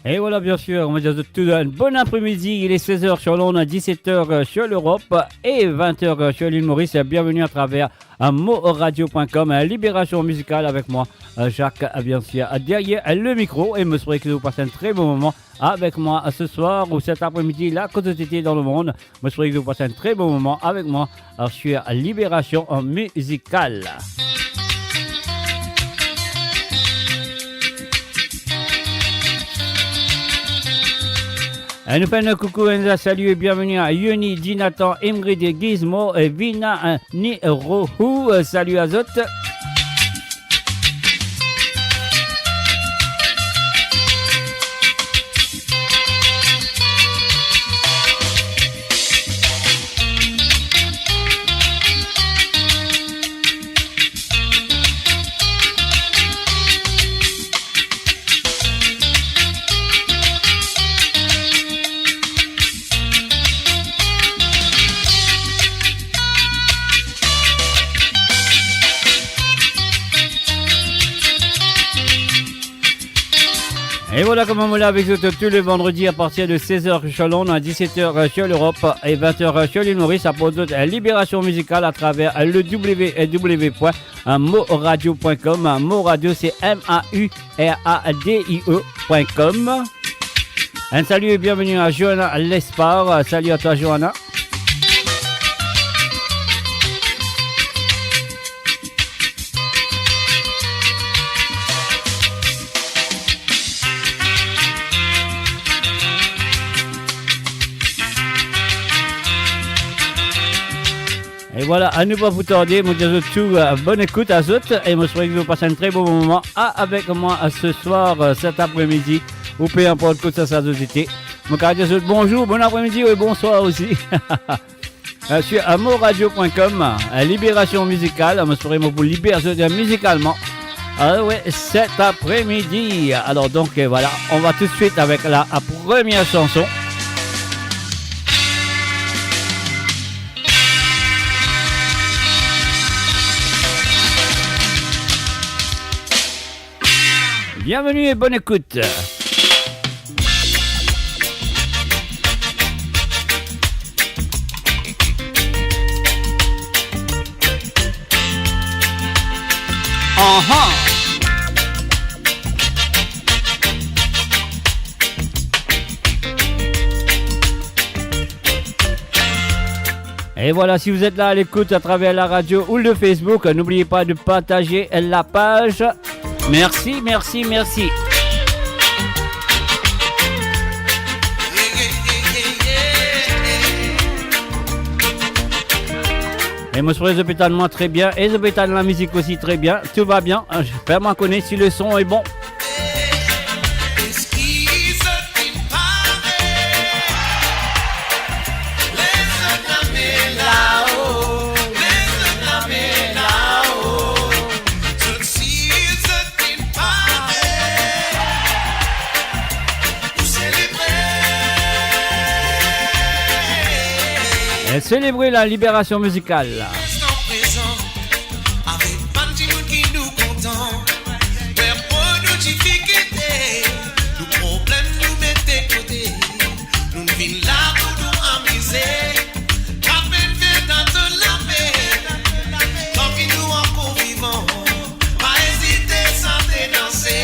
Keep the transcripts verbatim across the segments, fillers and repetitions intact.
Et voilà, bien sûr, on va dire tout un bon après-midi. Il est seize heures sur l'onde, dix-sept heures sur l'Europe et vingt heures sur l'île Maurice. Bienvenue à travers, euh, moradio point com, euh, Libération Musicale avec moi, euh, Jacques, euh, bien sûr, euh, derrière, euh, le micro. Et je souhaite que vous passez un très bon moment avec moi, euh, ce soir ou cet après-midi, là, quand vous êtes dans le monde. Mo espere ki zot pas enn tre bon moman avek mwa, euh, sur Libération Musicale. Euh, nou fer enn koukou, enn salu e bienveni a Yoni, Dinatan, Ingrid, Gizmo, euh, Vina, euh, Ni Rohou, euh, salu a zot. Et voilà, kouma mo la avek zot tou le vandredi a partir de seize heures sur l'onde, à dix-sept heures sur l'Europe et vingt heures sur l'île Maurice, aport zot Libération Musicale à travers le w w w point moradio point com. Mo Radio, c'est M A U R A D I O point com. Un salut et bienvenue à Johanna Lespard. Salut à toi, Johanna. E vwala, anou pa pou tarde, mo dir zot tou, euh, bonn ekout a zot, e mo swete ki zot pas enn tre bon moman, a, avek mwa, euh, ce soir, euh, cet après-midi, ou pe inport kot sa, sa zot ete. Mo kav dir zot bonzour, bon apremidi e bonswar osi. Euh, sur, euh, moradio point com, euh, Libération Musicale, mo espere mo pou liber zot, euh, mizikalman. Ah ouais, cet après-midi. Alors donc, euh, voilà, on va tout de suite avec la, euh, première chanson. Bienvenue et bonne écoute. Aha. Et voilà, si vous êtes là à l'écoute à travers la radio ou le Facebook, n'oubliez pas de partager la page. Merci, merci, merci. E mo swete zot pe tann mwa tre bien, e zot pe tann lamizik osi tre bien. Tout va bien, fer mwa kone si le son est bon. E selebre la liberasion mizikal. Avek bann dimoun ki nou kontan, per, per nou difikilte, nou problem nou mete kote, nou vinn la pou nou amize, trap enn ver dan to lame, tanki nou ankor vivan, pa ezite sante danse,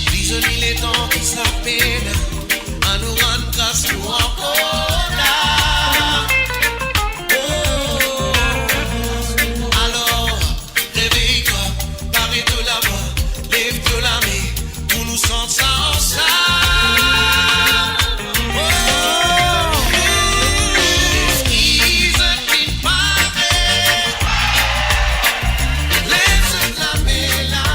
prizoni letan ki sa pena, anou rann gras nou ankor la. Oh, alor, revey twa, bare to lavwa, lev to lame, pou nou sant sa ansam. Oh, eski zot finn pare? Lev zot lame la.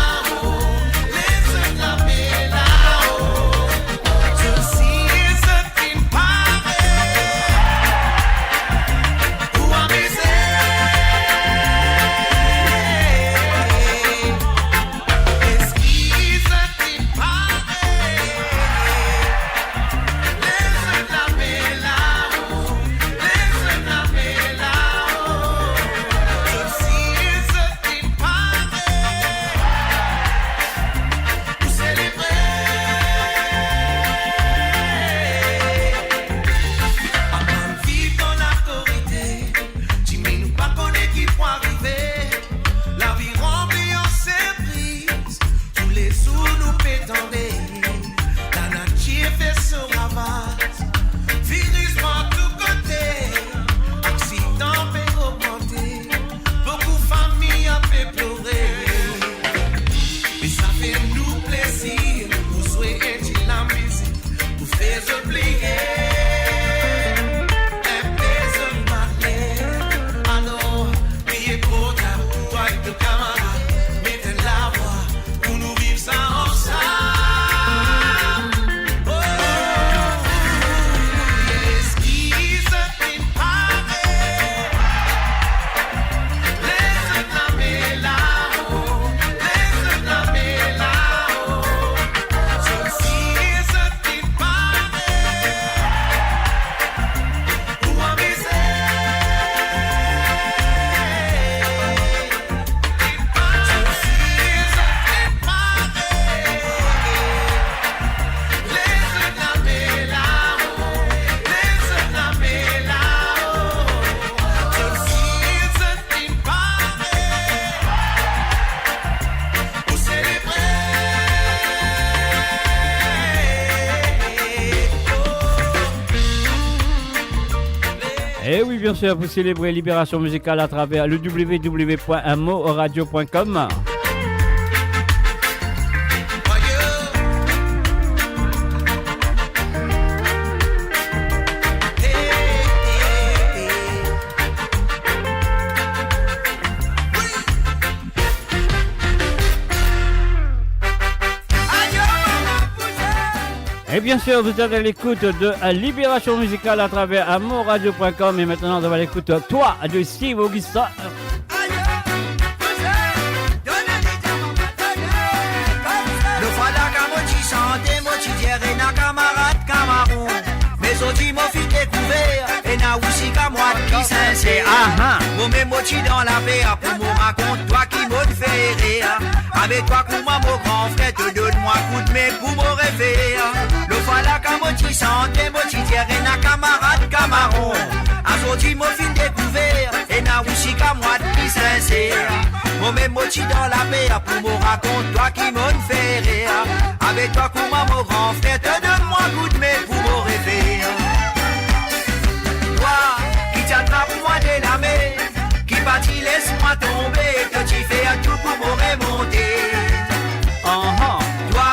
E wi, bien sir, pou selebre Libération Musicale atraver le w w w point mo radio point com. Et bien sûr, vous êtes à l'écoute de, euh, Libération Musicale atraver mo radio point com. Et maintenant, on va à l'écoute, euh, Toi de Steve Augustin. Lofala kan mo ti sante, mo ti dir ena kamarad kamaron. Me zordi mo finn dekouver, ena osi kamarad ki sinser. Aha. Momem mo ti dan laper, pou mo rakont twa ki mo'nn fer erer. Avek twa kouma mo gran frer, to donn mwa koudme pou mo refer. Lofala kan mo ti sante, mo ti dir ena kamarad kamaron. Azordi mo finn dekouver, ena osi kamarad ki sinser. Momem mo ti dan laper, pou mo rakont twa ki mo'nn fer erer. Avek twa kouma mo gran frer, to donn mwa koudme pou mo refer. Twa ki ti atrap mwa de lame, ki pa ti les mwa tonbe, to ti fer tou pou mo remonte. Aha. Twa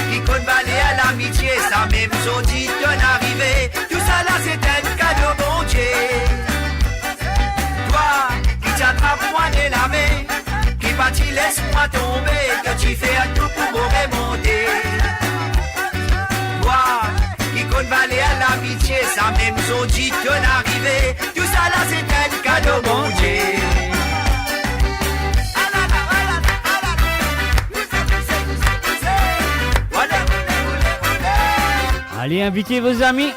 ki konn valer lamitie, samem zordi to'nn arive. Tousala se enn kado Bondie. Twa ki ti atrap mwa de lame, ki pa ti les mwa tonbe, to ti fer tou pou mo remonte. Twa ki konn valer lamitie, samem zordi to'nn arive. Tousala se enn kado Bondie. Ale, invite vo zami.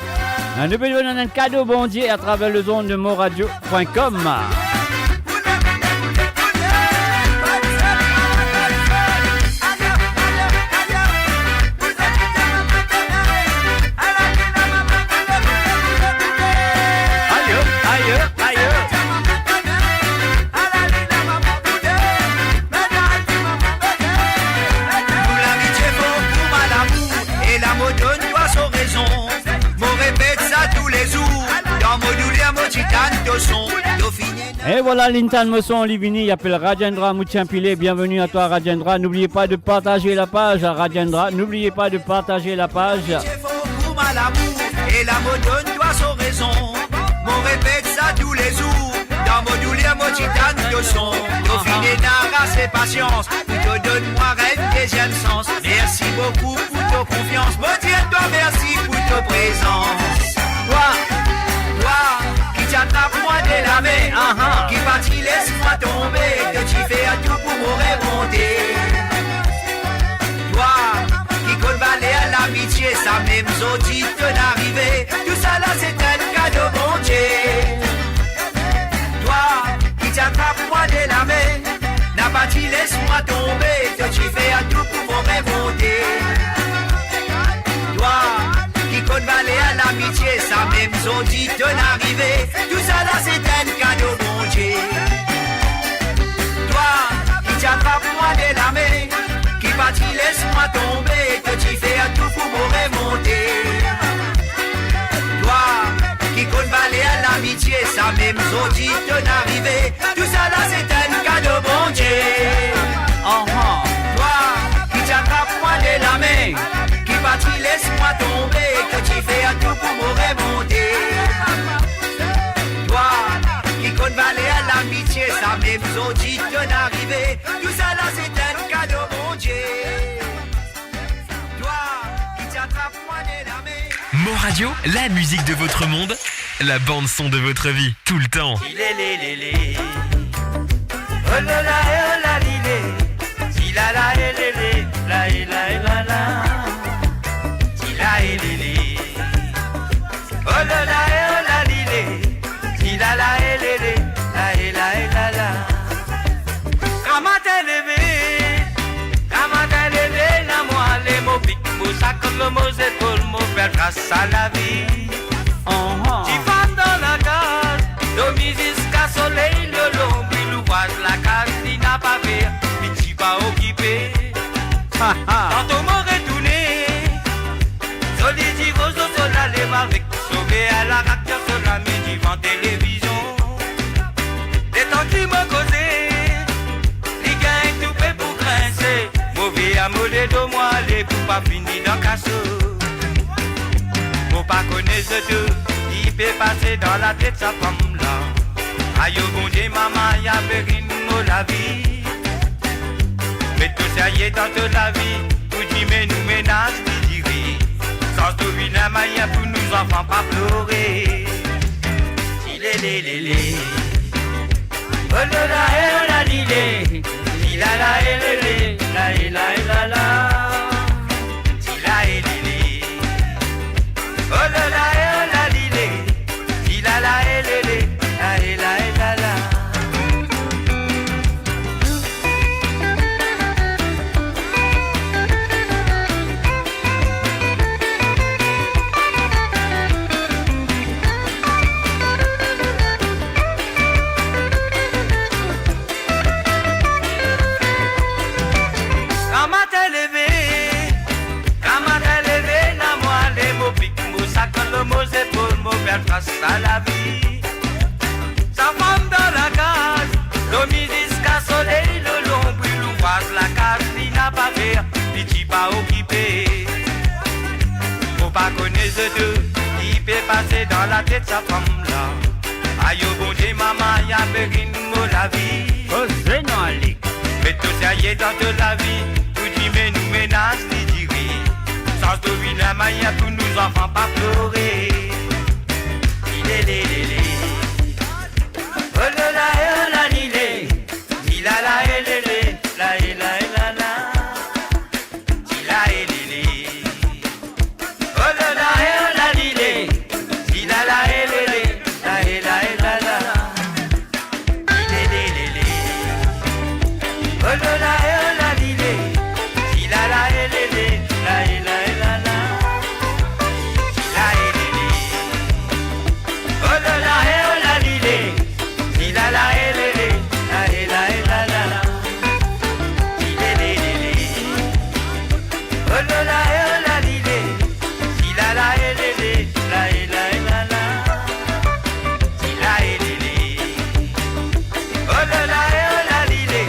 Nou pe donn enn kado Bondie atraver lezond de mo radio point com. Ayo, ayo, ayo. Nou lamitie for kouma lamour, e la mo donn twa so rezon. Mo repet sa toulezour, dan mo douler mo ti tann to son. To fini. Et voilà, linn tann mo son, li vini, li apel Rajendra Muchempile. Bienvenue à toi, Rajendra. N'oubliez pas de partager la page, Rajendra. N'oubliez pas de partager la page. Kouma lamour, e la mo donn twa so rezon. Mo repet sa toulezour, dan mo douler mo ti tann to son. To fini ena ase pasians, pou to donn mwa enn deziem sans. Mersi boukou pou to konfians, mo dir twa mersi pou to prezans. Twa, twa ki ti atrap mwa de lame, aha, ki pa ti les mwa tonbe, to ti fer tou pou mo remonte. Twa ki konn valer lamitie, samem zordi to'nn arive. Tousala se enn kado Bondie. Twa ki ti atrap mwa de lame, na pa ti les mwa tonbe, to ti fer tou pou mo remonte. Twa ki konn valer lamitie, samem zordi to'nn arive. Tousala se enn kado Bondie. Twa ki ti atrap mwa de lame, ki pa ti les mwa tonbe, to ti fer tou pou mo remonte. Twa ki konn valer lamitie, samem zordi to'nn arive. Tousala se enn kado Bondie. Aha. Twa ki ti atrap mwa de lame, ki pa ti les mwa tonbe, to ti fer tou pou mo remonte. Twa ki konn valer lamitie, samem zordi to'nn arive. Tousala se enn kado Bondie. Twa ki ti atrap mwa de lame. Mo Radio, la musique de votre monde, la bande son de votre vie, tout le temps. Ti lele lele. Oh la la, eh oh la lile. Ti la la, eh lele, la eh la eh la la. Ti la eh lele. Oh la la, eh oh la lile. Ti la la, eh lele, la eh la eh la la. Gramatin leve, gramatin leve, na mwa ale mo pik mo sak, lo mo zepol, mo fer gras a lavi. Aha. Ti fann dan lakaz, dormi ziska soley leve, lonbri louvraz lakaz, li napa fer, li ti pa okipe. Ha, ha. Tanto mo retourne, zoli divo zo so lale avek, sove a larak so lame divan tele. Ale pou pa fini dan kaso. Mo pa kone zot tou ki pe pase dan latet sa fanm la. Ayo Bondie, mama, li a pe gagn mo lavi. Met to serye dan to lavi, pou dime nou menaz li dire. Sanz to vinn enn manier pou nou zanfan pa plore. Ti lele lele. Oh la la, eh, oh la lile. Ti la la, eh, lele. La, eh, la, eh, la, la. Ti la, eh, lele. Oh la la, eh, oh la lile. Ti la la, eh, lele. La, eh, la, eh, la, la. Kan matin leve, kan matin leve, na mo ale, mo pik mo sak, lo mo zepol, mo fer fas a lavi. Sa fanm dan lakaz, dormi ziska soley, lo lonbril, louvraz lakaz li napa fer, li ti pa okipe. Mo pa kone zot tou ki pe pase dan latet sa fanm la. Ayo Bondie, mama, li a pe gagn mo lavi. Koze nou ale. Met to serye dan to lavi, pou dime nou menaz li dire. Sanz to vinn enn manier pou nou zanfan pa plore. Lele lele. Oh la la, eh, oh la lile. Ti la la, eh, lele. La, eh, la, eh, la, la. Ti la, eh, lele. Oh la la, eh, oh la lile. Ti la la, eh, lele. La, eh, la, eh, la, la. Ti lele lele. Oh la la, eh, oh la lile. Ti la la, eh, lele. La, eh, la, eh, la, la. Ti la, eh, lele. Oh la la, eh, oh la lile. Ti la la, eh, lele. La, eh, la, eh, la, la. Ti lele lele. Oh la la, eh, oh la lile. Ti la la, eh, lele. La, eh, la, eh, la, la. Ti la, eh, lele. Oh la la, eh, oh la lile.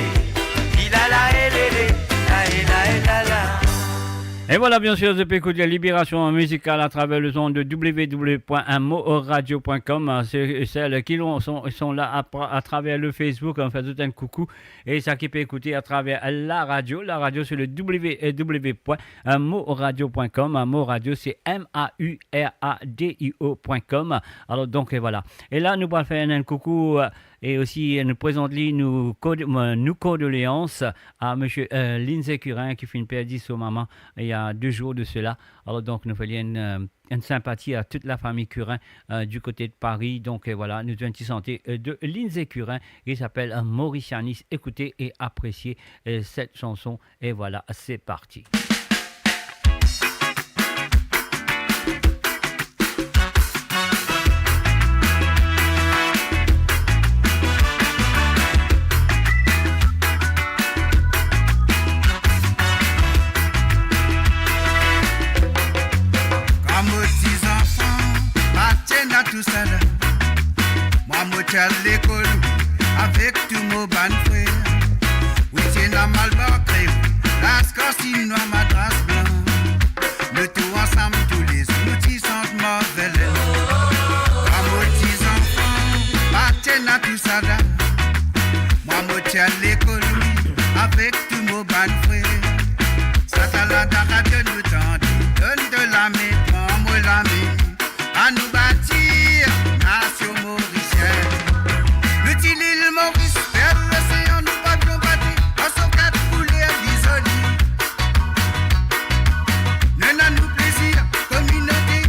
Ti la la, eh, lele. La, eh, la, eh, la, la. Et voilà, bien sûr, zot pe ekout Libération Musicale à travers les ondes de w w w point mo radio point com. Ceux et celles qui l'ont- sont, sont là à, à travers le Facebook, on fait tout un coucou. Et sa ki pe ekoute à travers la radio. La radio, c'est le w w w point mo radio point com. Mo Radio, c'est m a u r a d i o point com. Alors, donc, et voilà. E la, nou pou fer enn koukou, euh, e osi, euh, nou prezant li nou kod-, euh, nou kondoleans a monsieur, euh, Lindsay Curin ki finn perdi so mama il y a deux jours de cela. Alors, donc, nou fer li enn, euh, enn sinpati a tout la fami Curin, euh, du côté de Paris. Donc, euh, voilà, nou donn enn ti sante, euh, de Lindsay Curin, ki apel, euh, Mauricianis. Écoutez et appréciez, euh, cette chanson. Et voilà, c'est parti. Kan mo ti zanfan, pa ti ena tousala. Mwa mo ti al lekol avek tou mo bann frer. Wi, ti ena malbar kreol, laskar sinwa, madras blan. Nou tou ansam toulezour, nou ti sant Mavelet. Kan mo ti zanfan, pa ti ena tousala. Mwa mo ti al lekol, wi, avek tou mo bann frer. Sa ta la dan radio nou tande, donn to lame, pran mo lame. Anou batir nasion morisien. Nou ti lil Moris, perl losean, nou pa bizin bati, ar so kat kouler li zoli. Nou ena nou plezir, kominote,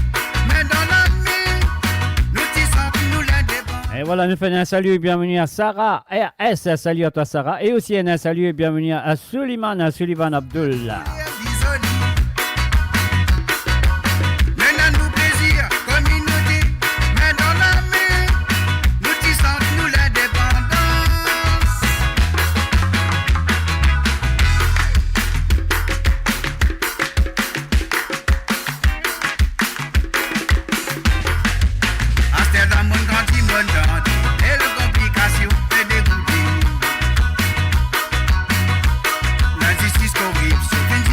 me dan lame, nou ti santi nou lindepandans. Et voilà, nous faisons un salut et bienvenue à Sarah R S. Salut à toi, Sarah. Et aussi un salut et bienvenue à Suleiman, à Sullivan Abdullah. Aster la monn grandi, monn grandi, e konplikasion pe degoute. Linzistis, koripsion, finn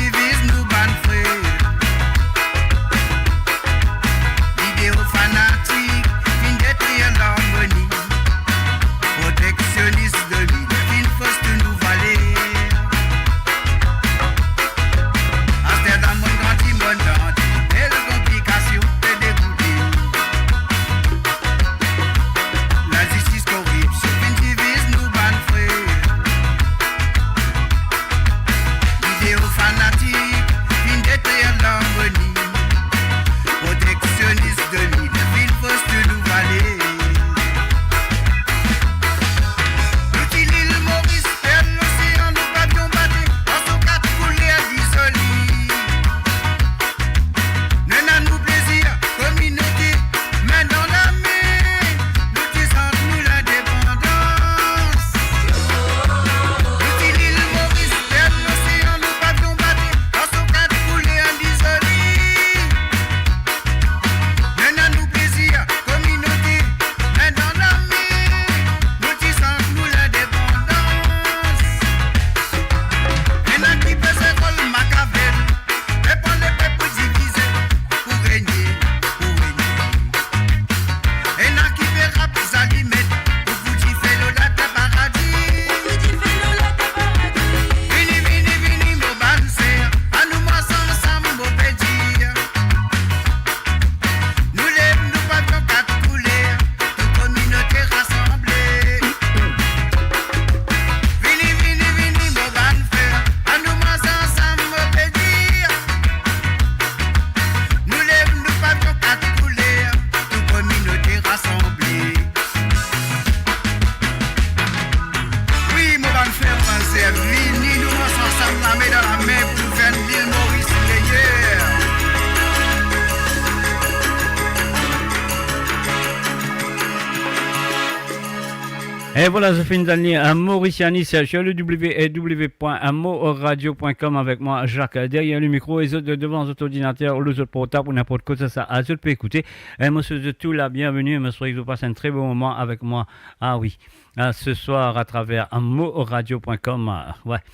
E vwala, zot finn tann li, euh, Mauricianis, euh, sur le w w w point moradio point com avek mwa, Jacques, deryer le mikro, e zot devan zot ordinater ou lor zot portab ou ninport kot sa, sa, zot pe ekoute. E mo swet zot tou la bienvenue, mo swet zot pas enn tre bon moman avek mwa. Ah wi, euh, ce soir à travers moradio point com, euh, ouais.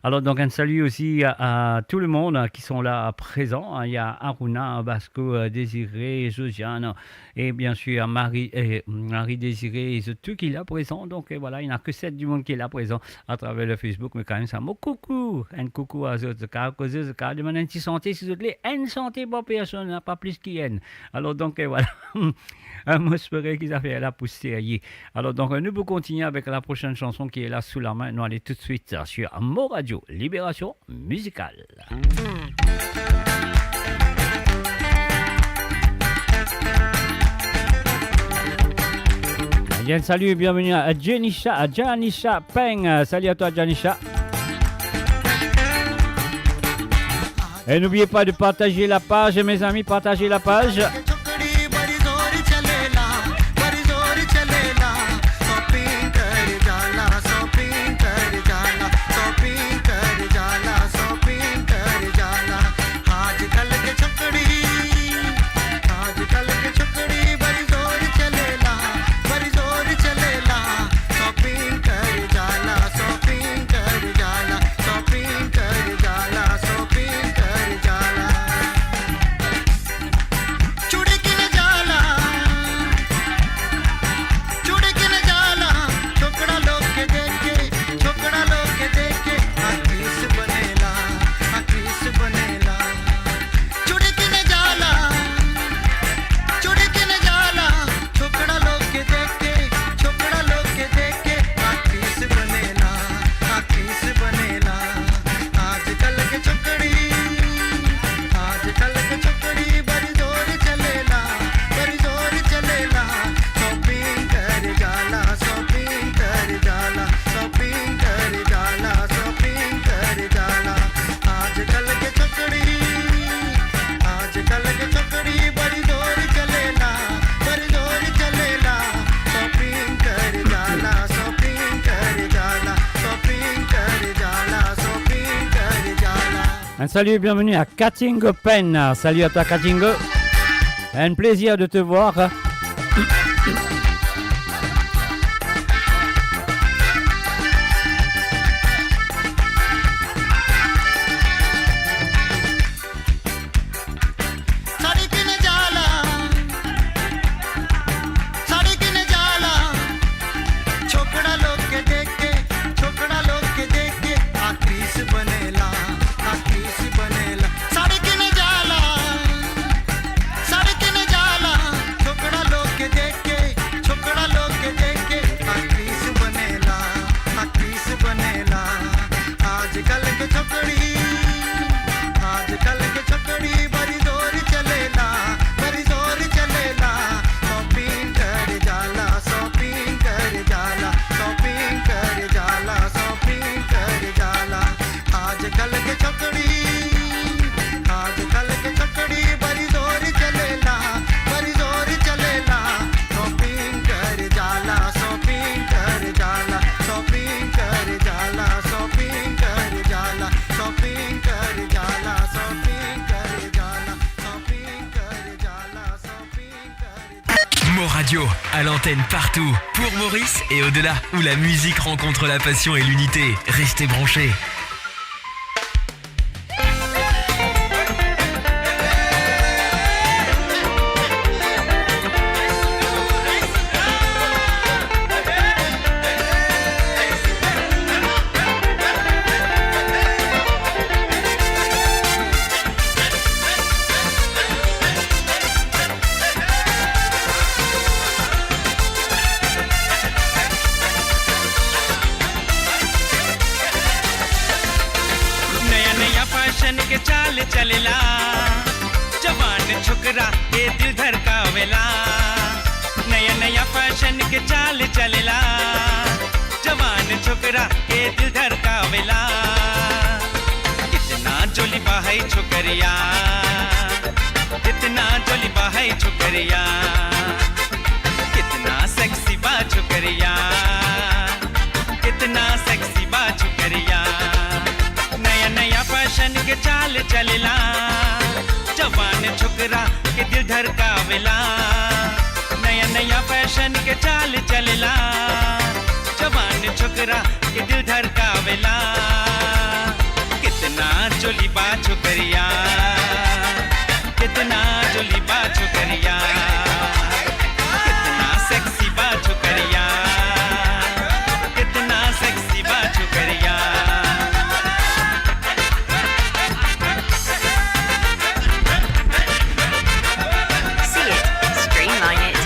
Alors donc un salut aussi à, à tout le monde, euh, qui sont là présents, hein. Il y a Aruna, Basco, euh, Désiré, Josiane, et bien sûr, Marie, euh, Marie Désirée, et tout qui est là présent. Donc, euh, voilà, il n'y a que sept du monde qui est là présent à travers le Facebook, mais quand même, sa mo koukou, enn koukou a zot, zot kapav koze, zot kapav demann enn ti sante, si zot le, enn sante par personne, hein, pas plus qu'enn. Alors, donc, euh, voilà. Euh, mo espere ki zafer la pou serye. Alors, donc, euh, nous pouvons continuer avec la prochaine chanson qui est là sous la main. Nous allons tout de suite, euh, sur Mo Radio, Libération Musicale. Bien, salut et bienvenue à Janisha, à Janisha Peng. Salut à toi, Janisha. Et n'oubliez pas de partager la page, mes amis, partagez la page. Un salut et bienvenue à Katingo Pen. Salut à toi, Katingo. Un plaisir de te voir. Mo Radio, à l'antenne partout, pour Maurice et au-delà, où la musique rencontre la passion et l'unité. Restez branchés. नया नया फैशन के चाल चलेला, जवान छोकरा के दिल धड़कावेला। नया नया फैशन के चाल चलेला, जवान छोकरा के दिल धड़कावेला। कितना जोली बा है छोकरिया, कितना जोली बा है छोकरिया, कितना सेक्सी बा छोकरिया। के चाल चलेला, जवान छोकरा के दिल धड़कावेला। नया नया फैशन के चाल चलेला, जवान छोकरा के दिल धड़कावेला। कितना जोली बा छोकरिया, कितना जोली बा छोकरिया, कितना सेक्सी बा छोकरिया, कितना सेक्सी बा छोकरिया। See it, streamline it.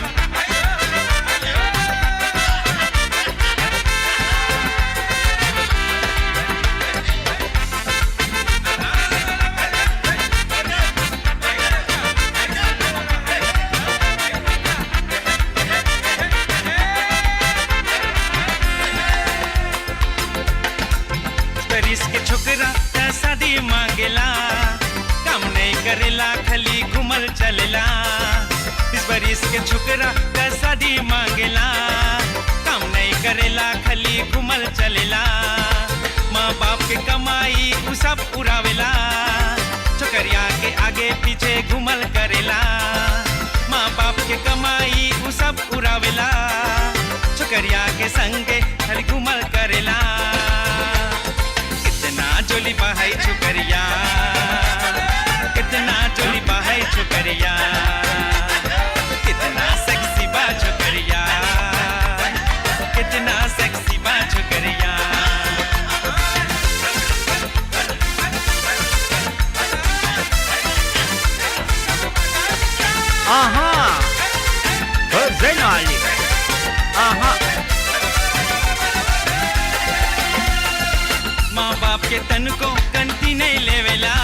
बरिस के छोकरा त शादी मांगेला, काम नहीं करेला, खाली घूमल चलेला। बीस बरिस के छोकरा त शादी मांगेला, काम नहीं करेला, खाली घूमल चलेला। माँ बाप के कमाई उ सब उड़ावेला, छोकरिया के आगे पीछे घूमल करेला। माँ बाप के कमाई उ सब उड़ावेला, छोकरिया के संगे खाली घूमल करेला। कितना जोली बा है छोकरिया, कितना जोली बा है छोकरिया, कितना सेक्सी बा छोकरिया, कितना सेक्सी बा छोकरिया। आहा! हो जैन अली। आहा! माँ बाप के तनको कंती नहीं लेवेला,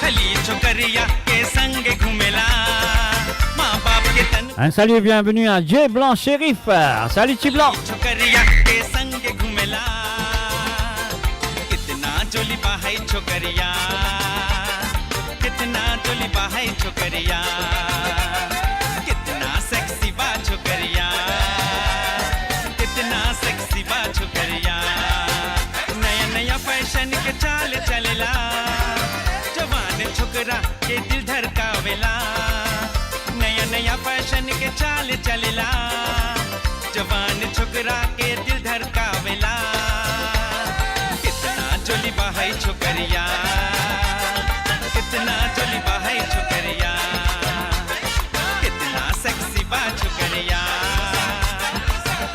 खाली छोकरिया के संग घूमेला। माँ बाप के तन Un salut et bienvenue à Djeblan Chérif. Salut Djeblan. छोकरिया के संग घूमेला। कितना जोली बा है छोकरिया, कितना जोली बा है छोकरिया, कितना सेक्सी बा छोकरिया, कितना सेक्सी बा छोकरिया। नया नया फैशन के चाल चलेला, जवान छोकरा के दिल धड़कावेला। नया नया फैशन के चाल चलेला, जवान छोकरा के दिल धड़कावेला। कितना जोली बा है छोकरिया, कितना जोली बा है छोकरिया, कितना सेक्सी बा छोकरिया,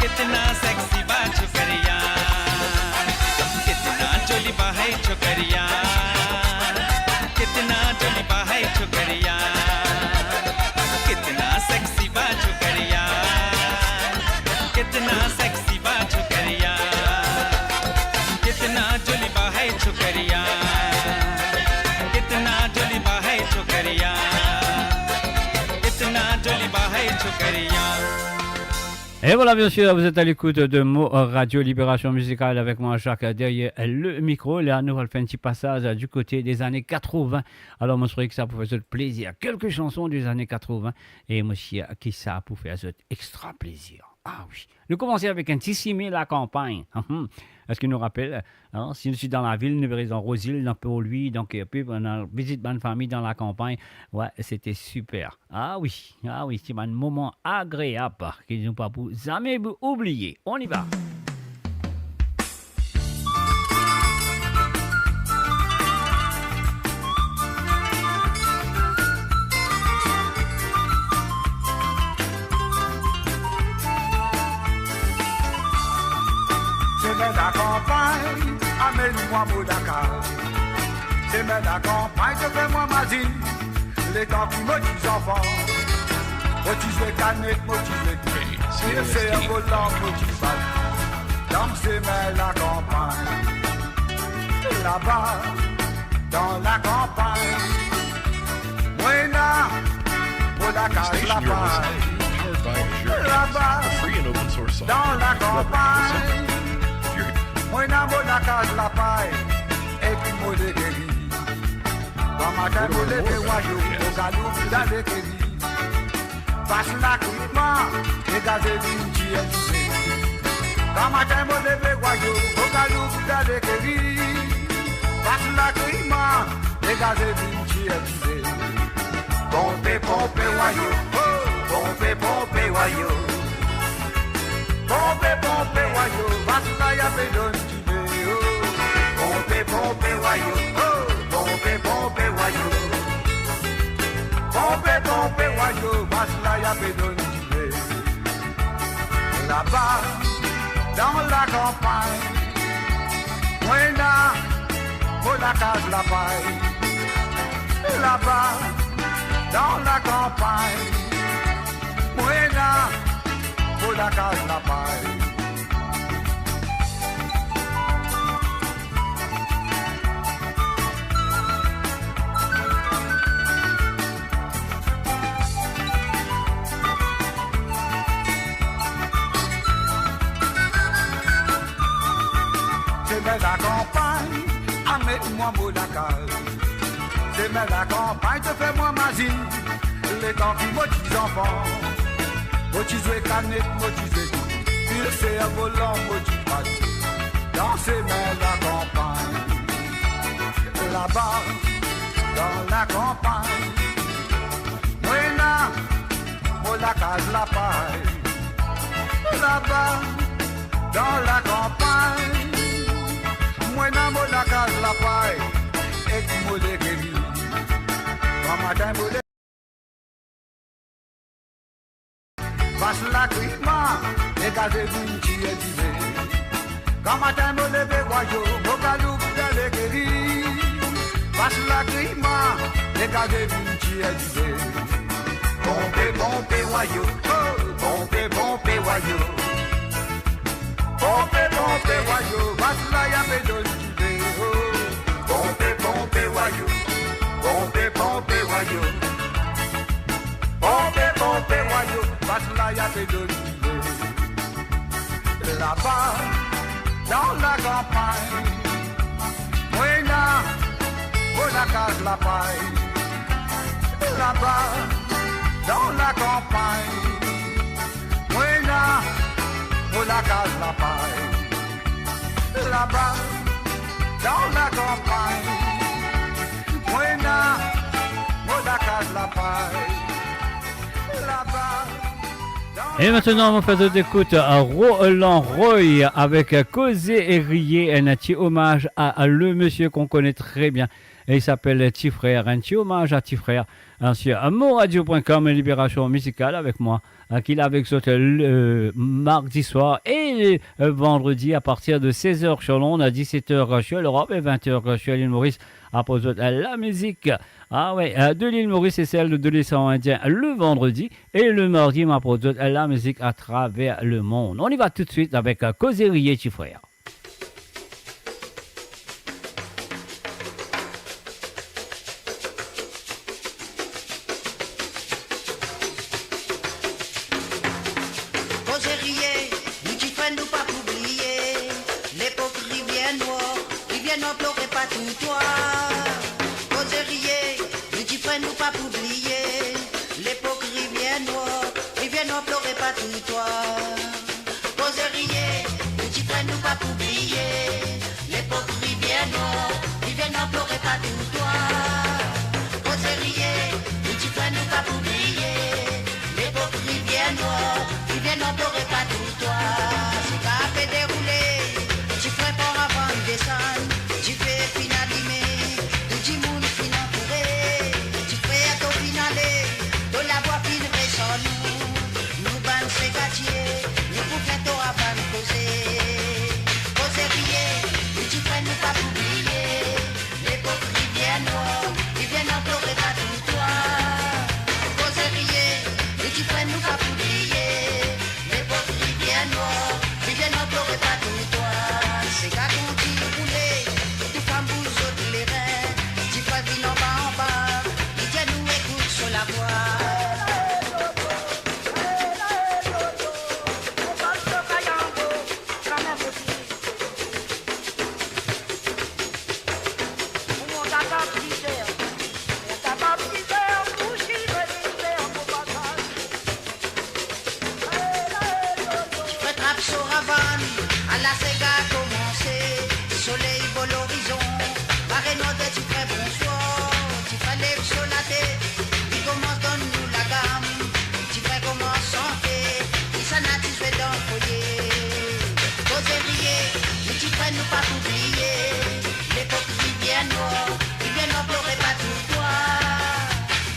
कितना सेक्सी बा छोकरिया, कितना जोली बा है छोकरिया, कितना जोली बा है छोकरिया, कितना सेक्सी बा छोकरिया, कितना सेक्सी बा छोकरिया, कितना जोली बा है छोकरिया, कितना जोली बा है छोकरिया, कितना जोली बा है छोकरिया। Et voilà, bien sûr, vous êtes à l'écoute de Mo Radio Libération Musicale avec moi, Jacques, derrière le micro. Là, nou va fer enn ti pasaz du côté des années quatre-vingts. Alors, mo swete ki sa pou fer zot plezir. Quelques chansons des années quatre-vingts. E mo swete ki sa pou fer zot extra plezir. Ah oui. Nou koumans avek enn ti sime lakanpagn. Hum, hum. Eski nou rapel, hein, si nou ti dan lavil, nou pe res dan Rosil, dan Port-Louis, donk, euh, pi nou al vizit bann fami dan lakanpagn. Ouais, c'était super. Ah oui, ah oui, ti bann moman agreab ki nou pa pou zame oubliye. On y va. Sime lakanpagn, amenn mwa mo lakaz. Sime lakanpagn, to fer mwa mazinn, letan ki mo ti zanfan. Mo ti zwe kanet, mo ti zwe, mo ti zwe volan, mo ti bal. Dan sime lakanpagn, laba, dan lakanpagn, mo ena mo lakaz lapay. Laba, dan lakanpagn, mo ena mo lakaz lapay, epi mo lekeri. Gramatin mo leve, wayo, mo galoup dan lekeri. Pas lakritman, e gazelinn ti alime. Gramatin mo leve, wayo, mo galoup dan lekeri. Pas lakrim, legaze vinn tir dive. Ponpe, ponpe, wayo, oh, ponpe, ponpe, wayo. Ponpe, ponpe, wayo, pas la ya pe donn dive, oh. Ponpe, ponpe, wayo, oh, ponpe, ponpe, wayo. Ponpe, ponpe, wayo, pas la ya pe donn dive. Laba, dan lakanpagn, mwa ena mo lakaz lapay. Laba, dan lakanpagn, mwa ena mo lakaz lapay. Semin lakanpagn, amenn mwa mo lakaz. Semin lakanpagn, to fer mwa mazinn. Letan ki mo ti zanfan, mo ti zwe kanet, mo ti zwe pil servolan, mo ti pase dan semin lakanpagn. Laba, dan lakanpagn, mwa ena mo lakaz lapay. Laba, dan lakanpagn, mwa ena mo lakaz lapay ek mo legeri. Gramatin mo le- Pas lakrim, legaze vinn tir dive. Gramatin mo leve, wayo, mo galoup dan legeri. Pas lakrim, legaze vinn tir dive. Ponpe, ponpe, wayo, oh, ponpe, ponpe, wayo. Ponpe, ponpe, wayo, pas la ya pe donn dive, oh. Ponpe, ponpe, wayo, ponpe, ponpe, wayo. Ponpe, ponpe, wayo, pas la ya pe donn dive. Laba, dan lakanpagn, mwa ena mo lakaz lapay. Laba, dan lakanpagn, mwa ena mo lakaz lapay. Laba, dan lakanpagn, mwa ena mo lakaz lapay. Laba, dan... Et maintenant, on va faire écoute à Roland Roy avec Koze e Riye, un petit hommage à, à le monsieur qu'on connaît très bien. Et il s'appelle Ti Frère, un petit hommage à Ti Frère, hein, sur moradio point com et Libération Musicale avec moi, hein, qui est avec zot le mardi soir et le, euh, vendredi à partir de seize heures sur l'onde, à dix-sept heures sur l'Europe et vingt heures sur l'île Maurice. Aport zot la mizik, ah ouais, euh, de l'île Maurice et celle de l'océan Indien le vendredi, et le mardi, m'aport zot la mizik à travers le monde. On y va tout de suite avec, euh, Koze e Riye, Ti Frère. Koze e Riye, nou ti frer nou pa pou bliye. Lepok Rivier Nwar, Rivier Nwar plore pa pou twa. Koze e Riye, nou ti frer nou pa pou bliye. Lepok Rivier Nwar, Rivier Nwar plore pa pou twa. Koze e Riye, nou ti frer nou pa pou bliye. Lepok Rivier Nwar, Rivier Nwar plore pa pou twa. Koze e Riye, nou ti frer nou pa pou bliye. Lepok Rivier Nwar, Rivier Nwar plore pa pou twa. Seka pe deroule, ti frer Port-Avannes desann, dife finn alime, tou dimoun finn antoure. Ti frer, to finn ale, to lavwa finn res ar nou. Nou bann Segatie, nou pou fer twa bann koze. Koze e Riye, nou ti frer nou pa pou bliye. Lepok Rivier Nwar, Rivier Nwar plore pa pou twa. Koze e Riye, nou ti frer nou pa pou bliye. Lepok Rivier Nwar, Rivier Nwar plore pa pou twa. Seka kontign roule, tou fam bouz zot lerin. Ti frer vinn anba anba, li dir nou ekout so lavwa. Ti frer trap so ravann, ala sega komanse, soley bor lorizon, pa Li koumans donn nou lagam, ti frer koumans sante, li sann ti zwe dan foye. Koze riye, nou ti frer nou pa pou bliye, lepok Rivier Nwar, Rivier Nwar plore pa pou twa.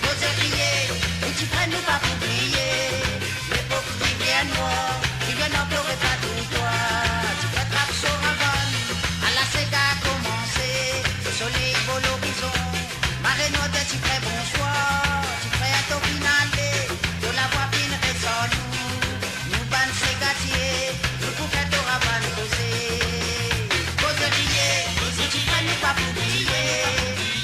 Koze riye, nou ti frer nou pa pou bliye, lepok Rivier Nwar, Rivier Nwar plore pa pou twa. Ti frer trap so ravann, ala sega komanse, soley bor lorizon. Mare Nord ti frer bonswar, ti frer to finn ale, to lavwa finn res ar nou. Nou bann segatier, nou pou fer to ravann koze. Koze riye, nou ti frer nou pa pou bliye,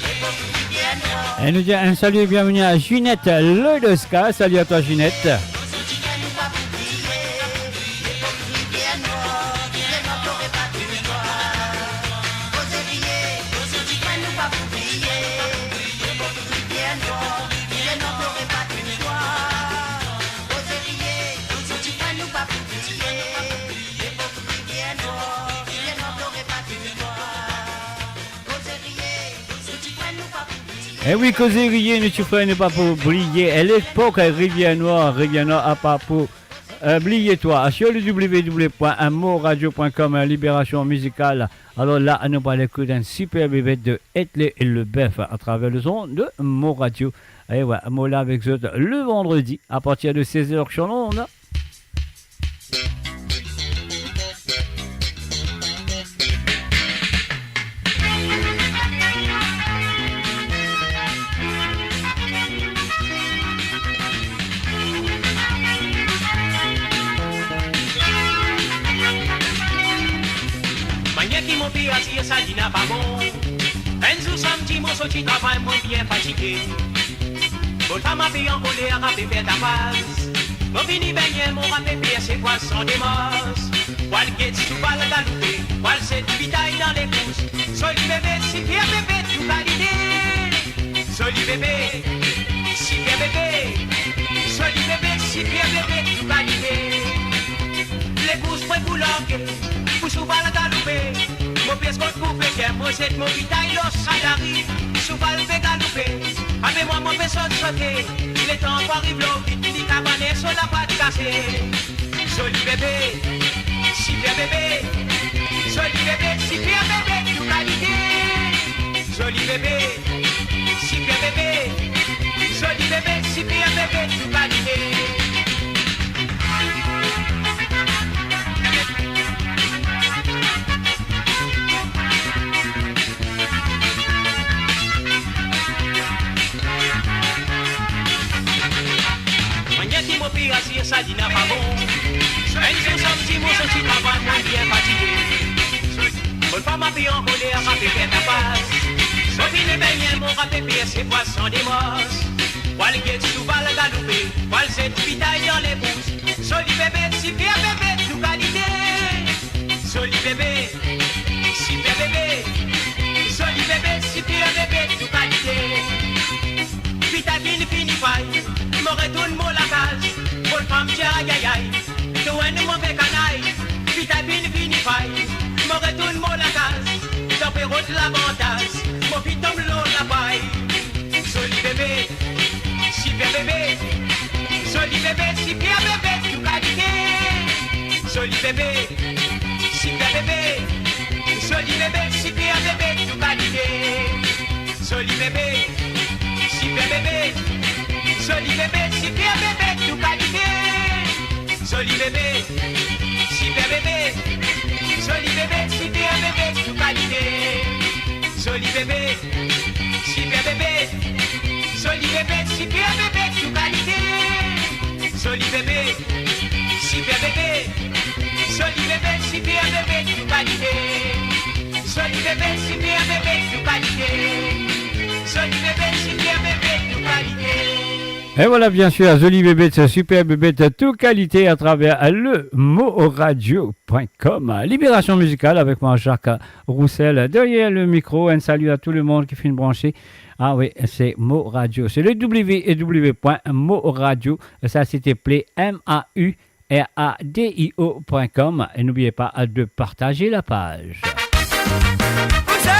lepok Rivier Nwar. Et nous dire un salut et bienvenue à Ginette Lodoska. Salut à toi, Ginette. Eh oui, koze riye, nou ti frer nou pa pou bliye. E lepok Rivier Nwar, Rivier Nwar apa pou euh, bliye twa, sur le w w w point mo radio point com, euh, Libération Musicale. Alors là, nou pou al ekout enn superbe bébête de Etley Leboeuf à travers le son de Mo Radio. Et ouais, mo la avek zot le vendredi à partir de seize heures sur l'onde. Manier ki mo pe azir sa li napa bon. Enn zour samdi mo sorti travay, mo bien fatige. Mo fam ape ankoler, ape fer tapaz. Mo vini bengne, mo ape pes pwason demars. Pou al get Souval galoupe, pou al zet bitay dan lekous. Zoli bebe, siper bebe, tou kalite. Zoli bebe, siper bebe. Zoli bebe, siper bebe, tou kalite. Lekous pre pou large, pou Souval galoupe. Mo pes kot pou peker, mo zet mo bitay lor sa lari. Souval pe galoupe, ape mwa mo pe sot sote. Letan pou ariv lor vit, li kabann so lapat kase. Zoli bebe, siper bebe. Zoli bebe, siper bebe, tou kalite. Zoli bebe, siper bebe. Zoli bebe, siper bebe, tou kalite. Manier ki mo pe azir sa li napa bon. Enn zour samdi mo sorti travay, mo bien fatige. Mo fam ape ankoler, ape fer tapaz. Mo vini bengne, mo ape pes pwason demars. Pou al get Souval galoupe, pou al zet bitay dan lekous. Zoli bebe, siper bebe, tou kalite. Zoli bebe, siper bebe. Zoli bebe, siper bebe, tou kalite. Bitay finn fini pay, mo retourn mo lakaz. Mo fam dir ayayay, to enn move kanay. Bitay finn fini pay, mo retourn mo lakaz. To pe rod lavantaz, mo finn tom lor lapay. Zoli bebe, siper bebe. Zoli bebe, siper bebe, tou kalite. Zoli bebe, siper bebe. Zoli bebe, siper bebe, tou kalite. Zoli bebe, siper bebe. Zoli bebe, siper bebe, tou kalite. Zoli bebe, siper bebe. Zoli bebe, siper bebe, tou kalite. Zoli bebe, siper bebe. Zoli bebe, siper bebe, tou kalite. Zoli bebe, siper bebe. Zoli bebe, siper bebe, tou kalite. Zoli bebe, siper bebe, tou kalite. Zoli bebe, siper bebe, tou kalite. Et voilà, bien sûr, Zoli Bébête, super bébête, tout qualité à travers le mo radio point com. Libération musicale avec moi, Jacques Roussel, derrière le micro. Un salut à tout le monde qui finit branché. Ah oui, c'est Mo Radio. C'est le w w w point mo radio. Ça, c'était Play, M A U R A D I O point com. Et n'oubliez pas de partager la page. Koze,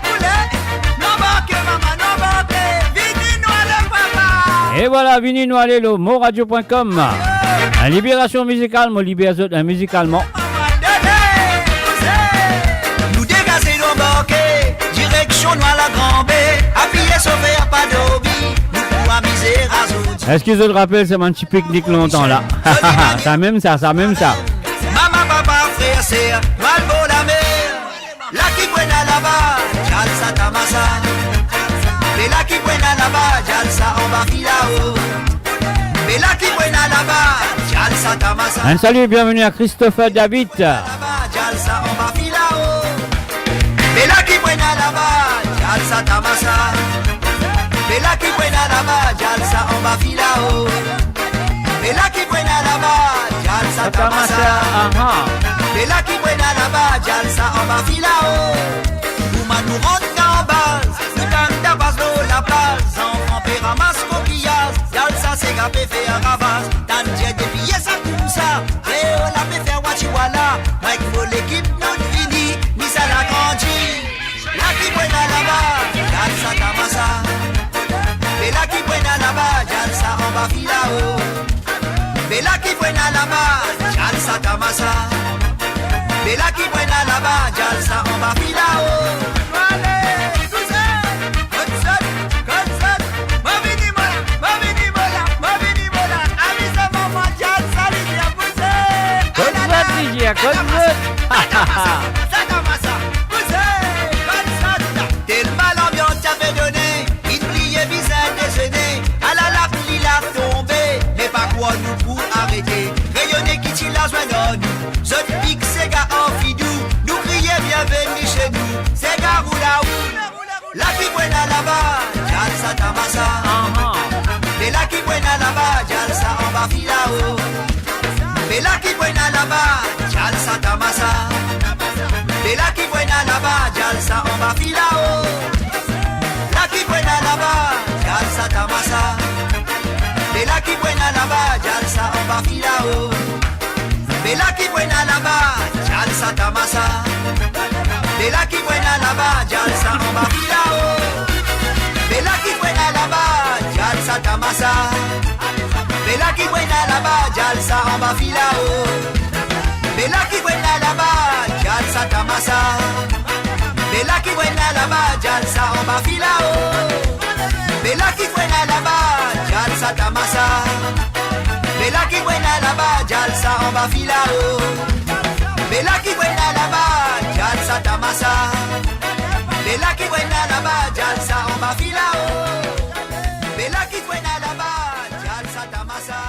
koule, nou anbarke, mama, nou anbarke. Vini nou E vwala, vini nou ale lor moradio pwin kom. Enn liberasion mizikal, mo liber zot, enn, mizikalman. Nou degaze, nou anbarke, direksion nou al Gran Be, apiye sofer, pa dormi, nou pou amize azordi. Eski zot rapel sa bann ti piknik lontan la? Sa mem sa, sa mem sa. Mama, papa, frer, ser, nou al bor lamer. La ki pou ena laba, djalsa tamasa. Be la ki pou ena laba, djalsa anba filao. Be la ki pou ena laba, djalsa tamasa. Enn sali, bienveni a Christopher David. Laba, djalsa anba filao. Be la ki pou ena laba, djalsa tamasa. Be la ki pou ena laba, djalsa anba filao. Be la ki pou ena laba, djalsa tamasa. Aha. Be la ki pou ena laba, djalsa anba filao. Kouma nou rant dan baz, nou tann tabas lor laplaz. Zanfan pe ramas kokiyaz, djalsa sega pe fer ravaz. Tann dir depi yesa koumsa, Kreol la pe fer wati wala. Mwa ek mo lekip nou vini, ni sa la grandi. La ki pou ena laba, djalsa tamasa. Be la ki pou ena laba, djalsa anba filao. Be la ki pou ena laba, djalsa tamasa. Be la ki pou ena laba, djalsa anba filao. Ale, touzour, kot zot, kot zot. Mo vini, mo la, mo vini, mo la, mo vini, mo la. Amize mwa, djalsa, li dir, pouse. Kot zot, li dir, kot zot. Sa tamasa, sa tamasa, pouse, kot zot. Telman lanbians ti pe done, inn bliye bizin dezene. Ala lapli la tonbe, me pa krwar nou pou arete. Reyone ki ti la zwenn ar nou, zot pik sega ar fidou. Nou kriye bienveni se nou, sega roulaou. La ki pou ena laba, djalsa tamasa. Aha. Be la ki pou ena laba, djalsa anba filao. Be la ki pou ena laba, djalsa tamasa. Be la ki pou ena laba, djalsa anba filao. La ki pou ena laba, djalsa tamasa. Be la ki pou ena laba, djalsa anba filao. Be la ki pou ena laba, djalsa tamasa. Be la ki pou ena laba, djalsa anba filao. Be la ki pou ena laba, djalsa tamasa. Be la ki pou ena laba, djalsa anba filao. Be la ki pou ena laba, djalsa tamasa. Be la ki pou ena laba, djalsa anba filao. Be la ki pou ena laba, djalsa tamasa. Be la ki pou ena laba, djalsa anba filao. Be la ki pou ena laba, djalsa tamasa. Be la ki pou ena laba, djalsa anba filao. Be la ki pou ena laba, djalsa tamasa.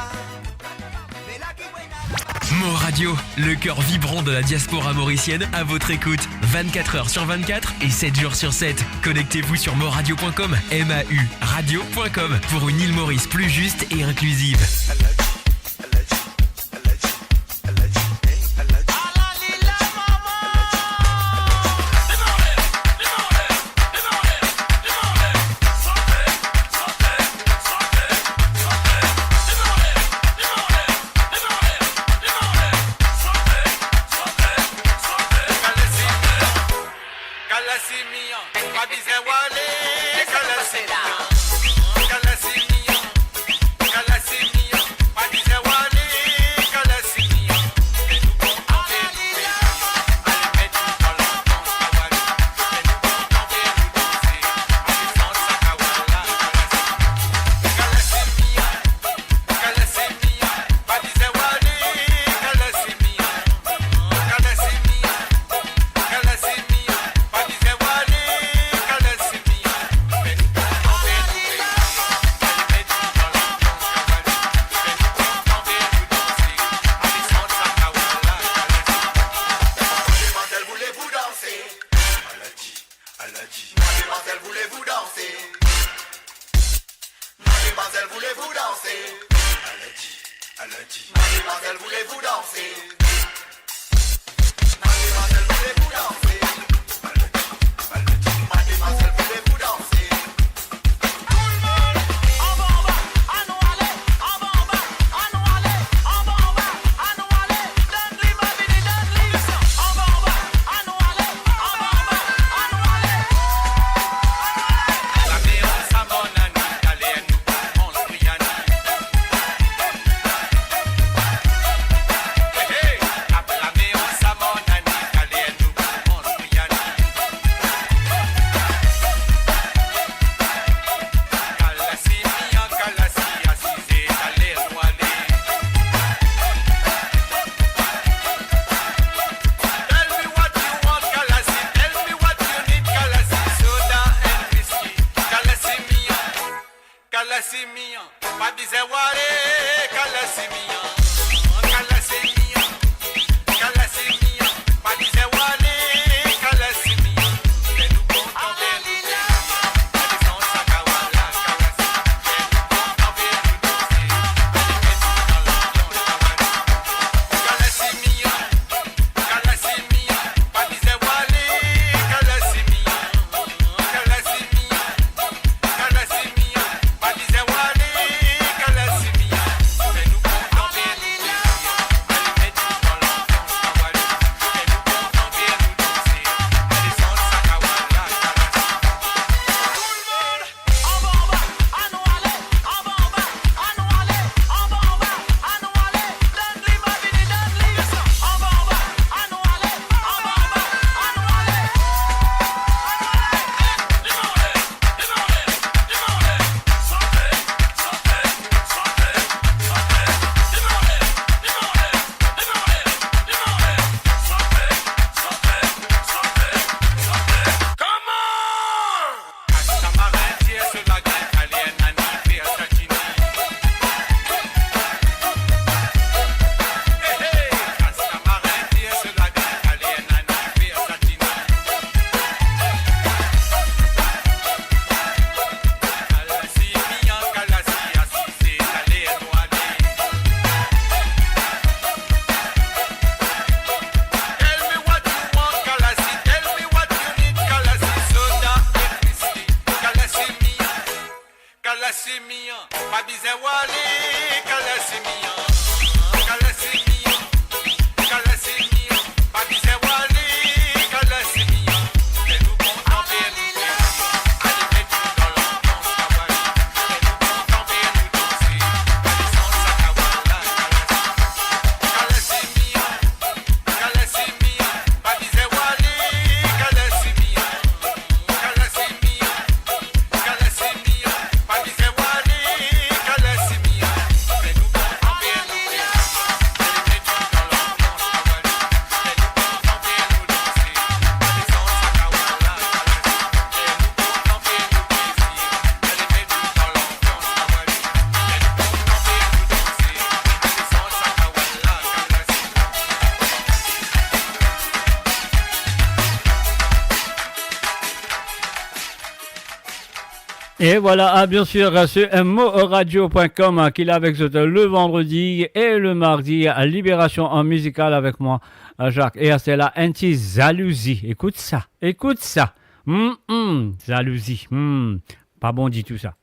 Mo Radio, le cœur vibrant de la diaspora mauricienne, à votre écoute vingt-quatre heures sur vingt-quatre et sept jours sur sept. Connectez-vous sur moradio point com, M A U radio point com, pour une île Maurice plus juste et inclusive. Mademoiselle, voulez-vous danser ? Mademoiselle, voulez-vous danser ? Mademoiselle, voulez-vous danser ? Mademoiselle, voulez-vous danser ? Tout le monde, anba, anba, anou ale, anba, anba, anou ale, anba, anba, anou ale, donn li, mo vini, donn li. Anba, anba, anou ale, anba, anba, anou ale, anou ale. Pa bizin wale, kalasi mia, kalasi mia, kalasi mia. Pa bizin wale, kalasi mia. Fer nou kontan, fer nou danse. Alex Santa Kawala, kalasi. Fer nou kontan, fer nou danse. Alex Santa Kawala, kalasi mia, kalasi mia. Pa bizin wale, kalasi mia, kalasi mia. Kalasi mia, pa bizin wale, kalasi mia. Fer nou kontan, fer nou danse. Ale met nou dan lanbians, Kawala. Fer nou kontan, fer nou danse. Ale Santa Kawala, kalasi. Tou dimoun, anba, anba, anou ale, anba, anba, anou ale, anba, anba, anou ale. Donn li, ma vini, donn li. Anba, anba, anou ale, anba, anba, anou ale. Come on! Rasta marin, tir so lagrin, ale enn aniverser Tini. Hey, hey, Rasta marin, tir so lagrin, ale enn aniverser Tini. Kalasi mia, kalasi, asize, ale nou ale. Tell me what you want, kalasi, tell me what you need, kalasi, soda ek whisky, kalasi mia. Kalasi mia, pa bizin wale, kalasi mia, kalasi mia, kalasi mia, pa bizin wale, kalasi mia. Fer nou kontan, fer nou danse. Ale met nou dan lanbians, Kawala. Fer nou kontan, fer nou danse. Ale Santa Kawala, kalasi, kalasi mia. Kalasi mia, pa bizin wale, kalasi mia, kalasi mia, kalasi mia, pa bizin wale, kalasi mia. Fer nou kontan, fer nou danse. Ale met nou dan lanbians, Kawala. Fer nou kontan, fer nou danse. Ale Santa Kawala, kalasi. Fer nou kontan, fer nou plezir. Ale met nou dan lanbians, Kawala. Fer nou kontan, fer nou danse. Ale Santa Kawala, kalasi. E vwala, ah, bien sir, se mo radio point com, ah, ki la avek zot le vandredi e le mardi, ah, Libération en Musical avek mwa, ah, Jacques. E aster la, enn ti zalouzi. Ekout sa, ekout sa. Hmm, hmm, zalouzi. Hmm, pa bon ditou sa.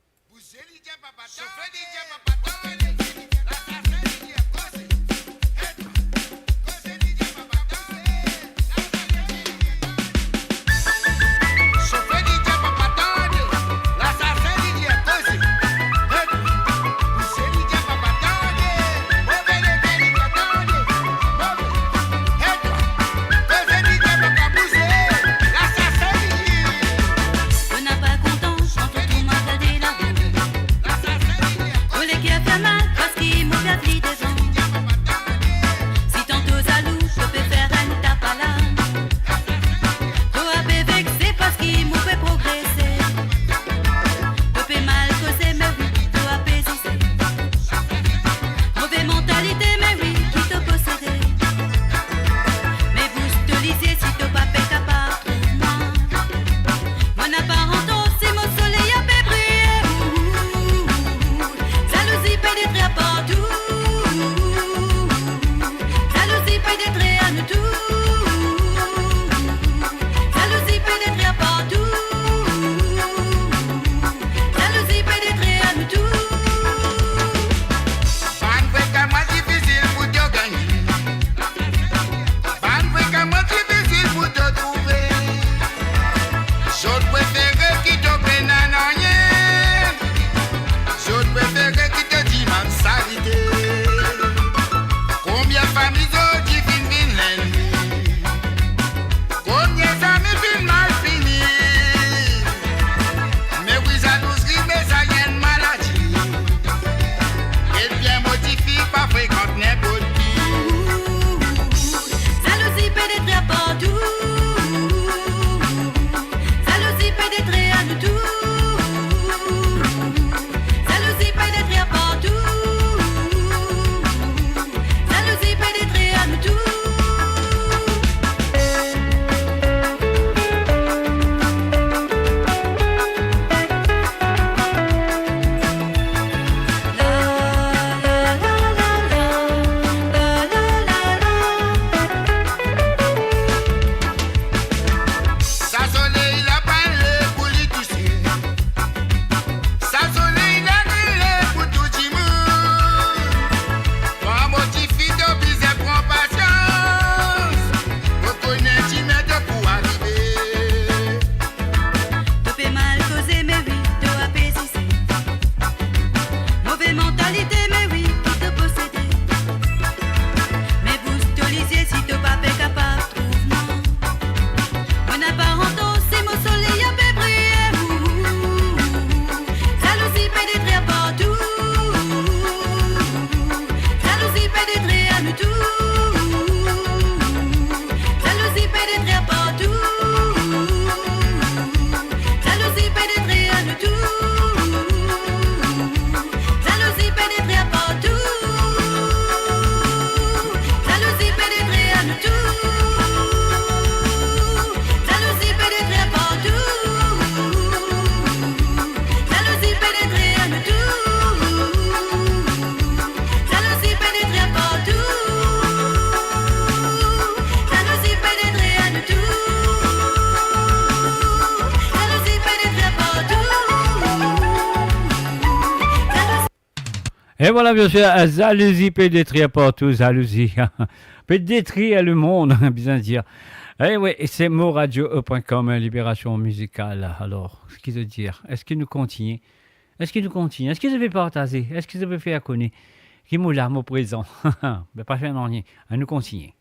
E vwala, bien sir, zalouzi pe detrir partou, zalouzi pe detrir lemond, bizin dir. E wi, se moradio pwin kom, liberasion mizikal. Alor, ki zot dir? Eski nou kontigne? Eski nou kontigne? Eski zot pe partaze? Eski zot pe fer kone ki mo la, mo prezan? Be, pa fer nanye. Annou kontigne.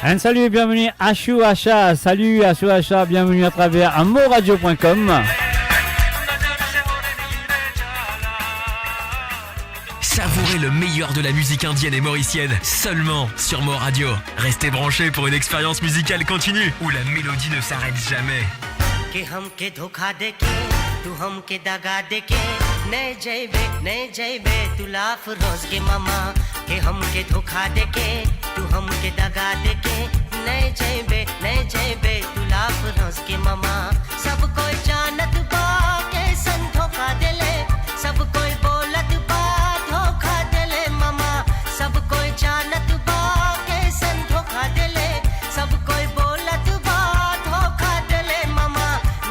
Un salut et bienvenue à Chou Acha. Salut à Chou Acha, bienvenue à travers moradio point com. Savourez le meilleur de la musique indienne et mauricienne seulement sur Mo Radio. Restez branchés pour une expérience musicale continue où la mélodie ne s'arrête jamais. कि हमके धोखा देके, तू हमके दगा देके, नहीं जइबे, नहीं जइबे, तू लाफ रोज के मामा। कि हमके धोखा देके, तू हमके दगा देके, नहीं जइबे, नहीं जइबे, तू लाफ रोज के मामा। सब कोई जानत बा, कैसन धोखा देले, सब कोई बोलत बा, धोखा देले मामा। सब कोई जानत बा, कैसन धोखा देले, सब कोई बोलत बा, धोखा देले मामा।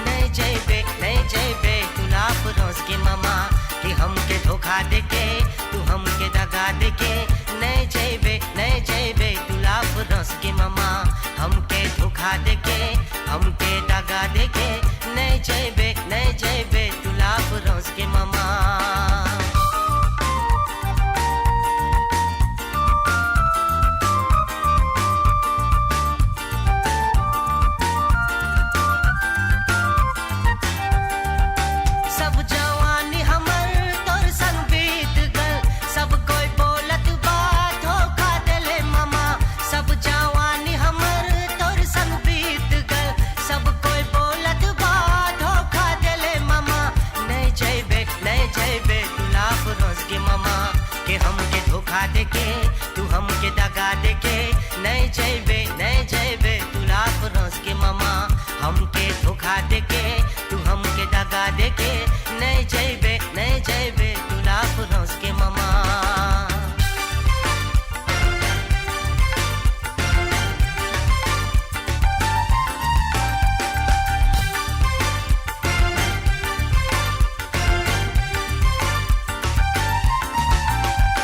नहीं जइबे, नहीं जइबे, तू लाफ रोज के मामा। कि हमके धोखा देके, तू हमके दगा देके, नहीं जइबे, नहीं जइबे, तू लाफ रोज के मामा। हमके धोखा देके, हमके दगा देके, नहीं जइबे, नहीं जइबे, तू लाफ रोज के मामा। सब जवानी हमर तोर संग बीत गल, सब कोई बोलत बा धोखा देले मामा। सब जवानी हमर तोर संग बीत गल, सब कोई बोलत बा धोखा देले मामा। नहीं जइबे, नहीं जइबे, तू लाफ रोज के मामा। कि हमके धोखा देके, तू हमके दगा देके, नहीं जइबे, नहीं जइबे, तू लाफ रोज के मामा। हमके धोखा देके, तू हमके दगा देके, नहीं जइबे, नहीं जइबे, तू लाफ रोज के मामा।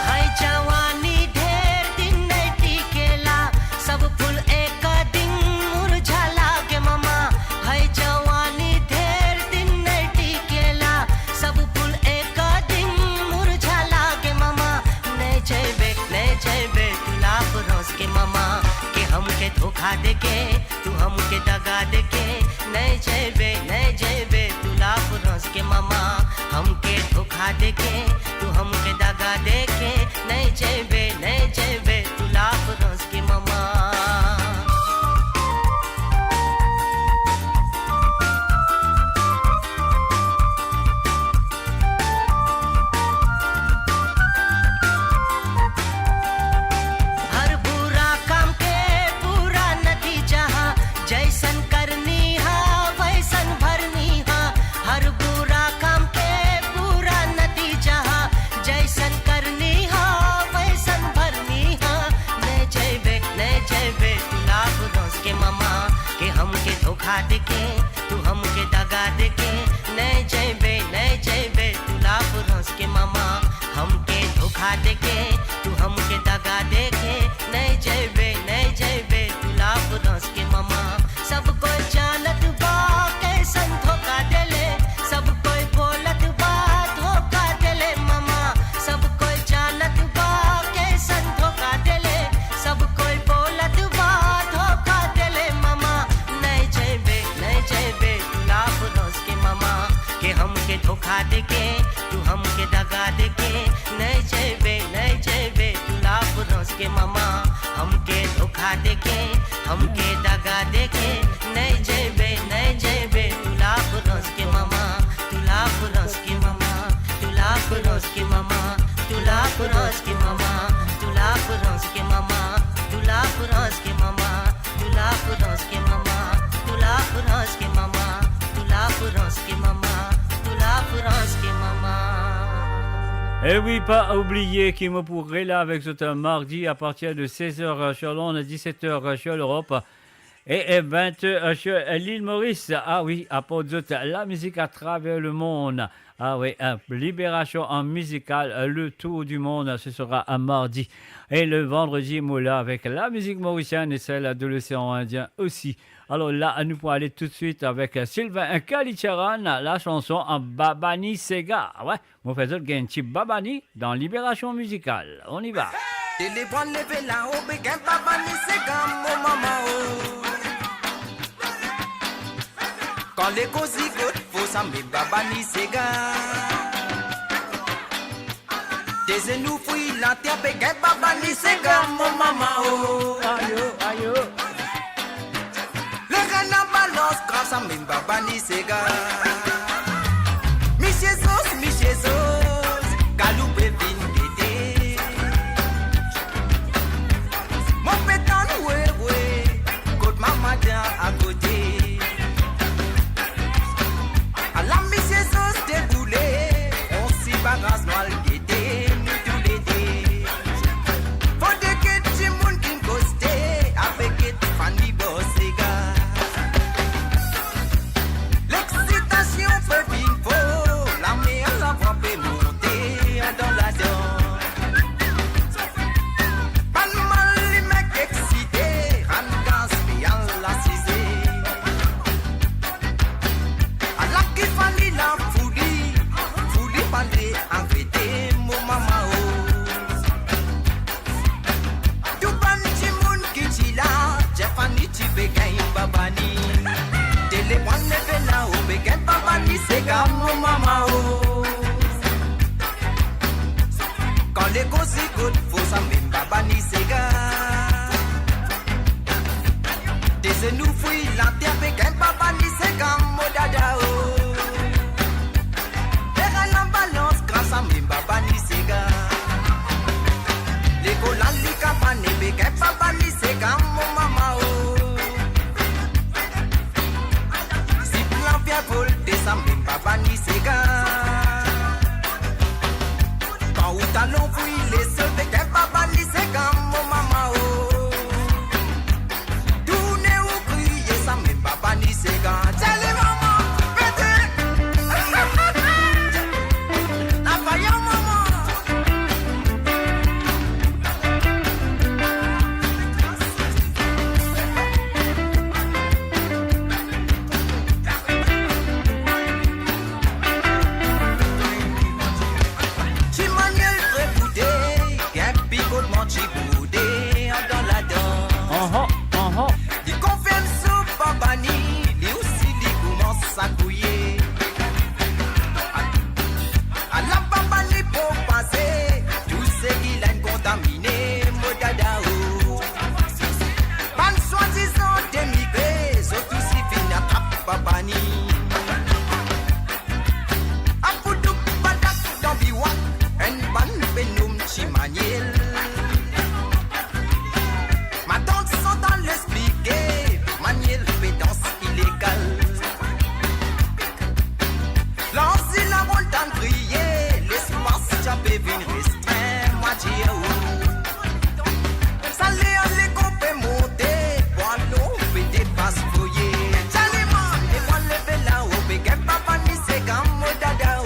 हाय जवानी ढेर दिन नहीं टिकेला, सब फूल एक दिन मुरझा लागे मामा। हाय जवानी ढेर दिन नहीं टिकेला, सब फूल एक दिन मुरझा लागे मामा। नहीं जइबे, नहीं जइबे, तू लाफ रोज के मामा। कि हमके धोखा देके, तू हमके दगा देके, नहीं जइबे, नहीं जइबे, तू लाफ रोज के मामा। हमके धोखा देके, तू हमके दगा देके, नहीं जइबे, नहीं जइबे, तू लाफ रोज के मामा। हर बुरा काम के बुरा नतीजा हा, जैसन करनी हा, वैसन भरनी हा। हर बुरा काम के बुरा नतीजा हा, जैसन करनी हा, वैसन भरनी हा। नहीं जइबे, नहीं जइबे, तू लाफ रोज के मामा, कि हमके धोखा देके, तू हमके दगा देके, नहीं जइबे, नहीं जइबे, तू लाफ रोज के मामा। हमके धोखा देके, तू हमके दगा देके, नहीं जइबे, नहीं जइबे, तू लाफ रोज के मामा। सब कोई जानत बा, कैसन धोखा देले, सब कोई बोलत बा, धोखा देले मामा। सब कोई जानत बा, कैसन धोखा देले, सब कोई बोलत बा, धोखा देले मामा। नहीं जइबे, नहीं जइबे, तू लाफ रोज के मामा। कि हमके धोखा देके, तू हमके दगा देके, नहीं जइबे, नहीं जइबे, तू लाफ रोज के मामा। हमके धोखा देके, हमके दगा देके, नहीं जइबे, नहीं जइबे, तू लाफ रोज के मामा, तू लाफ रोज के मामा, तू लाफ रोज के मामा, तू लाफ रोज के मामा, तू लाफ रोज के मामा, तू लाफ रोज के मामा, तू लाफ रोज के मामा, तू लाफ रोज के मामा, तू लाफ रोज के मामा, तू लाफ रोज के मामा. E wi, pa oubliye ki mo pou rela avek zot mardi a partir de seize heures sur l'onde, dix-sept heures sur l'Europe et, et vingt heures sur l'île Maurice. Ah wi, aport zot lamizik atraver lemond. Ah wi, euh, Libération en musical, euh, le tour du monde, ce sera un mardi. Et le vendredi, mo la avek lamizik mauricienne et celle de l'océan Indien aussi. Alor la, nou pou ale toutswit avek Sylvain Kalicharan, la chanson Babani Sega. Ah ouais, mo fer zot gagn ti babani dan Libération Musicale. On y va. Te le pran leve lao, be gagn Baba ni sega, mo mama o. Kan lekoz li kot, fo sa mem Baba ni sega. Dezenou fouy later, be gagn Baba ni sega, mo mama o. Ayo, ayo. Lerenn an balans, gras a mem Baba ni sega. Misie Zos, misie Zos, galou pe vinn gete. Mo pe tann, we, we, kot mama ti akote. Ala misie Zos deboule, on si bagaz nou al gete, nou toulede. Fode get dimoun ki koste, avek get fani bor sega. Lexitasion pe vinn for, lamer lavwa pe monte andan ladans. Bann mal limen ki exite, rann gaz pe al asize. Ala ki fani la fouli, fouli pale arete, mo mama o. Tou bann dimoun ki ti la, dir fani ti pe gagn Baba ni. Te le pran leve lao, be gagn Baba ni sega, mo mama o. Kan lekoz li kot, fo sa mem Baba ni sega. Dezenou fouy later, be gagn Baba ni sega, mo dada o. Lerenn an balans, gras a mem Baba ni sega. Lekol al li kabane, be gagn Baba ni sega, mo mama o. Zip la vinn volte, sa mem Baba ni sega. Kan ou talon fouy lesol, be gagn Baba ni sega, mo mama o. Tourne ou kriye, sa mem Baba ni sega. Tchale mama, pete. Lafaya mama. Ti Maniel pre boutey, gagn pikotman ti boude andan ladans. Aha, aha. Li konfirm so Baba ni, li osi li koumans a gouye. Ala Baba ni propaze, tou seki la inn kontamine, mo dada o. Bann swadizan demigre, zot osi finn atrap Baba ni. Apoudouk badak dan biwak, enn bann pe nom Ti Maniel. Matant Santal explike, Maniel pe dans ilegal. Lanzi lamontann kriye, lespas ti pe vinn restrin, mwa dir ou. Sale ale konpe monte, bwalon pe depas foye. Tchale mama, e mwa leve lao, be gagn Baba ni sega, mo dada o.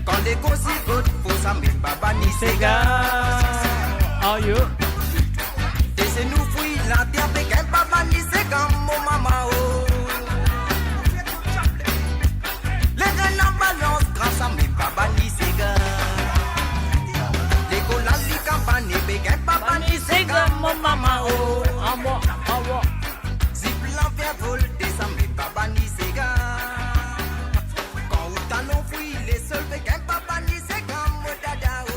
Kan lekoz li kot, fo sa mem Baba ni sega. Ayo. Dezenou fouy later, be gagn Baba ni sega, mo mama o. Lerenn an balans, gras a mem Baba ni sega. Lekol al li kabane, be gagn Baba ni sega, mo mama o. Awa, awa. Zip la vinn volte, sa mem Baba ni sega. Kan ou talon fouy lesol, be gagn Baba ni sega, mo dada o.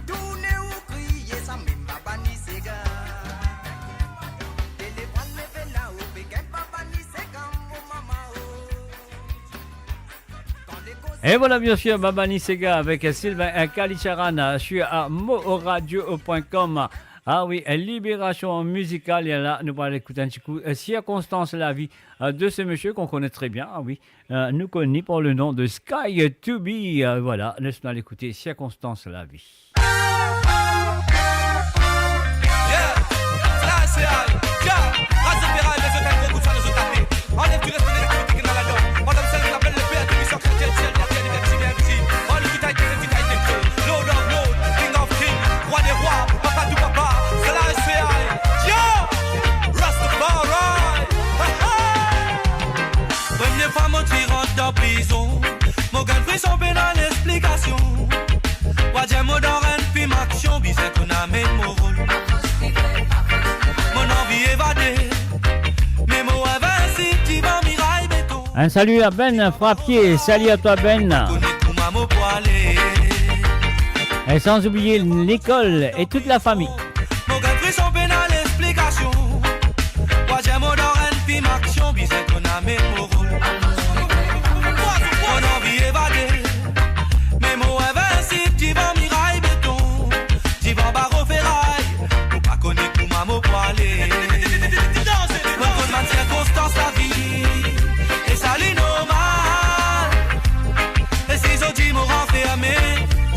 Tourne ou kriye, sa mem Baba ni sega. Te le pran leve lao, be gagn Baba ni sega, mo mama o. Et voilà, bien sûr, Baba ni sega avec Sylvain Kalicharan sur, euh, moradio point com. Ah oui, euh, libération musicale, et là, nous allons écouter un petit coup, euh, Circonstance la vie, euh, de ce monsieur qu'on connaît très bien, ah oui, euh, nous connu par le nom de Sky to Be, euh, voilà, laisse-nous aller écouter Circonstance la vie. Yeah, la se al, yeah, raz feray, lezot enn gro kout sa, lezot tape. Anlev tou respè, lezot ki ena ladan. Madam sel ki apel le Père Tout-Puissant, Chrétien, Ciel, la terre, liberté, liberté. All the tight, the tight, the tight. Lord of Lord, King of King, Roi des Rois, Papa tout Papa, Selassie I. Yo! Rastafari! Ha, ha! Premie fwa mo ti rant dan prizon, mo gagn frison pena lexplikasion. Un salut à Ben Frappier, salut à toi Ben. Et sans oublier Nicole et toute la famille. Mo gagn frison pena lexplikasion. Mo dir mo dan enn fim aksion, bizin konn amenn mo rol. Mo anvi evade, me mo invensib divan miray beton, divan baro feray. Mo pa kone kouma mo pou ale. Mo konn bann sirkonstans lavi, e sa li normal. E si zot dir mo ranferme,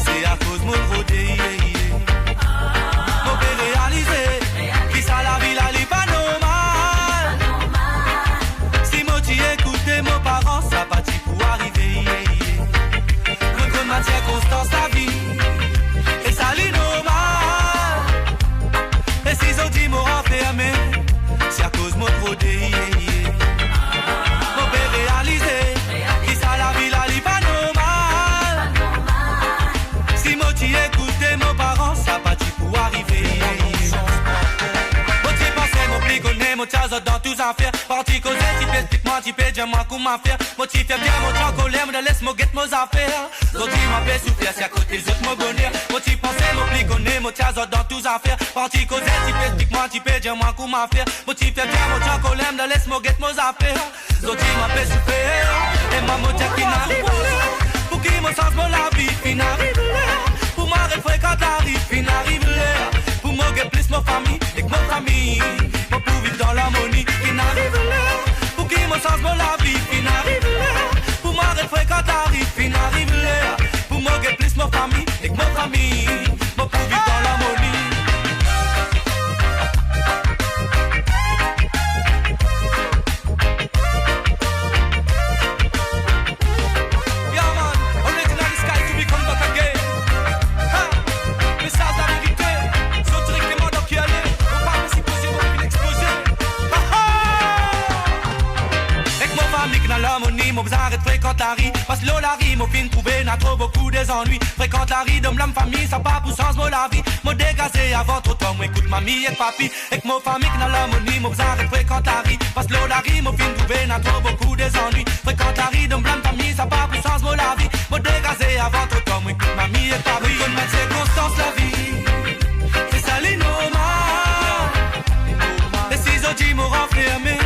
se akoz mo rode, ye, ye. Mo pe realize ki sa lavi la li pa normal. Si mo ti ekoute mo paran, sa pa ti pou arive, ye, ye. Mo konn bann sirkonstans lavi, e sa li normal. E si zot dir mo ranferme, se akoz mo rode, ye, ye. Mo pe realize ki sa lavi la li pa normal. Si mo ti ekoute mo paran, sa pa ti pou arive. Mo ti panse mo pli kone, mo ti al zot dan tou zafer. Parti koze, ti pe explik mwa, ti pe dir mwa kouma fer. Mo ti fer bien, mo ti ankoler, mo dan les mo get mo zafer. Zot dir mwa pe soufer, si akote zot mo boner. Mo ti panse mo pli kone, mo ti al zot dan tou zafer. Parti koze, ti pe explik mwa, ti pe dir mwa kouma fer. Mo ti fer bien, mo ti ankoler, mo dan les mo get mo zafer. Zot dir mwa pe soufer, e mwa mo dir ki finn ariv ler. Pou ki mo sanz mo lavi, finn ariv ler. Pou mo aret frekant lari, finn ariv ler. Pou mo get plis mo fami, ek mo fami, mo pou viv dan larmoni, finn ariv ler. Pou ki mo sanz mo lavi, finn ariv ler. Pou mo aret frekant lari, finn ariv ler. Pou mo get plis mo fami, ek mo fami, mo pou viv dan larmoni. Yeah, man, original sky to be come back again. Ha! Mesaz laverite, sot direkteman dan kiale, mo pa pe sipoze mo vinn exploze. Ha, ha! Ek mo fami ki dan larmoni, mo bizin aret frekant lari, pas lor lari, mo finn trouve ena tro boukou dezannwi. Frekant lari, donn mo fami, sa pa pou sanz mo lavi. Mo degaze avan tro tar, mo ekout mami ek papi. Ek mo fami ki dan larmoni, mo bizin aret frekant lari, pas lor lari, mo finn trouve ena tro boukou dezannwi. Frekant lari, donn mo fami, sa pa pou sanz mo lavi. Mo degaze avan tro tar, mo ekout mami ek papi. Mo konn bann sirkonstans lavi, e sa li normal. E si zot dir mo ranferme,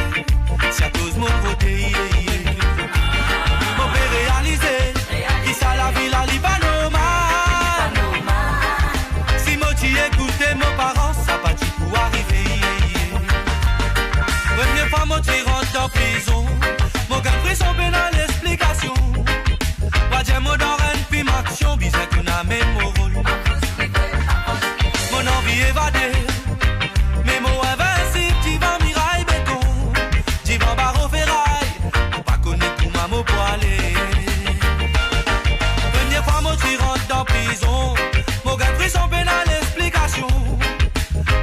se akoz mo rode, ye, ye. Mo pe realize ki sa lavi la li pa normal. Si mo ti ekoute mo paran, sa pa ti pou arive, ye, ye. Premie fwa mo ti rant dan prizon, mo gagn frison pena lexplikasion. Mo dir mo dan enn fim aksion, bizin konn amenn mo rol. Mo anvi evade, me mo invensib divan miray beton, divan baro feray. Mo pa kone kouma mo pou ale. Premie fwa mo ti rant dan prizon, mo gagn frison pena lexplikasion.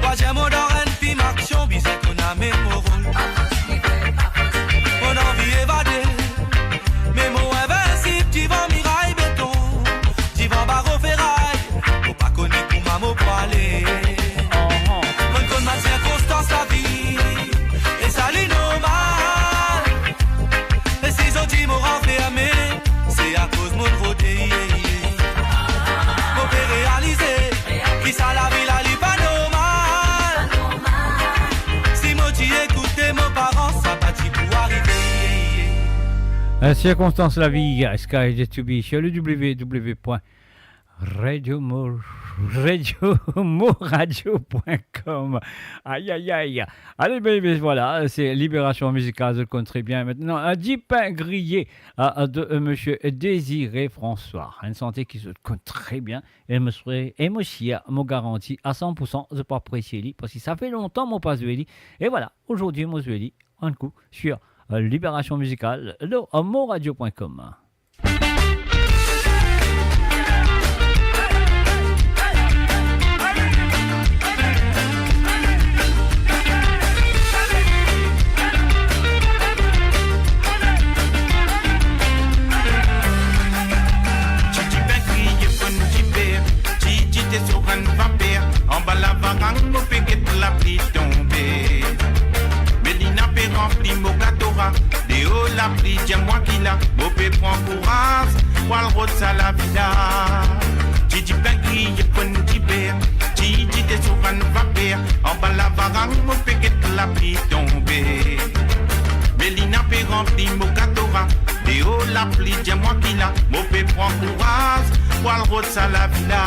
Mo dir mo dan enn fim aksion, bizin konn amenn mo rol. Mo anvi evade, me mo invensib divan miray beton, divan baro feray. Mo pa kone kouma mo pou ale. Mo konn bann sirkonstans lavi, e sa li normal. E si zot dir mo ranferme, se akoz mo rode, ye, ye. Mo pe realize ki sa lavi la li pa normal. Si mo ti ekoute mo paran, sa pa ti pou arive, ye, ye. Euh, sirkonstans lavi, Sky Jet to be sur le w w w point radio mo, radio mo radio point com. Aïe, aïe, aïe. Allez, ben, ben, voilà, c'est Libération Musicale, zot konn tre bien. Maintenant, un dipin griye, euh, de, euh, monsieur Désiré François. Enn sante ki zot konn tre bien. E mo swar, e mo sir, mo garanti a san pour san, zot pou apresie li, parski sa fer lontan mo pa zwe li. E voilà, azordi mo zwe li, enn kou, sur, euh, Libération Musicale, lor, euh, mo radio point com. Ti dipin griye fann difer, ti dipin te sor enn vaper, anba lavarang mo pe get lapli tonbe. Melina pe ranpli mo gatora, de O lapli, dir mwa ki la, mo pe pran kouraz pou al rod sa lavi la. Ti dipin griye, fonn diber, ti dite sou bann vaper, anba lavarang mo pe get lapli tonbe. Melina pe ranpli mo gatora, deor lapli, dir mwa ki la, mo pe pran kouraz pou al rod sa lavi la.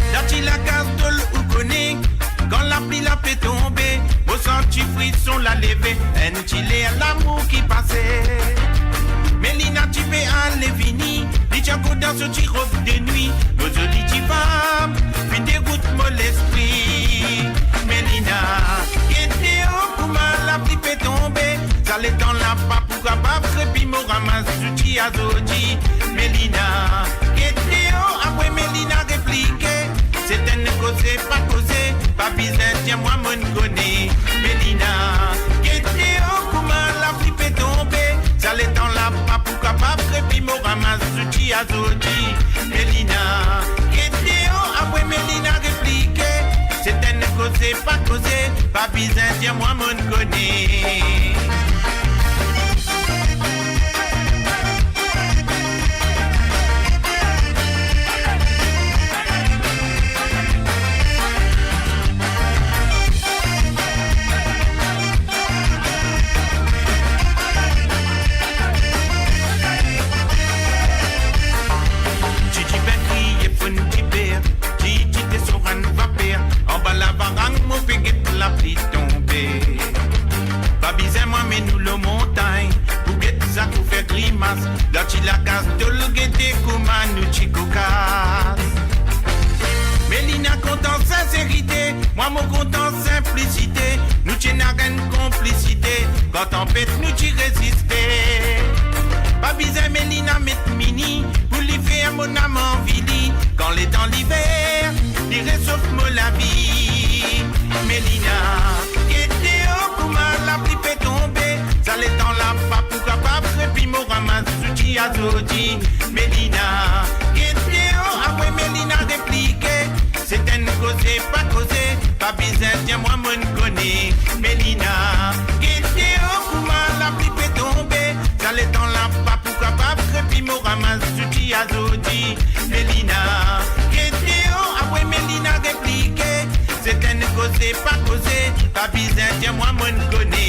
Dan ti lakaz tol ou kone, kan lapli la pe tonbe, mo santi frison la leve, enn ti ler lamour ki pase. Melina ti pe ale vini, li ti ankor dan so ti rob de nwi, mo zoli ti fam, finn derout mo lespri. Melina, get deor kouma lapli pe tonbe, sa letan la pa pou kapav krepi, mo ramas zouti azordi. Melina, get deor, apre Melina replike, se enn koze pa koze, pa bizin dir mwa, monn kone. Melina, get deor kouma lapli pe tonbe, sa letan la pa pou kapav krepi, mo ramas zouti azordi. Melina, get deor, apre Melina replike, se enn koze pa koze, pa bizin dir mwa, monn kone. Ti dipin griye, fonn diber, ti dite sou bann vaper, anba lavarang mo pe get lapli tonbe. Pa bizin mwa mennen nou lor montagn pou get sa ki fer grimas, dan ti lakaz tol gete kouma nou ti kokas. Melina kontan sinserite, mwa mo kontan sinplisite, nou ti ena enn konplisite, kan tanpet nou ti reziste. Pa bizin Melina met mini pou li fer mo nam anvi li, kan letan liver, li resof mo lavi. Melina, get deor kouma lapli pe tonbe, sa letan la pa pou kapav krepi, mo ramas zouti azordi. Melina, get deor, apre Melina replike, se enn koze pa koze, pa bizin dir mwa, monn kone. Melina, get deor kouma lapli pe tonbe, sa letan la pa pou kapav krepi, mo ramas zouti azordi. Melina, get deor, apre Melina replike, se enn koze pa koze, pa bizin dir mwa, monn kone.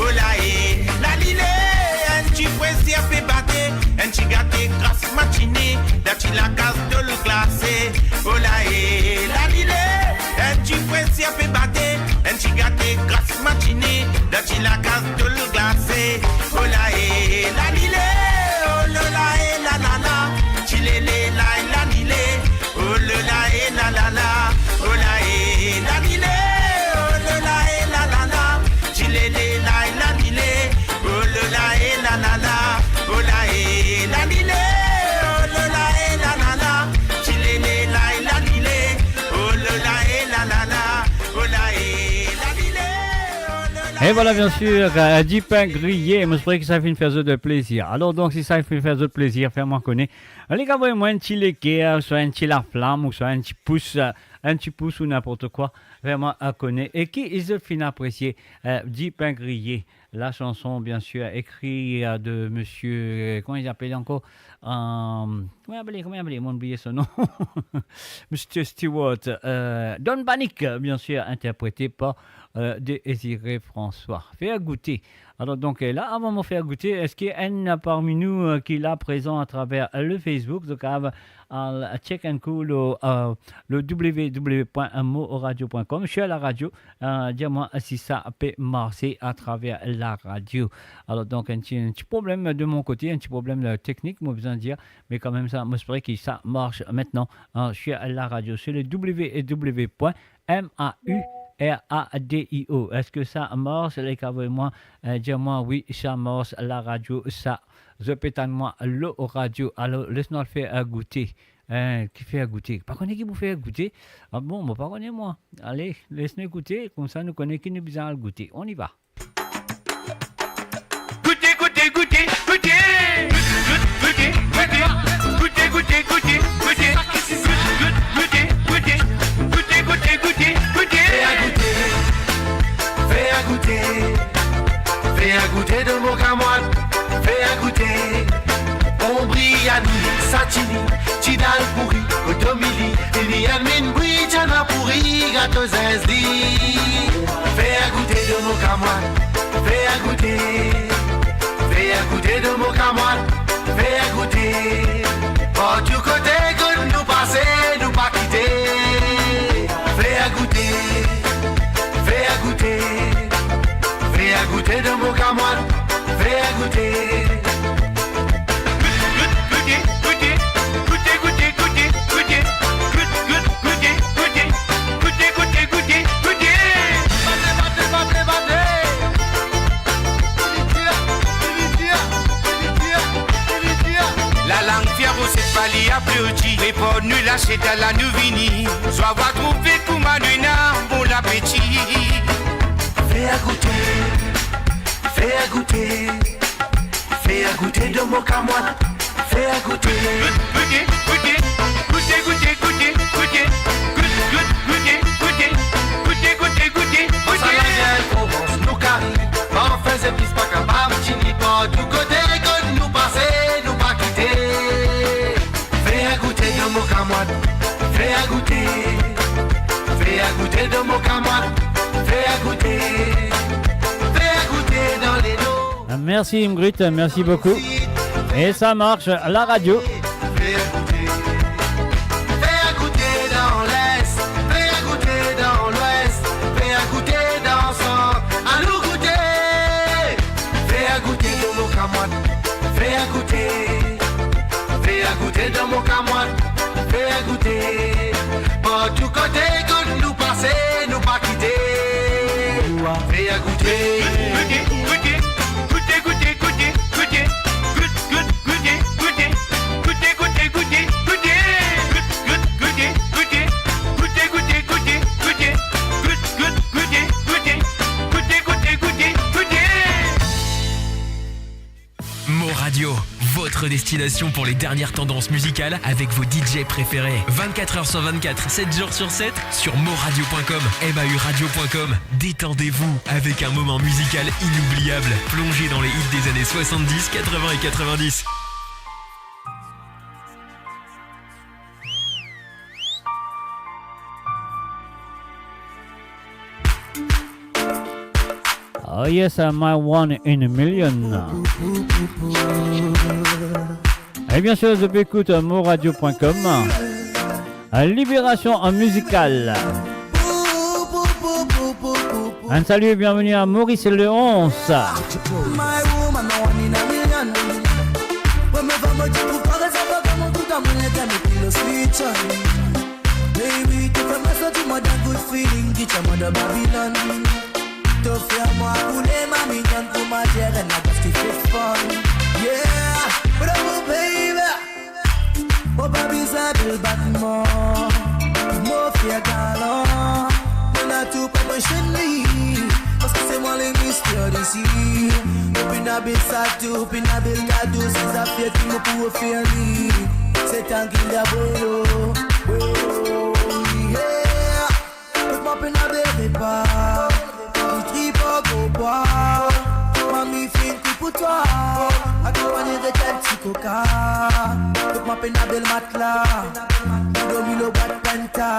Ola e lalile, enn ti fre sir pe bate, enn ti gate gras matine, dan ti lakaz tol glase. Ola e lalile, enn ti fre sir pe bate, enn ti gate gras matine, dan ti lakaz tol glase. Ola e lalile, olola e lalala, ti lele la e lalile, olola e lalala, ola e lalile, olola e lalala, ti lele la e lalile, olola e lalala, ola e lalile, olola e lalala, ti lele la e lalile, olola e lalala, ola e lalile, olola. Et voilà, bien sûr, euh, Dipin Griye, mo espere ki sa finn fer zot plezir. Alor donk, si sa finn fer zot plezir, fer mwa kone. Li kapav avoy mwa enn ti like, ouswa enn ti laflam, ouswa enn ti pous, euh, enn ti pous ou ninport kwa. Fer mwa, euh, kone. E ki zot finn apresie, euh, Dipin Griye, la chanson, bien sûr, écrit, euh, de monsieur, euh, comment il s'appelle encore ? Euh, comment il s'appelle, comment il s'appelle ? Mo bliye son nom. Monsieur Stewart, euh, Don Panic, bien sûr, interprété par, euh, Désiré François. Fer goute. Alor donk, euh, la, avan mo fer goute, eski enn parmi nou, euh, ki la prezan atraver le Facebook, zot kapav al check enn kou le, euh, le w w w point mo radio point com, sir laradio, euh, dir mwa si sa pe marse atraver laradio. Alor donk, enn ti, enn ti problem de mon kote, enn ti problem, euh, teknik, mo bizin dir, me kanmem sa, mo espere ki sa mars aster, hein, sir laradio, sir le w w w point m a u r a d i o. Eski sa mars? Li kapav avoy mwa, euh, dir mwa, wi, sa mars, laradio, sa. Zot pe tann mwa lor radio. Alor, les nou al fer, euh, goute. Hein, ki fer goute? Pa kone ki pou fer goute. Ah bon, mo pa kone mwa. Ale, les nou ekoute, koumsa nou kone ki nou bizin al goute. On y va. Goute, goute, goute, goute. Goute, goute, goute. Goute, goute, goute, goute. Goute, goute, goute. Goute, goute, goute, goute. Fer goute. Fer goute. Fer goute. Anini, satini, ti dal pouri, kotomili, fini enn minn bwi, ti ena pouri, gato zinzli. Fer goute dan mo kamwad, fer goute. Fer goute dan mo kamwad, fer goute. Partou kote kot nou pase, nou pa kite. Fer goute, fer goute. Fer goute dan mo kamwad, fer goute. Goute, goute, goute, goute, goute, goute. Goute, goute, goute, goute, goute, goute, goute. Bate, bate, bate, bate. Lalang fier, mo set pali aplodi. Prepar nou lasiet, ala nou vini. Zwa, vwa, trouve kouma nou ena bon lapeti. Fer goute, fer goute. Fer goute dan mo kamwad, fer goute. Goute, goute, goute, goute, goute, goute. Goute, goute, goute, goute, goute, goute, goute. Sa lavil Provans, nou kari, parfin, zepis pa kapav tini, partou kote kot nou pase, nou pa kite. Fer goute dan mo kamwad, fer goute. Fer goute dan mo kamwad, fer goute. Fer goute dan leno. Merci Ingrid, merci beaucoup. Et ça marche, la radio. Fer goute, fer goute dan Les, fer goute dan Lwes, fer goute dan Sant, anou goute. Fer goute dan mo kamwad, fer goute. Fer goute dan mo kamwad, fer goute. Partou kote kot nou pase, nou pa kite. Fer goute. Goute, goute, goute, goute, goute, goute. Goute, goute, goute, goute. Goute, goute, goute, goute. Goute, goute, goute, goute. Goute, goute, goute, goute. Goute, goute, goute, goute. Goute, goute, goute, goute. Mo Radio, votre destination pour les dernières tendances musicales avec vos D J préférés. Vingt-quatre heures sur vingt-quatre, sept jours sur sept, sur mo radio point com, M A U radio point com. Détendez-vous avec un moment musical inoubliable, plongé dans les hits des années soixante-dix, quatre-vingts et quatre-vingt-dix. Oh yes, my one in a million. Et bien sûr, zot pe ekout mo radio point com. Libération en musical. Un salut et bienvenue à Maurice Léonce. My woman, my one in a million. Première fois, moi, tu trouves pas raison, pas comme tout dans mon état, mais puis le switch. Baby, tu fais moi sentir moi d'un good feeling, qui tient moi dans Babylone. To fer mwa boule, ma mignonne, pou ma tere, ena bas ki fit fon. Yeah, bravo, baby. Mo pa bizin bel batman pou mo fer galan. Mo ena tou pou mo seni, paski se mwa le mister isi. Mo pena bel satou, pena bel kado, se zafer ki mo pou ofer li. Se trankil dabor. Oh, yeah. Kot mwa pena bel repa, nou trip an gro bwa. Mami finn kwi pou twa, akonpagn ek enn ti koka. Kot mwa pena bel matla, pou dormi lor bwat penta.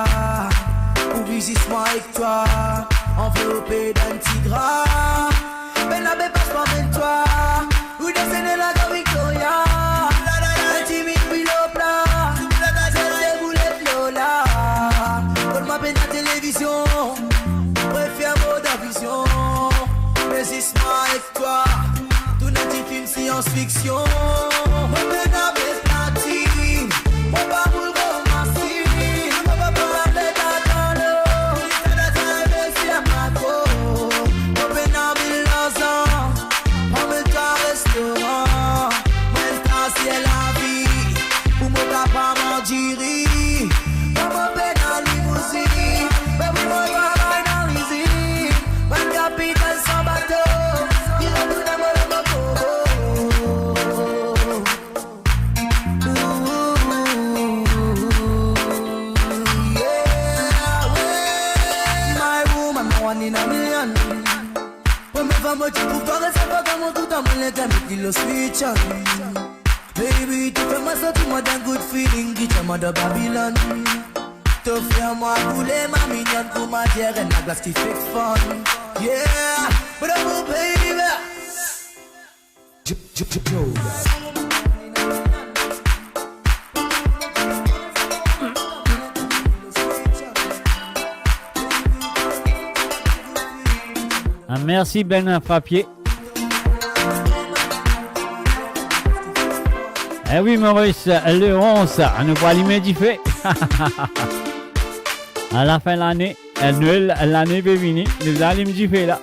Pou vinn zis mwa ek twa, anvelope dan enn ti dra. Pena bel pas pou amenn twa. Ou desann lagare Victoria. Enn ti minn dwil o pla. Zot deboule Lola. Kot mwa pena televizion. Prefer mo dan vizion. Me zis mwa ek twa. Tourn enn ti fim sians fiksion. Mo pena bel platin. Mo pa boul gro masin. Mo pa pran letan dan lo. Sa dan sa envesti dan makro. Mo pena bel larzan. Anmenn twa restoran, mwa enn star sir lavi, pou mo kapav manz diri. Mwa mo pena limouzinn, me pou mo travay dan lizinn. Bann kapitan san bato, ki retourn mo lor mo kobo. Ooh, yeah, ouais. My woman, my one in a million. Première fois moi tu trouves toi, reste pas dans mon tout dans mon lien, t'as mis le switch. Baby, tu fais moi To ti mwa dan good feeling, ki ti mwa dan Babylon. To fer mwa boule, ma mignonne, kouma dir enn laglas ki fek fonn. Yeah, bravo, baby. J-, J-, J-, Joe. Ah, mersi, Ben Frappier. Eh wi, Maurice, le onze, nou pou alim dife. A lafin lane, Nwel, lane pe vini, nou alim dife la.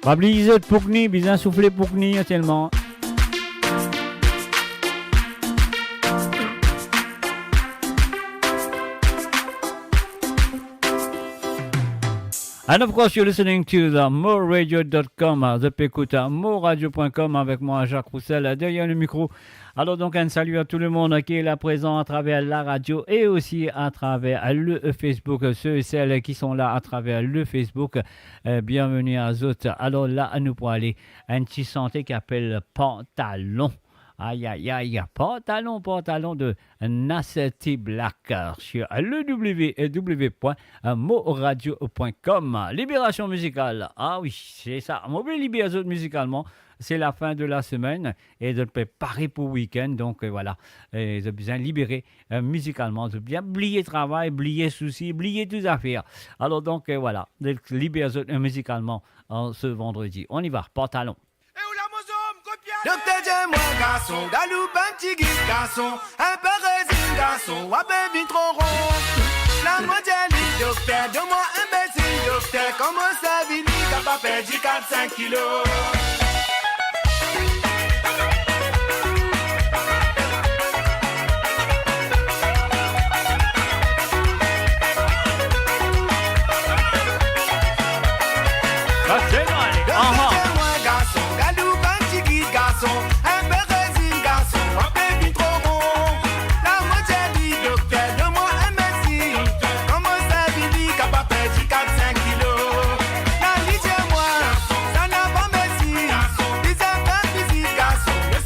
Pa bliye zot poukni, bizin soufle poukni, telman. And of course, you're listening to the Mo Radio dot com. Zot pe ekout Mo Radio point com avek mwa, Jacques Roussel, deryer le mikro. Alors donc, un salut à tout le monde qui est là présent à travers la radio et aussi à travers le Facebook. Ceux et celles qui sont là à travers le Facebook, euh, bienvenue à zot. Alors la, nou pou ale enn ti sante ki apel Pantalon. Aïe, aïe, aïe, Pantalon, Pantalon de Nasty Black, euh, sur le w w w point mo radio point com. Libération musicale. Ah oui, c'est ça. Mo pe liber zot mizikalman. C'est la fin de la semaine et zot pe pare pou week-end. Donc, euh, voilà. E zot bizin libere, euh, mizikalman. Zot bizin bliye travay, bliye sousi, bliye tou zafer. Alors donc, euh, voilà. Liber zot, euh, mizikalman, en ce vendredi. On y va, Pantalon. Dokter, dir mwa garson, galoup enn ti git garson, inpe rezinn garson, ou pe vinn tro ron. La mo dir li, dokter, donn mwa enn mesin, dokter, kouma sa vini, kapav perdi kat sink kilo. Sa se nou ale. Aha. Dokter, mwa garson, galoup enn ti git garson, inpe rezinn garson, ou pe vinn tro ron. La mo dir li, dokter, donn mwa enn mesin, kouma sa vini, kapav perdi kat sink kilo. La li dir mwa, sa napa mesin, bizin fer vizit garson.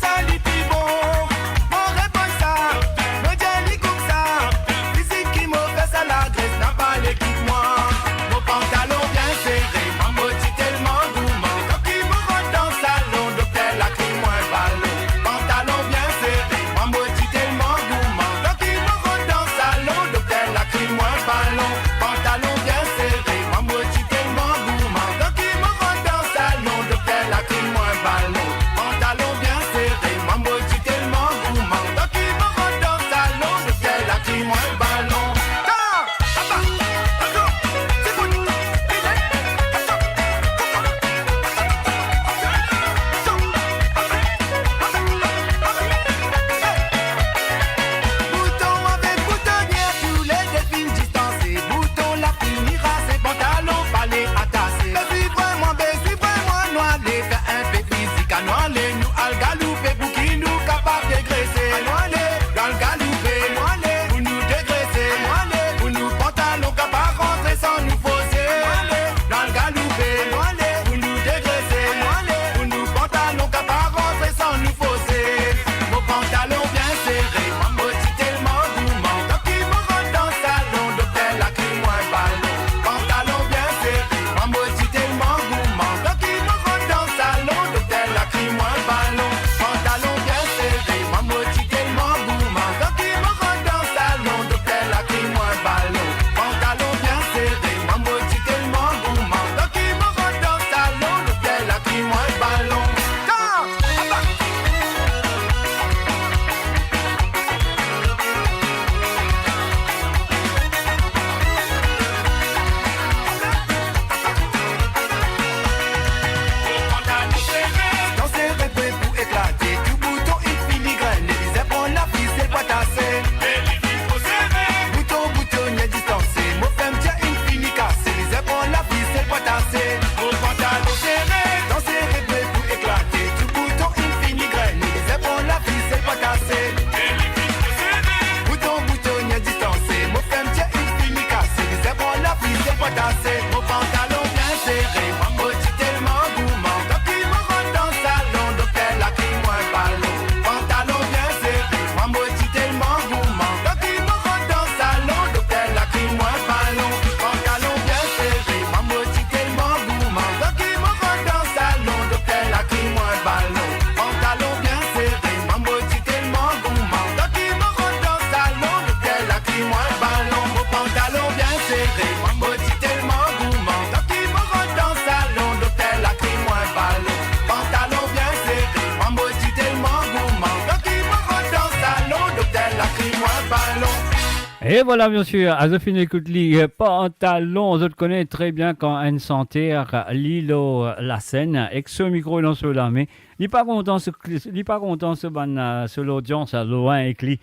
E vwala, biensir, a zot finn ekout li, eh, Pantalon, zot kone tre bien kan enn santer, eh, li lor lasenn, ek so mikro dan so lame, li pa kontan so, li pa kontan so bann, eh, so lodians, eh, lwin ek li.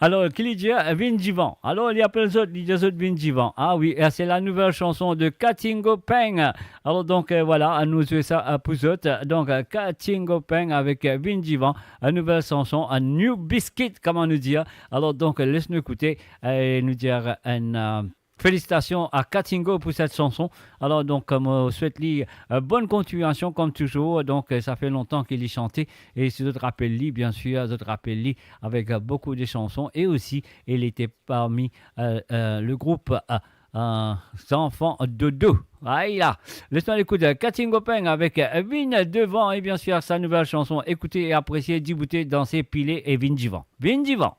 Alor, ki li dir, eh, vinn divan. Alor, li apel zot, li dir zot vinn divan. Ah wi, eh, se la nouvel chanson de Katingo Peng. Alor, donk, eh, vwala, nou zwe sa, eh, pou zot. Donk, eh, Katingo Peng avek, eh, Vinn Divan, enn nouvel chanson, enn new biscuit, kouma nou dir. Alor, donk, les nou ekoute, eh, nou dir enn, eh, felisitasion a Katingo pou set chanson. Alor, donk, mo swet li, eh, bonn kontinuasion, kouma touzour. Donk, eh, sa fer lontan ki li shanti. E si zot rapel li, biensir, zot rapel li avek, eh, boukou de chanson. E osi, li ti parmi, eh, eh, le group, eh, eh, Zanfan Dodo. Ay la. Les nou al ekout, eh, Katingo Peng avek, eh, Vinn Divan. E biensir, sa nouvel chanson. Ekoute e apresie, diboute, danse, pile e vinn divan. Vinn divan.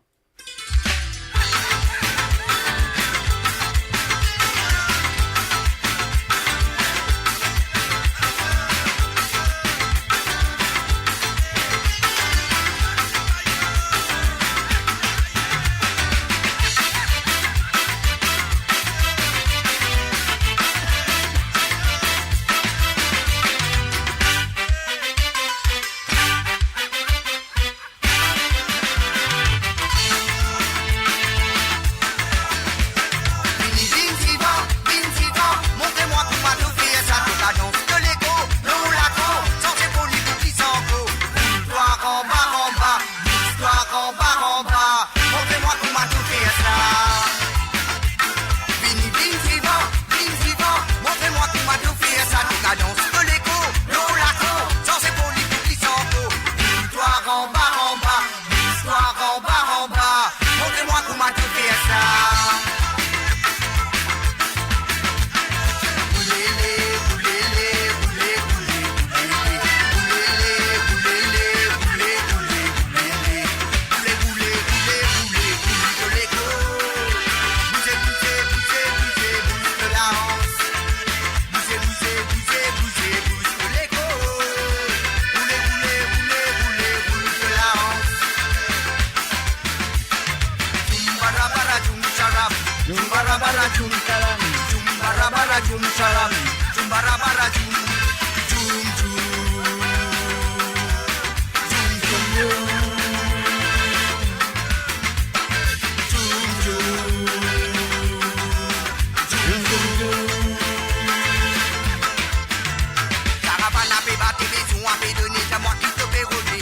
Vini, vinn divan, vinn divan, montre mwa kouma to fer sa, to kadans, to lego, lor lakor, sanze foli, bout li sanko. Boul twa anba, anba, boul twa anba, anba, montre mwa kouma to fer sa. Vini, vinn divan, vinn divan, montre mwa kouma to fer sa, to kadans, to lego, lor lakor, sanze foli, bout li sanko. Boul twa anba, anba, boul twa anba, anba, montre mwa kouma to fer sa. Boulele, boulele, boule, boule, boulele. Boulele, boulele, boule, boule, boulele. Boule, boule, boule, boule, boule to lego. Bouze, bouze, bouze, bouze, bouz to lahans. Bouze, bouze, bouze, bouze, bouz to lego. Boule, boule, boule, boule, boule to lahans. Zoum bara bara zoum sharab. Zoum bara bara zoum sharab. Zoum bara bara zoum sharab. Zoum bara bara zoum. Zoum, zoum. Zoum, zoum, zoum. Zoum, zoum. Zoum, zoum, zoum. Karavana pe bat e bezwin pe done, dir mwa ki to pe rode.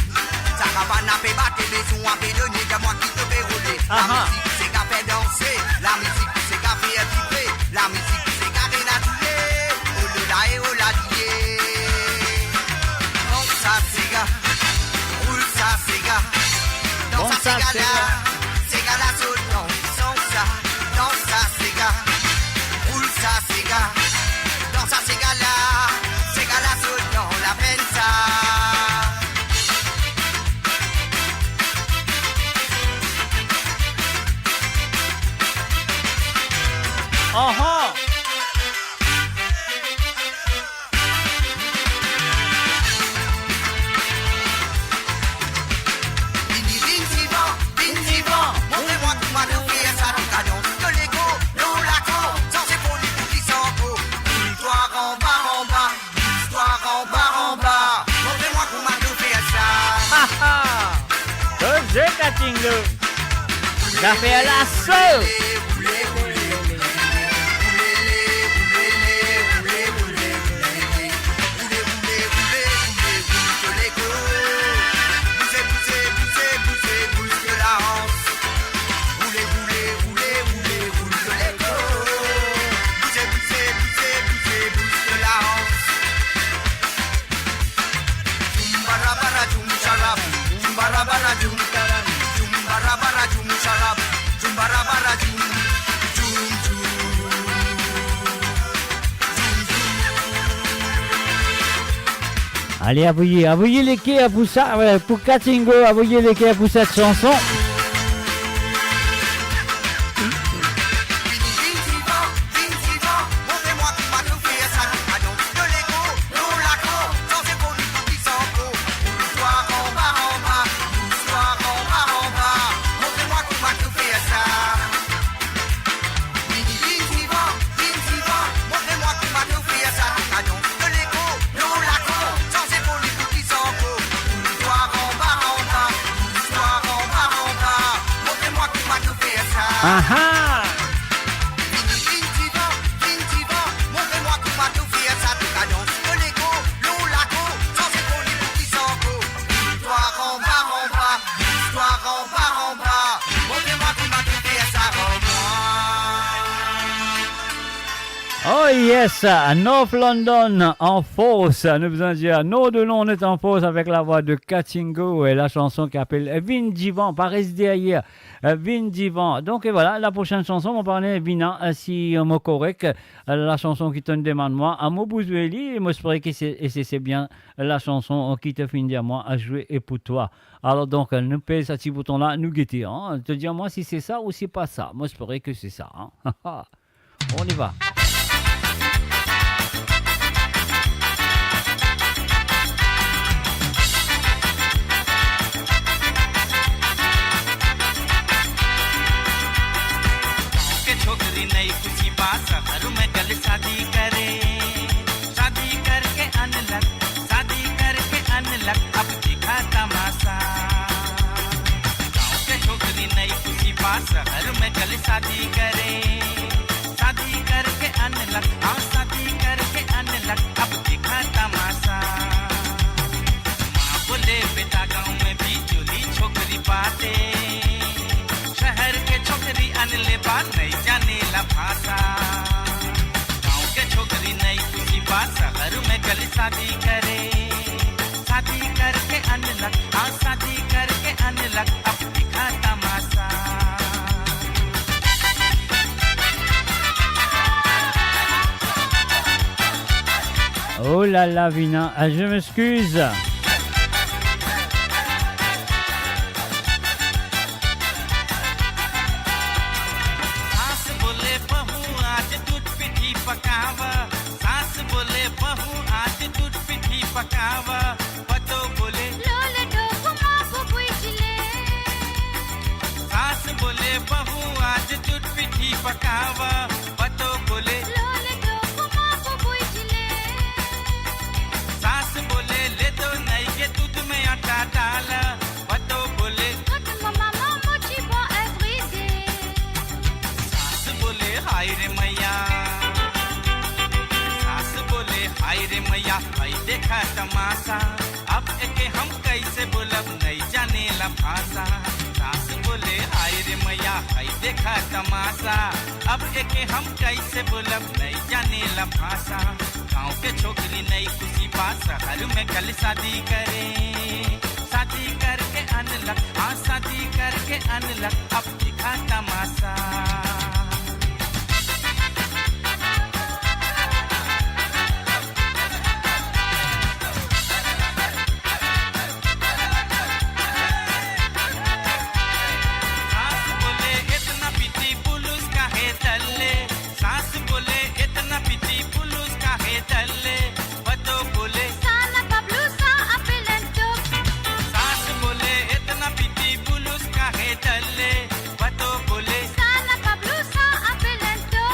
Karavana pe bat e bezwin pe done, dir mwa ki to pe rode. Aha. Lamizik se ka fer danse, lamizik se ka fer vibre, lamizik se ka rena toule. Olala e olala ye. Dans sa sega, roul sa sega. Dans sa sega la, sega la sot dan, dans sa, dans sa sega. Roul sa sega, dans sa sega la, sega la sot dan lapenn sa. Aha! Vini, vinn divan, vinn divan, montre mwa kouma to fer sa, to kadans, to lego, lor lakor, sanze foli, bout li sanko. Boul twa anba, anba, boul twa anba, anba, montre mwa kouma to fer sa. Ha, ha. Koze Katingo. Zafer laso. Ale, avoye, avoye leker pou sa, eh, pou Katingo, avoye leker pou set chanson. Aha! Vinn, vinn divan, vinn divan, montre mwa kouma to fer sa, to kadans, to lego, lor lakour, sanze poli pou ki sanko. Viktwar anba, anba, viktwar anba, anba, montre mwa kouma to fer sa, anba. Oh yes, North London an fors. Nou bizin dir, Nord de Londres an fors avek lavwa de Katingo e la chanson ki apel Vinn divan, pa res deryer. Eh, vinn divan. Donk, eh, vwala, la prosenn chanson, mo pa kone, Vina, eh, si, eh, mo korek, eh, la chanson ki to'nn demann mwa, ah, mo pou zwe li, e mo espere ki se, e se, se bien la chanson, eh, ki to finn dir mwa, eh, zwe e pou twa. Alor, donk, eh, nou pez sa ti bouton la, nou gete, an. To dir mwa si se sa ou si pa sa. Mo espere ki se sa, an. On y va. गाँव के छोकरी नई खुशी बा, शहर में गल शादी करे। शादी करके अनलक, शादी करके अनलक, अब देखा तमाशा। गाँव के छोकरी नई खुशी बा, शहर में गल शादी करे। शादी करके अनलक, हाँ, शादी करके अनलक, अब देखा तमाशा। माँ बोले, "बेटा, गाँव में भी जोली छोकरी बाटे, शहर के छोकरी अनले बा, नई जाने ला भाषा।" गाँव के छोकरी नई खुशी बा, शहर में गल शादी करे। शादी करके अनलक, हाँ, शादी करके अनलक, अब दिखा तमाशा। Oh là là, Vina, ah, je m'excuse. सास बोले, "बहू, आज दूध पीठी पकावा।" सास बोले, "बहू, आज दूध पीठी पकावा।" पतो बोले, "लोले दो कुमा को बुझले।" सास बोले, "बहू, आज दूध पीठी पकावा।" पतो बोले, "लोले दो कुमा को बुझले।" सास बोले, "ले दो नई के दूध में आटा डाला।" पतो बोले, "कत ममा मोची बो एवरीडे।" सास बोले, "हाय रे मैया।" सास बोले, "हाय रे मैया, हाय देखा तमाशा। अब एके हम कैसे बोलब, नई जाने ला भाषा।" सास बोले, "हाय रे मैया, हाय देखा तमाशा। अब एके हम कैसे बोलब, नई जाने ला भाषा।" गाँव के छोकरी नई खुशी बा, शहर में गल शादी करे। शादी करके अनलक, हाँ, शादी करके अनलक, अब देखा तमाशा। सास बोले, "इतना पीती पुलुस काहे डाले?" सास बोले, "इतना पीती पुलुस काहे डाले?" पतो बोले, "साना पब्लू सा अपेलेंटो।" सास बोले, "इतना पीती पुलुस काहे डाले?" पतो बोले, "साना पब्लू सा अपेलेंटो।"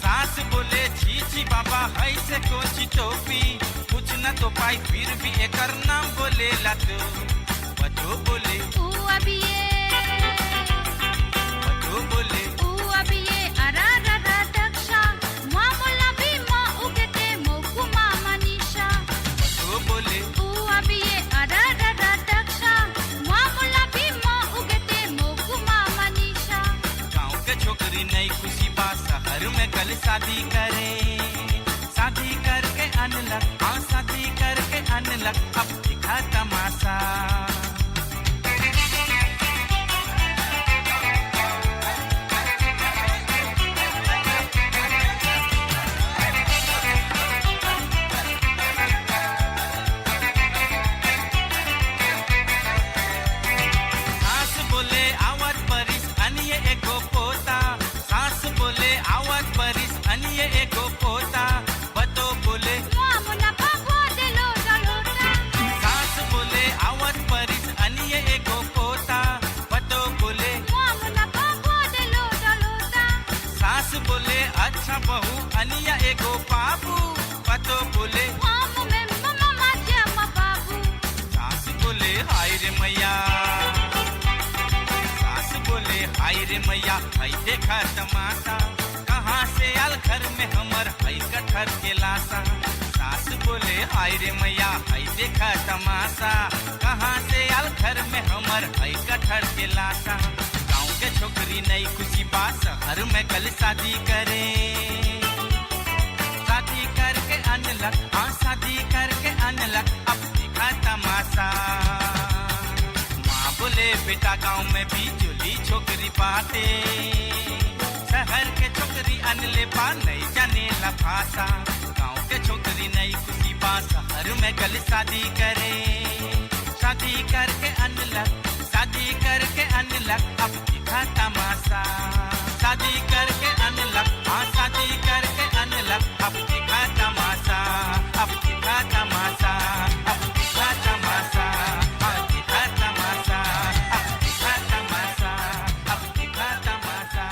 सास बोले, "छी छी बाबा, है से कौन सी टोपी? कुछ ना तो पाई, फिर भी एकर नाम बोलेला तो।" पतो बोले, "ऊ अबिये।" पतो बोले, "ऊ अबिये, अरा रा रा दक्षा। मामला भी माँ उगते मोकु मामा निशा।" पतो बोले, "ऊ अबिये, अरा रा रा दक्षा। मामला भी माँ उगते मोकु मामा निशा।" गाँव के छोकरी नई खुशी बा, शहर में गल शादी करे। शादी करके अनलक, हाँ, शादी करके अनलक, अब देखा तमाशा। सास बोले, "आवत बरिस अनिये एगो पोता।" सास बोले, "आवत बरिस अनिये एगो पोता।" पतो बोले, "माँ मुना पापा दे लो डालोटा।" सास बोले, "आवत बरिस अनिये एगो पोता।" पतो बोले, "माँ मुना पापा दे लो डालोटा।" सास बोले, "अच्छा बहू, अनिया एगो बाबू।" पतो बोले, "माँ मुमे मामा माँ जिया माँ बाबू।" सास बोले, "हाय रे मैया।" सास बोले, "हाय रे मया, हाय देखा तमाशा, कहाँ से आल घर में हमर, हाय कटहर के लाशा। सास बोले, हाय रे मया, हाय देखा तमाशा, कहाँ से आल घर में हमर, हाय कटहर के लाशा। गाँव के छोकरी नई खुशी बा, शहर में कल शादी करे। शादी करके अनलक, हाँ, शादी करके अनलक, अब देखा तमाशा। माँ बोले, बेटा, गाँव में भी जोली छोकरी बाटे। शहर के छोकरी अनले बा, नई जाने ला भाषा। गाँव के छोकरी नई खुशी बा, शहर में कल शादी करे। शादी करके अनलक, शादी करके अनलक, अब देखा तमाशा। शादी करके अनलक, हाँ, शादी करके अनलक, अब देखा तमाशा, अब देखा तमाशा, अब देखा तमाशा, हाँ, देखा तमाशा, अब देखा तमाशा, अब देखा तमाशा,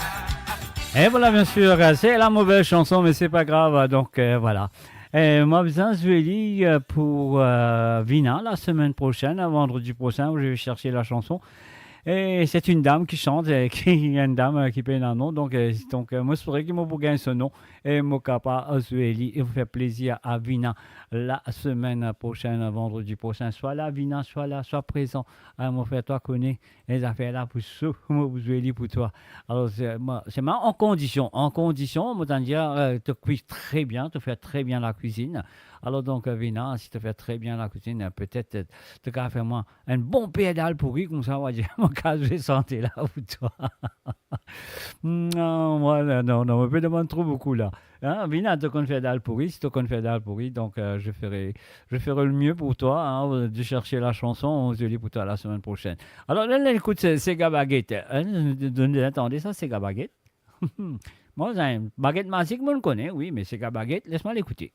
अब देखा... Et voilà, bien sûr, c'est la mauvaise chanson, mais c'est pas grave, donc, euh, voilà. E, mo bizin zwe li, e, pou, e, Vina, la semaine prochaine, hein, vendredi prochain, où je vais chercher la chanson. E se enn dam ki shant, e, ki, enn dam, e, ki pena nom, donk, e, donk, e, mo espere ki mo pou gagn so nom, e mo kapav zwe li, e fer plezir a Vina la semaine prochaine, vendredi prochain. Swa la, Vina, swa la, swa prezan, hein, mo fer twa kone, e zafer la pou so, mo pou zwe li pou twa. Alor, se, mo, se ma an kondision, an kondision, mo tann dir, e, to kwi tre bien, to fer tre bien lakwizinn. Alor donk, e, Vina, si to fer tre bien lakwizinn, e, petet, e, to kapav fer mwa enn bon per dal pouri, koumsa, mo dir, mo kapav zwe sante la pou twa. Non, mwa, non, non, non, mo pe demann tro boukou la. Hein, Vina, to konn fer dal pouri, si to konn fer dal pouri, donc, euh, je ferai, je ferai le mieux pour toi, hein, de chercher la chanson, on se lit pour toi la semaine prochaine. Alor, la, la, ekout, se, Sega Baget, hein, donn, donn, tande sa, Sega Baget. Bon, sa, Baget Mazik, mo kone, wi, me Sega Baget, les mwa ekoute.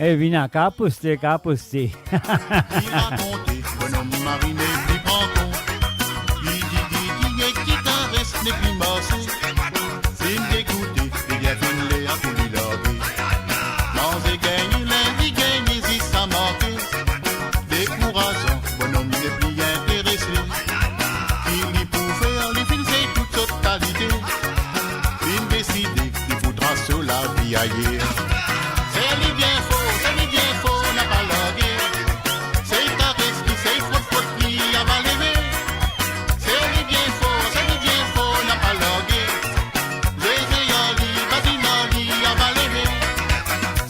E Vina, ka poste, ka poste. Li rakonte, bonom mari nepli pran kont. Li di, li di, e ki kares nepli marse. Finn degoute, li bien finn ler pou li large. Manze gagne, linvi gagne, ziska manke. Dekourazan, bonom nepli interese. Ki li pou fer, li finn sey tou sort kalite. Finn deside, li pou tras so lavi ayer. Sey li bien for, sey li bien for, napa large. Sey kares li, sey frot frot li, ava leve. Sey li bien for, sey li bien for, napa large. Zwe zwe ar li, badin ar li, ava leve.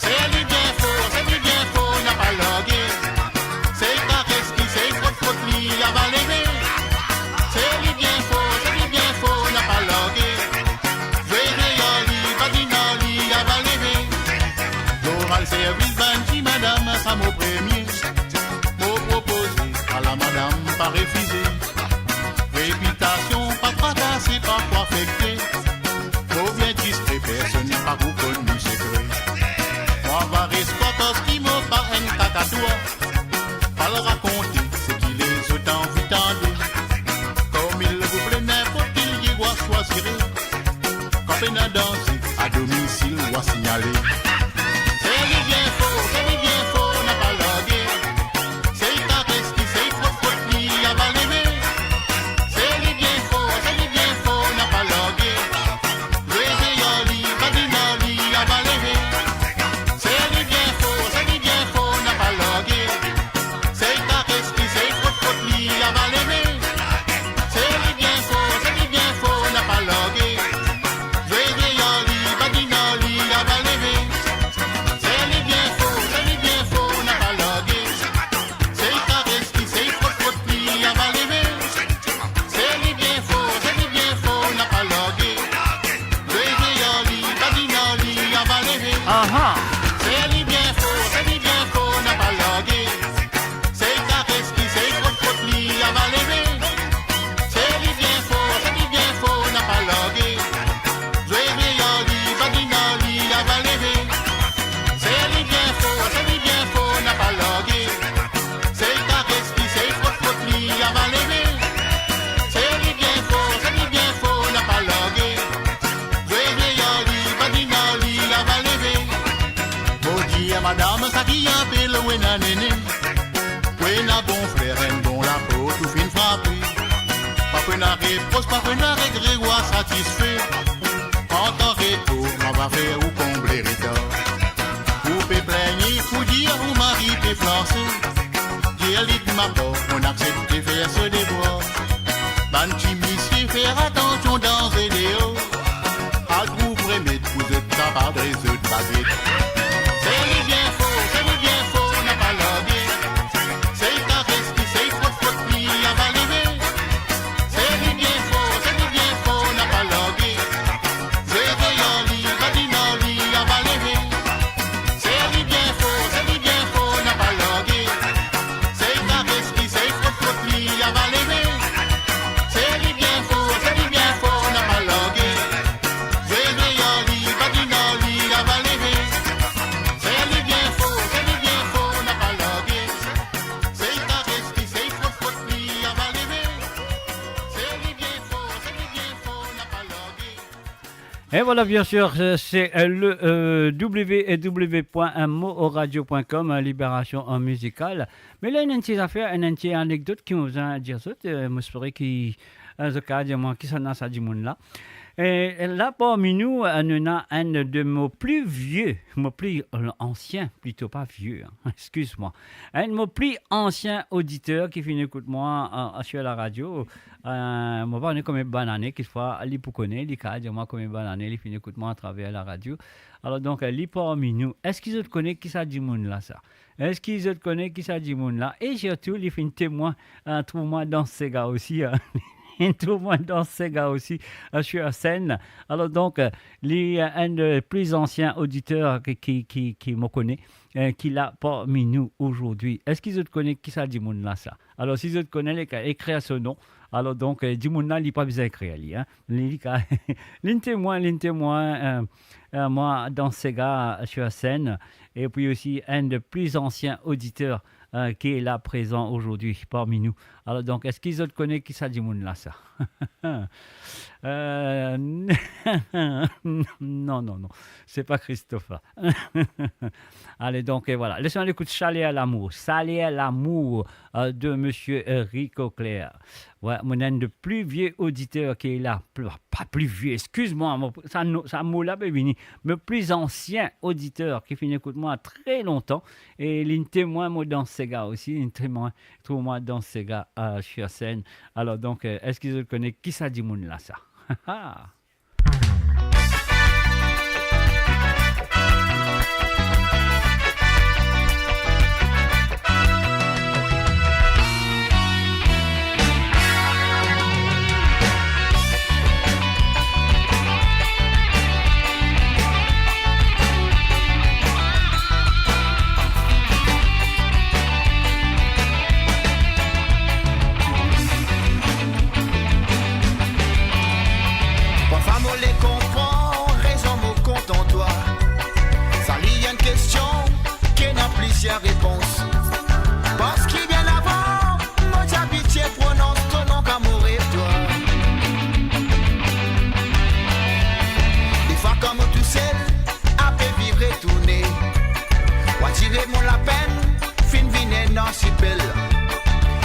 Sey li bien for, sey li bien for, napa large. Sey kares li, sey frot frot li, ava leve. Sey li bien for, sey li bien for, napa large. Zwe zwe ar li, badin ar li, ava leve. Mo al servi bann ti madam, sa mo premie. Mo propoze a la madam, pa refize. Repitasion pa frakase, pa pou afekte. Mo bien diskre, personn pa pou konn nou sekre. Mo ava res twa parski mo pa enn kakatwa. Pa al rakonte seki lezot anvi tande. Kom il vous plaît, ninport ki li ou a swazire. Kan pena danze, a domisil ou a signale. Sey li bien for, sey li bien for, napa large. Sey kares li, sey frot frot li, ava leve. Sey li bien for, sey li bien for, napa large. Zwe zwe ar li, badin ar li, ava leve. Sey li bien for, sey li bien for, napa large. Sey kares li, sey frot frot li, ava leve. Sey li bien for, sey li bien for, napa large. Zwe zwe ar li, badin ar li, ava leve. Nene, pou ena bon fler, enn bon lapo, tou finn frape. Pa pou ena repros, pa pou ena regre, ou a satisfe. Antan repo, mwa va fer ou konble retar. Ou pe pligne, pou dir ou mari pe flanse. Dir li de ma par, mo'nn aksepte fer so devwar. Bann ti misie, fer atansion danze deor. Al trouv remed pou zot kapav rezoud baget. Servi bien for, servi bien for, napa large. Sey kares li, sey frot frot li, ava leve. Servi bien for, servi bien for, napa large. Zwe zwe ar li, badinn ar li, ava leve. Servi bien for, servi bien for, napa large. Sey kares li, sey frot frot li, ava leve. Servi bien for, servi bien for, napa large. Zwe zwe ar li, badinn ar li, ava leve. Servi bien for, servi bien for, napa large. Sey kares li, sey frot frot li, ava leve. Servi bien for, servi bien for, napa large. Et voilà, bien sûr, euh, c'est, euh, le, euh, w w w point moradio point com, euh, Libération en musical. Me la, ena enn ti zafer, ena enn ti anekdot ki mo bizin dir zot, euh, mo espere ki, euh, zot kapav dir mwa kisannla sa dimoun la. E la, parmi nou, euh, nou ena enn de mo pli vie, mo pli, euh, ansien, plito, pa vie, hein, exkiz mwa. Enn mo pli ansien oditer ki finn ekout mwa, euh, sur la radio. Euh, mo pa kone konbien bann ane, kikfwa li pou kone, li kapav dir mwa konbien bann ane li finn ekout mwa atraver la radio. Alor donk, euh, li parmi nou. Eski zot kone ki sa dimoun la sa? Eski zot kone ki sa dimoun la? E sirtou, li finn temwin, euh, trouv mwa dan sega osi, hein. Li trouv mwa dan sega osi, euh, sur scène. Alor donk, euh, li, euh, enn de pli ansien oditer ki, ki, ki, ki mo kone, euh, ki la parmi nou azordi. Eski zot kone ki sa dimoun la sa? Alor, si zot kone, li kapav ekrir so nom. Alor, donk, euh, dimoun la, li pa bizin ekrir li, hein. Li, li ka-, linn temwin, linn temwin, euh, euh, mwa dan sega, euh, sur scène. E pi osi, enn de pli ansien oditer, euh, ki la prezan azordi parmi nou. Alor, donk, eski zot kone ki sa dimoun la sa? Euh, non, non, non. Se pa Christopher. Alor, donk, euh, voilà. Les nou al ekout Chaler lamour. Chaler lamour, euh, de Monsieur Rico Clair. Wi, mo enn de pli vie oditer ki la. Pl-, pa pli vie, exkiz mwa, mo, sa no-, sa mo la pe vini. Me pli ansien oditer ki finn ekout mwa tre lontan. E linn temwin mo dan sega osi, linn temwin, trouv mwa dan sega, euh, sur scène. Alor donk, euh, eski zot kone ki sa dimoun la sa? Parfwa mo le konpran rezon mo kontan twa. Sa li enn kestion ki ena plizier repons. Parski bien avan, mo ti abitie pronons to nom kan mo rev twa. Defwa kan mo tousel, ape vire tourne. Ou a tire mo lapenn, finn vinn ena sipel.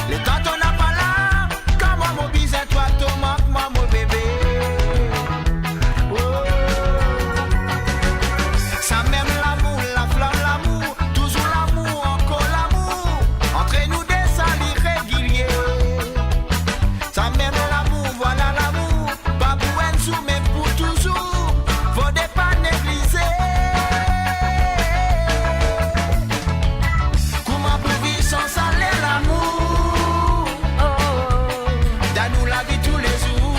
Letan to napa la, kouma mo bizin twa, to mank mwa, mo bebe. Oh. Samem lamour, laflam lamour, touzour lamour, ankor lamour. Antre nou de, sa li regilie. Samem lamour, vwala lamour. Pa pou enn zour, me pou touzour. Fode pa neglize. Kouma pou viv san sa lamour? Dan nou lavi toulezour,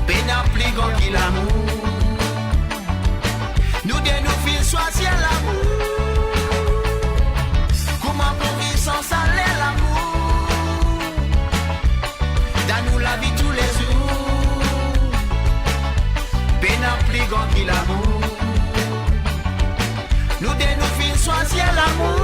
pena pli gran ki lamour. Nou de nou finn swazir lamour. Kouma pou viv san sa lamour? Dan nou lavi toulezour, pena pli gran ki lamour. Nou de nou finn swazir lamour.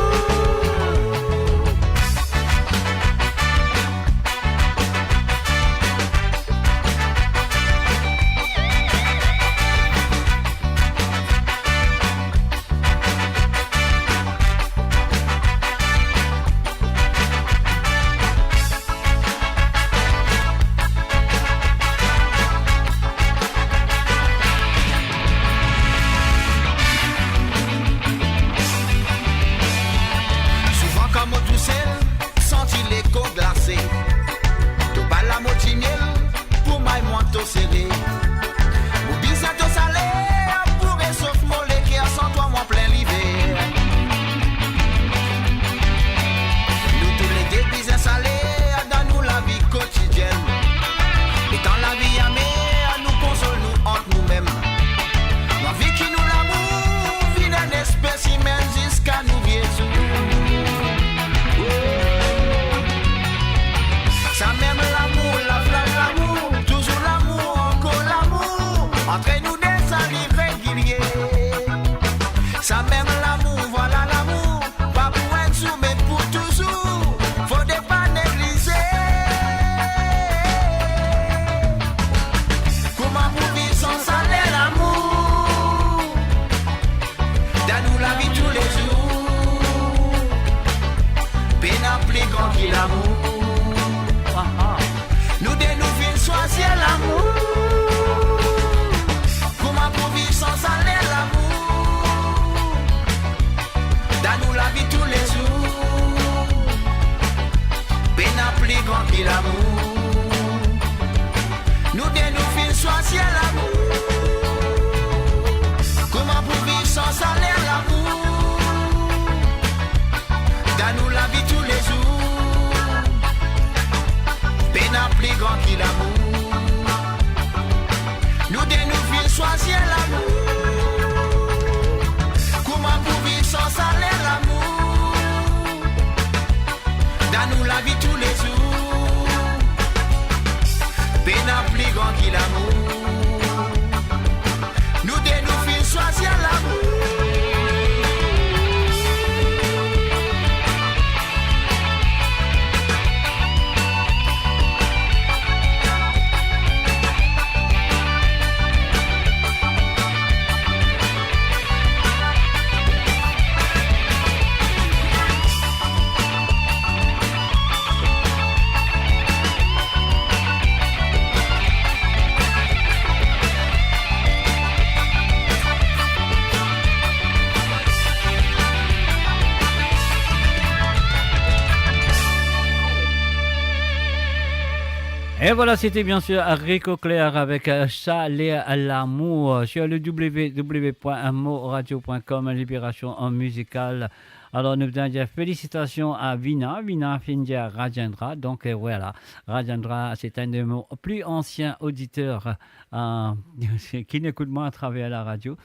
Nou de nou finn swazir lamour. Kouma pou viv san saler lamour? Dan nou lavi toulezour, pena pli gran ki lamour. Nou de nou finn swazir lamour. Kouma pou viv san saler lamour? Dan nou lavi toulezour, pena pli gran ki lamour. Nou de nou finn swazir lamour. Et voilà, c'était bien sûr Rico Clair avec, euh, Saler lamour sur le w w w point mo radio point com, Libération en musicale. Alors, nous voulons dire félicitations à Vina. Vina finn dir Rajendra. Donc, euh, voilà, Rajendra, c'est un de nos plus anciens auditeurs, euh, qui n'écoute moi à travers la radio.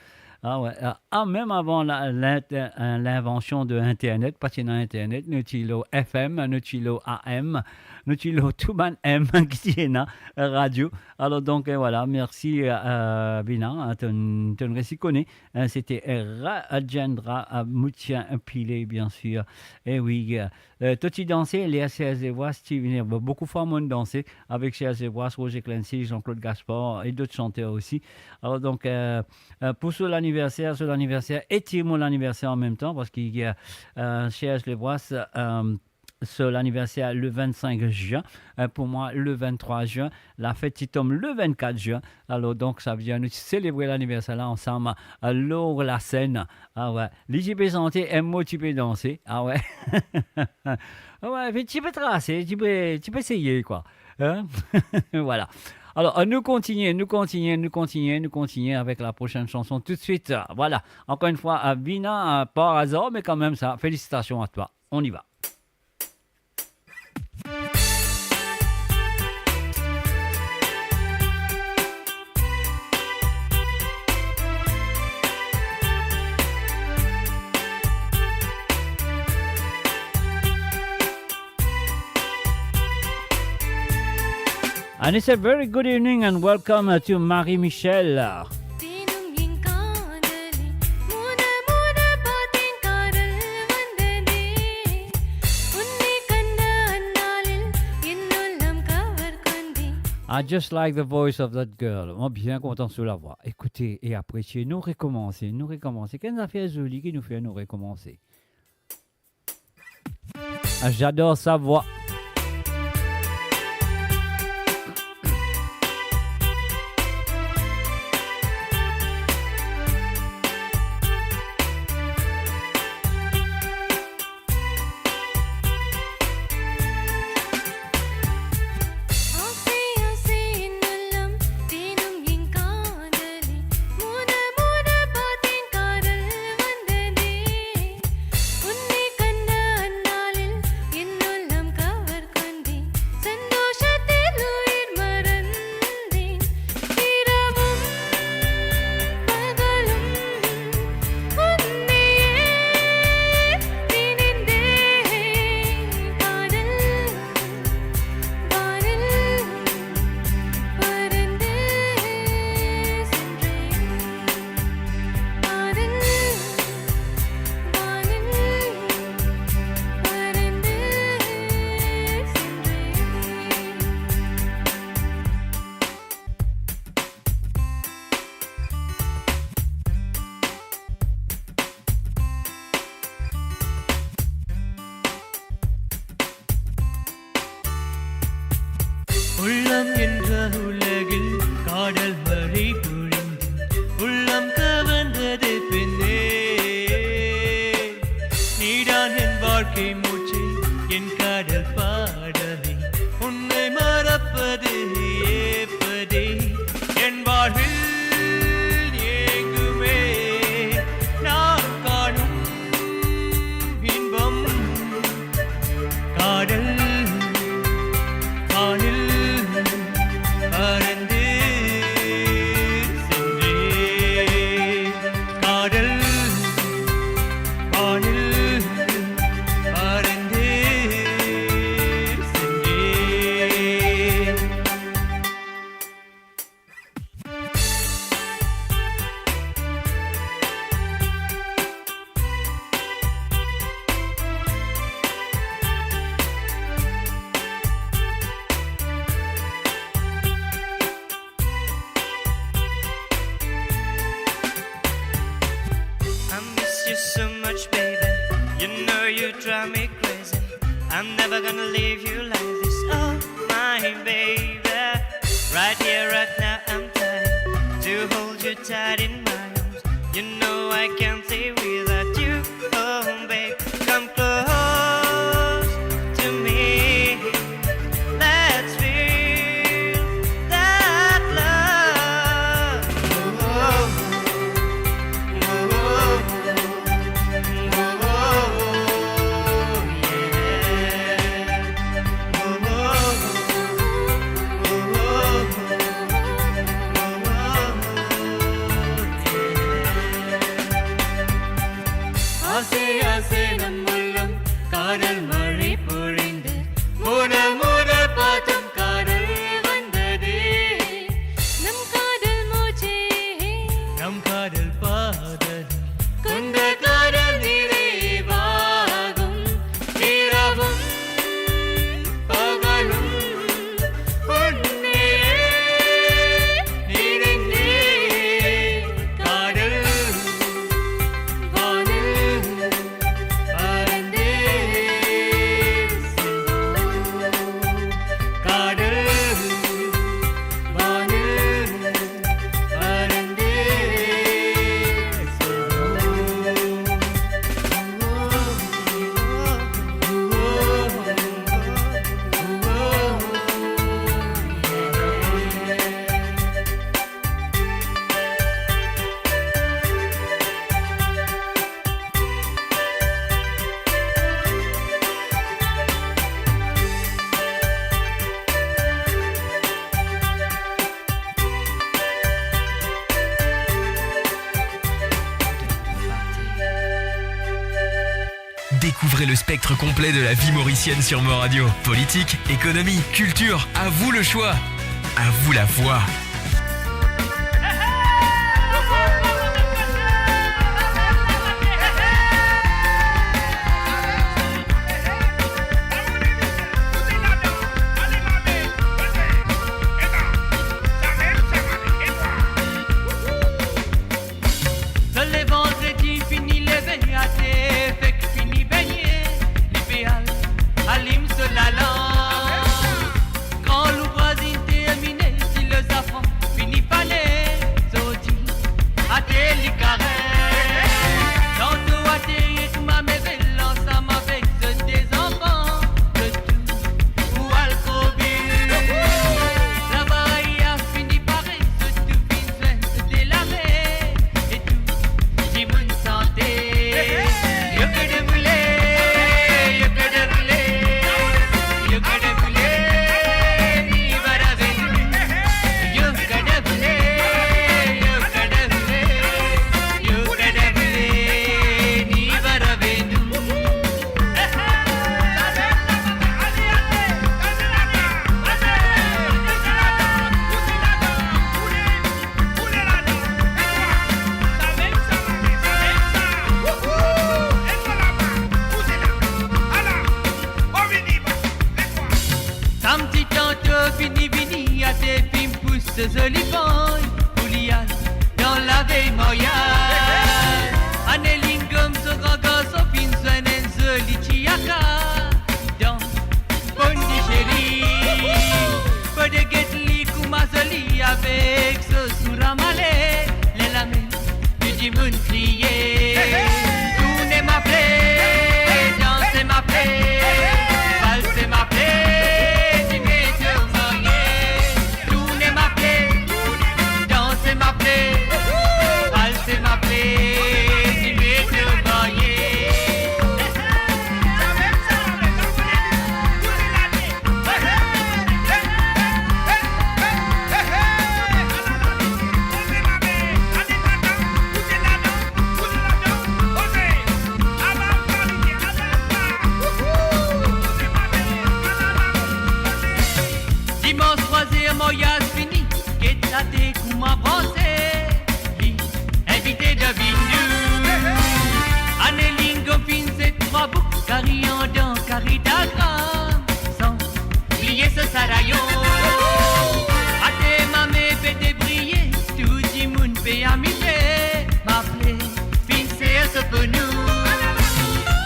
Ah ouais, euh, ah, même avant la, l'int-, euh, l'invention de Internet, pa ti ena Internet, nou ti lor F M, nou ti lor A M, nou ti lor tou bann M ki ti ena, euh, radio. Alors donc, euh, voilà, merci, euh, euh, Vina, hein, tonn, tonn resi kone, hein, c'était, euh, Rajendra, euh, Mutya Pillay, bien sûr. Eh oui, euh, Euh, to ti danse ler Serge Lebois ti vini. Bon, boukou fwa mo'nn danse avek Serge Lebois, Roger Clancy, Jean-Claude Gaspard et d'autres chanteurs aussi. Alors donc, euh, euh, pour ce l'anniversaire, ce l'anniversaire et ti mo l'anniversaire en même temps, parce qu'il y a, euh, Serge Lebois, euh, ce l'anniversaire le vingt-cinq juin, euh, pour moi le vingt-trois juin, lafet ti tom le vingt-quatre juin. Alors donc, ça veut dire nou ti selebr laniverser la ansam, euh, lor lasenn. Ah ouais. Li ti pe sante, e mo ti pe danse. Ah ouais. Ah ouais, pi ti pe trase, ti pe, ti pe seye, quoi. Hein? Voilà. Alors, euh, nous continuons, nous continuons, nous continuons, nous continuons avec la prochaine chanson tout de suite. Euh, voilà. Encore une fois, euh, Vina, euh, par hasard, mais quand même, ça, félicitations à toi. On y va. And it's a very good evening and welcome, uh, to Marie Michel. I just like the voice of that girl. Mo bien kontan so lavwa. Ekoute e apresie, nou rekomanse, nou rekomanse. Ki enn zafer zoli ki nou fer, nou rekomanse. Ah, j'adore sa voix. Leave you like this, oh my baby. Right here, right now, I'm trying to hold you tight in my arms. You know I can't stay without you, oh babe. Come close to me. Let's feel that love. Oh, oh, oh, oh, oh, oh, yeah. Ase, ase, na mo lang, kadal mari purinde, mo na mo na patam kadal vandade, nam kadal moje, nam kadal padal, kunda kadal nire bagum, niravam, pagalum, unne, nirenge, kadal, vanil, parande, kadal, vanil, Découvrez le spectre complet de la vie mauricienne sur Mo Radio. Politique, économie, culture, à vous le choix. À vous la voix. So le vandredi fini leve, ate fek fini begne, li pe al alim so lalanp. Kan louvraz inn termine, ti le zafran fini fane, zordi ate li kare. Tanto ate ek mame vel ansam avek zot de zanfan, zot tou pou al kobil. Laba aya fini pare, zot tou finn zwenn zot de lame, e tou dimoun sante. Yo ke de boule, yo ke de boule, yo ke de boule, ni vara veni. Yo ke de boule, yo ke de boule, yo ke de boule, ni vara veni. Samdi tanto fini vini, ate finn pous so zoli pagn pou li al dan lavey maryaz. Ane lingom so gran garson finn zwenn enn zoli ti aka dan Bondi seri, fode get li kouma zoli avek so sourire male, ler lame, tou dimoun kriye. Tourne ma ple, danse ma ple, valse ma ple, ti met marye. Tourne ma ple, danse ma ple, valse ma ple, ti met marye. Dimans trwa zer, maryaz fini, get ate kouma branse, li invite dan vinn nou. Ane lingom finn zet trwa bouk, kari andan, kari dagram, san bliye so sarayon. Ate mame pe debriye, tou dimoun pe amize, ma ple finn ser so pou nou.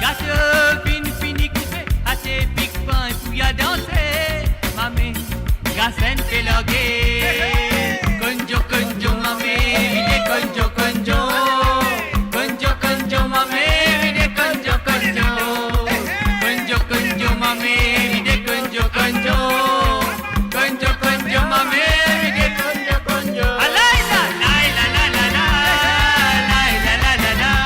Gato finn fini koupe, ate pik pagn pou li Sente lage. Konjo, konjo, mame, vide konjo, konjo. Konjo, konjo, mame, vide konjo, konjo. Konjo, konjo, mame, vide konjo, konjo. Konjo, konjo, mame, vide konjo, konjo. Alay la, lay la, la, la, la. Lay la, la, la, la.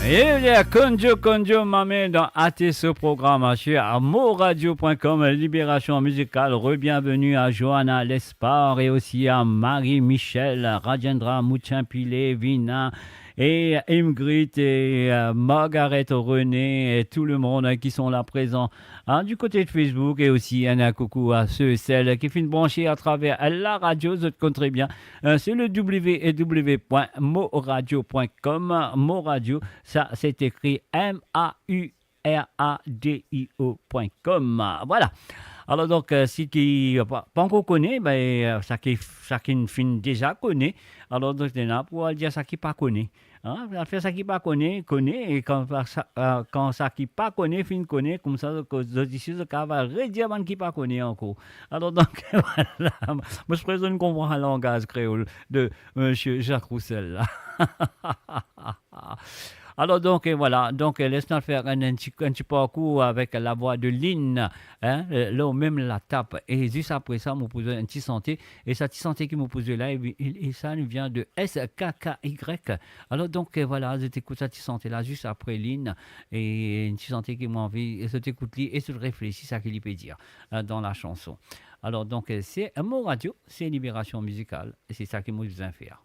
Et bien, Konjo Konjo Mame dans Ate So Program sur Mo Radio point com, Libération Musicale. Re-bienvenue à Johanna Lespard et aussi à Marie-Michel, Rajendra Mouchin-Pillay, Vina, et Ingrid et, euh, Margaret René et tout le monde, hein, qui sont là présents, hein, du côté de Facebook, et aussi, hein, un coucou à ceux et celles qui finn branché à travers la radio, zot konn tre bien, euh, sur le w w w point mo radio point com, Mo Radio, sa se ekri M A U R A D I O point com. Voilà. Alor donk, euh, seki pa, pa ankor kone, be, euh, seki, seki finn deza kone, alor donk, nou ena pou al dir seki pa kone. Hein, al fer seki pa kone, kone, e kan sa, euh, kan seki pa kone finn kone, koumsa, zot, zot isi, zot kapav redir bann ki pa kone ankor. Alor donk, voilà. Mo, mo sipoze konpran langaz kreol de Misie Jacques Roussel la. Alor donk, euh, voilà. Donk, euh, les nou al fer enn, enn ti, enn ti parkour avek lavwa de Lynn, hein, euh, lor mem latap. E zis apre sa, mo pou zwe enn ti sante. E sa ti sante ki mo pou zwe la, e, e, e sa li vinn de S K K Y. Alor donk, euh, voilà, zot ekout sa ti sante la, zis apre Lynn. E enn ti sante ki mo anvi, e zot ekout li, e zot reflesi sa ki li pe dir, euh, dan la chanson. Alor donk, euh, se Mo Radio, se Libération Musicale, e se sa ki mo bizin fer.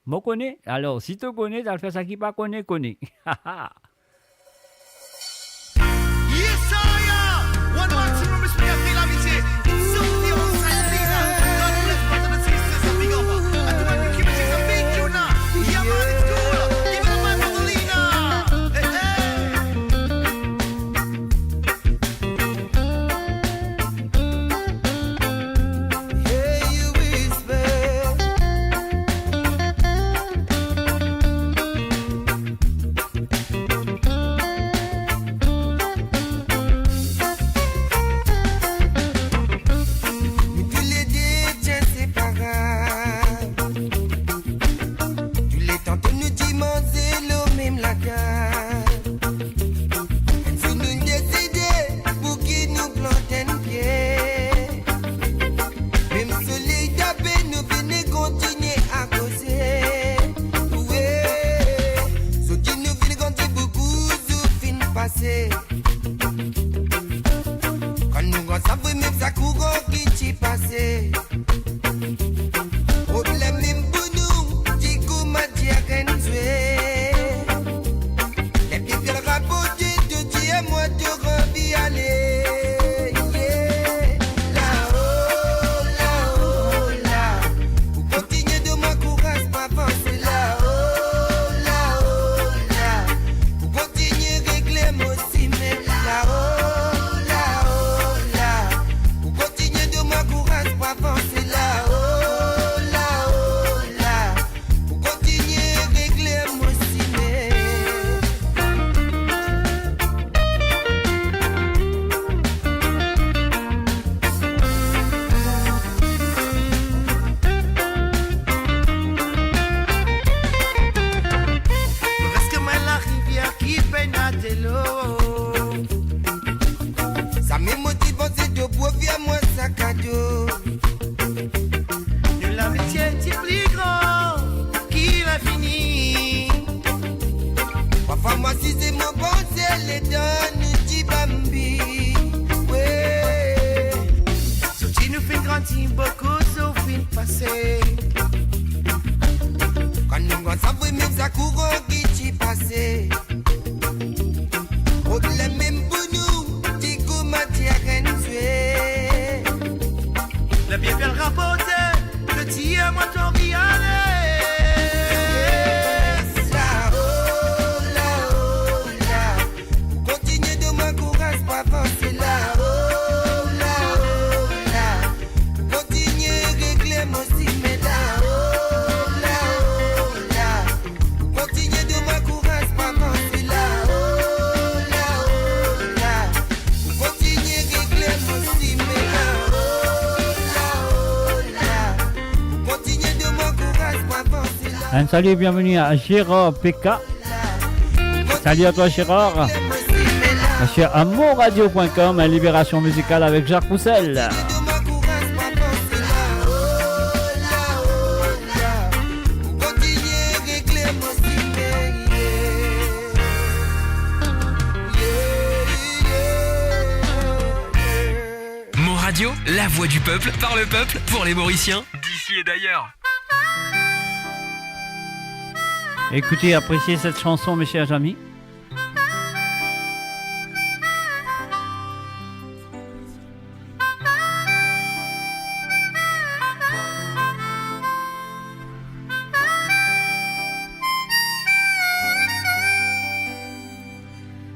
Mo kone, alor, si to kone, al fer seki pa kone, kone. Yes, I am. One maximum respect, I feel like we say, it's Sophie on Saturday night. God bless, brothers and sisters, and big up. And to my new keepers, it's a big tune now. Yeah, man, it's cool. Give it up, man, for Lina. Hey, hey. Nou toulede ti inseparab. Touletan to nou ti manze lor mem latab. Enn zour nou deside pou ki nou plant enn pie. Mem soley tape, nou finn kontigne a koze. Wi, zot dir nou finn grandi, boukou zour finn pase. Kan nou rann sa vre, mem sa kouran ki ti pase. Problem mem pou nou, ti kouma dir enn zwe. Lepli fidel raport de Dieu, mwa to ranvi ale. Yeah. Lao, lao, la. Pou kontigne donn mwa kouraz pou avanse. Lao, lao, la. Pou kontigne regle mo simin. Lao, lao, la. Pou kontigne donn mwa kouraz pou avanse. Un salut et bienvenue à Gérard P K. Salut à toi, Gérard. Monsieur à monradio point com, Libération musicale avec Jacques Roussel. Mon Radio, la voix du peuple, par le peuple, pour les Mauriciens, d'ici et d'ailleurs. Écoutez, appréciez cette chanson, mes chers amis.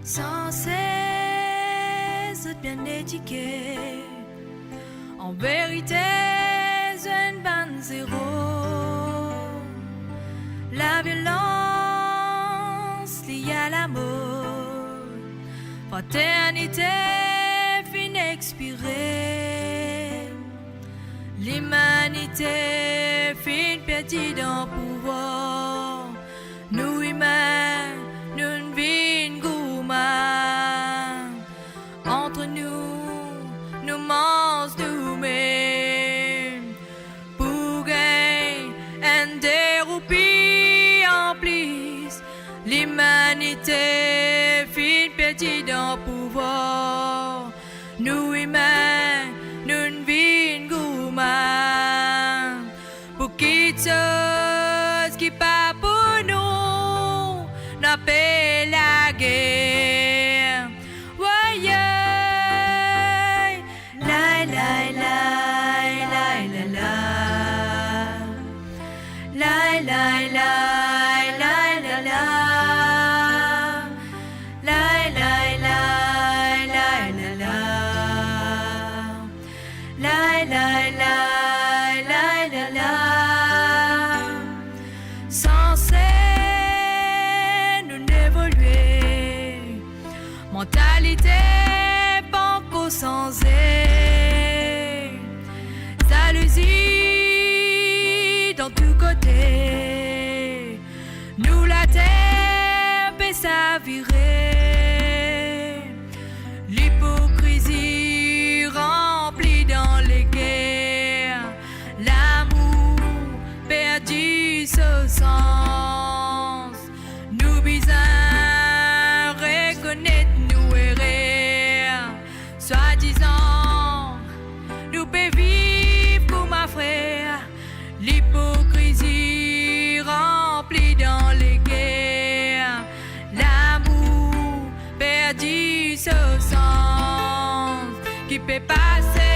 Sanse zot bien edike, an verite, zwenn bann zero. Laviolans, li alamod, fraternite finn expire. Limanite finn perdi dan pouvwar. Nou imin, nou vinn gourman. Ant nou, nou manz noumem. Pou gagn enn de roupi anplis, limanite finn perdi dan pouvwar. Nou imin, nou vinn gourman. Pou kiksoz ki pa pou nou, nou apel lager. Woye! Lay, lay, lay, lay, la, la. Lay, lay, lay, lay, la, la. Lay, lay, lay, lay, la, la. Lay, lay, lay, lay, la, la. Sanse nou evolye, mantalite pankor sanze. Zalouzi dan tou kote, nou later pe savire. Lipokrizi ranpli dan leker, lamour perdi so sans. Nou bizin rekonet nou erer. Swadizan nou pe viv kouma frer, lipokrizi ranpli dan leker, lamour perdi so sans. Ki pe pase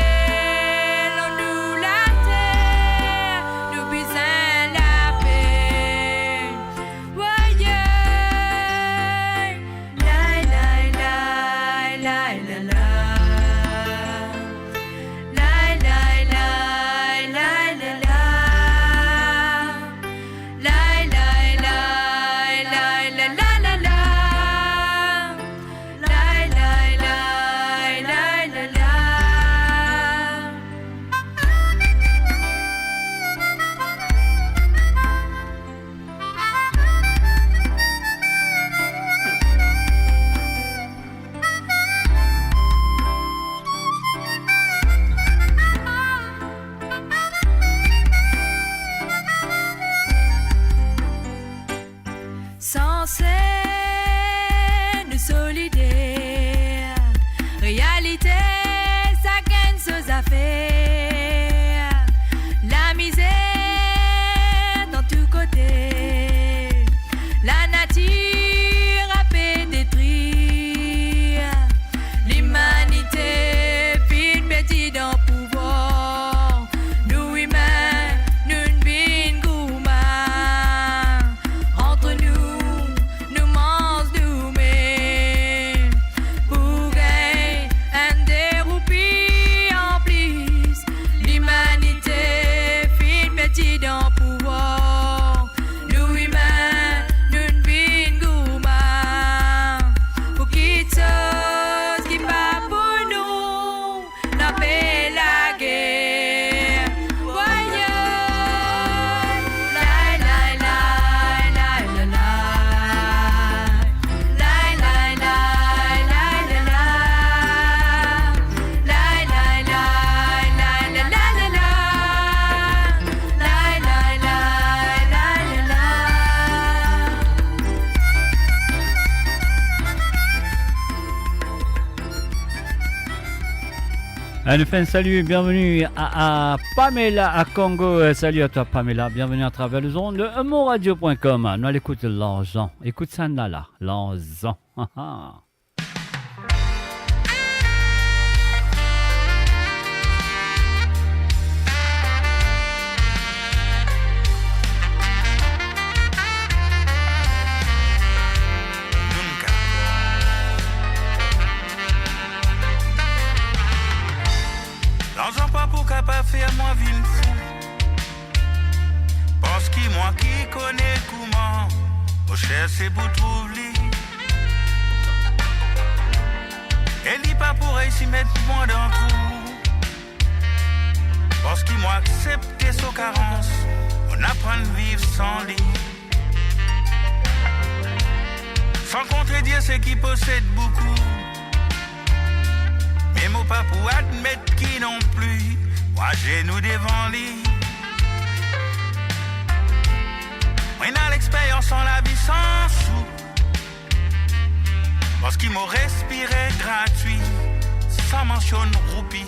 lor nou later, nou bizin lape. Woye! Lay, lay, lay, lay, la, la. Lay, lay, lay, lay, la, la. Lay, lay, lay, lay, la, la, la, la. Lay, lay, lay, lay, la, la. Allez, nou fer enn sali, bienvenue à, à Pamela à Congo. Euh, salut à toi, Pamela. Bienvenue à travers les ondes de moradio point com. Nou al ekout Larzan. Ekout sa la, la. Larzan. Larzan pa pou kapav fer mwa vinn fou, parski mwa ki kone kouma mo cherse pou trouv li. E li pa pou reysi met mwa dan trou, parski mo aksepte so karans, mo aprann viv san li. San kontredire seki posed boukou, me mo pa pou admet ki non pli mo azenou devan li. Mo ena lexperyans an lavi san sou, parski mo respire gratwi, san mansionn roupi.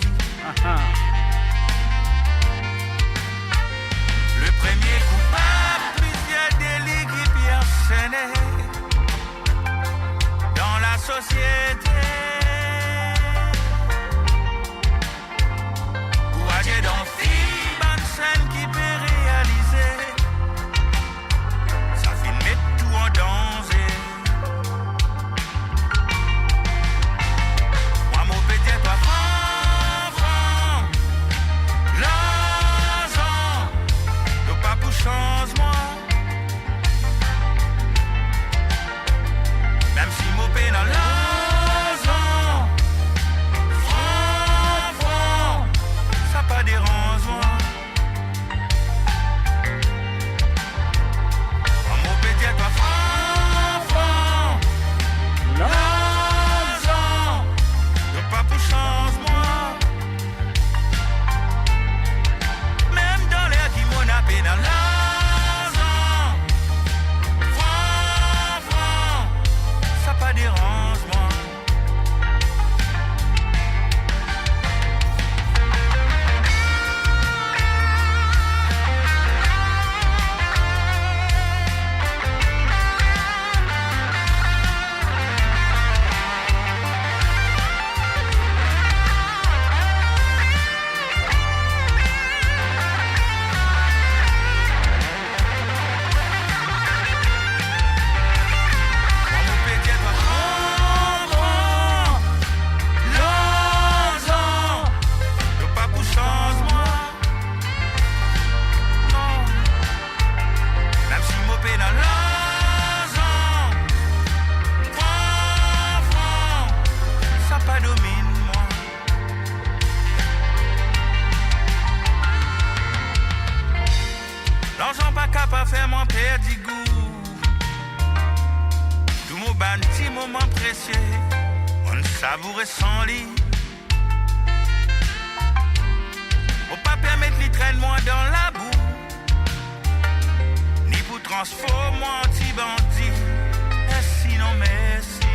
Aha. Le premie koupab, plizier deli ki pe ansene dan lasosiete. Kouraze dan fim, bann senn ki pe realize, sa finn met tou an danze. Mwa mo pe dir twa fran, fran, Larzan, to pa pou sanz mwa. Mem si mo pena larzan, fran, fran, sa pa deranz mwa. Mo pe dir twa fran, fran, larzan, to pa pou sanz mwa. Mem dan ler ki mo napa larzan, fran, fran, sa pa deranz mwa. Mwa mo pe dir twa fran, fran, larzan, to pa pou sanz mwa. Non. Mem si mo pena larzan, fran, fran, sa pa dominn mwa. Larzan pa kapav fer mwa perdi gou. Tou mo bann ti moman presie, mo'nn savoure san li. Mo pa permet li trenn mwa dan labou, ni pou transform mwa an ti bandi. Mersi non mersi.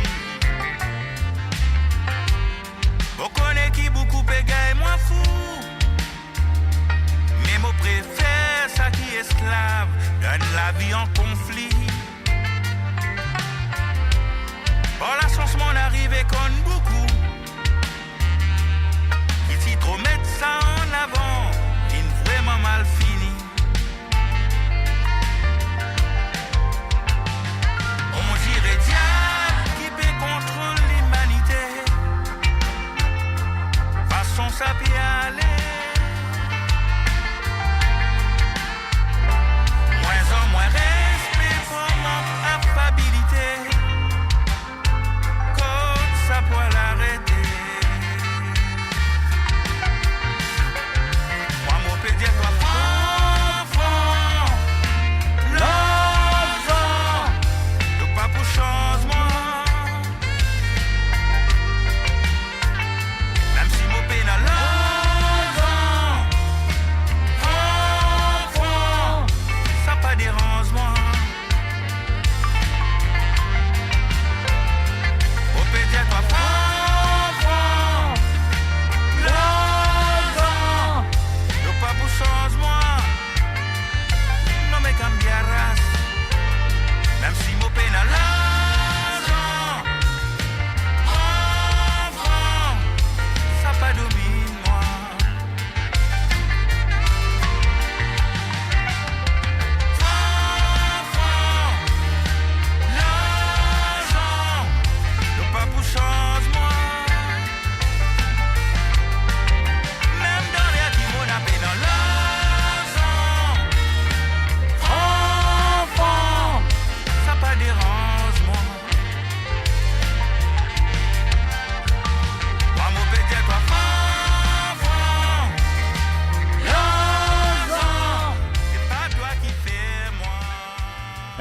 Mo kone ki boukou pe gagn mwa fou, me mo prefer sa ki esklav dan enn lavi an konfli. Par lasans mo'nn arive konn boukou, ki ti tro met sa an avan, finn vreman mal fini. Onzire diab ki pe kontrol limanite, fason sa pe ale. Mwin an mwin respe, fwa mank afabilite. Kot sa pou al arete? Mwa mo pe dir twa fran, fran, larzan, to pa pou sanz mwa. Mem si mo pena larzan,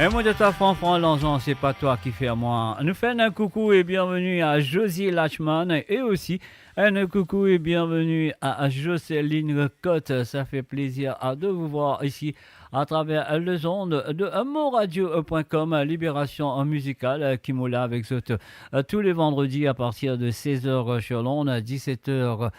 E mo dir twa, Franfran Lanzan, se pa twa ki fer mwa. Nou fer enn koukou e bienveni a Josie Lachman e osi enn koukou e bienveni a Joseline Cotte. Ça fait plaisir, euh, de vous voir ici à travers, euh, les ondes de, euh, moradio point com, euh, Libération, euh, musicale, euh, ki mo la avek zot, euh, tous les vendredis à partir de seize heures, euh, sur l'onde, à dix-sept heures,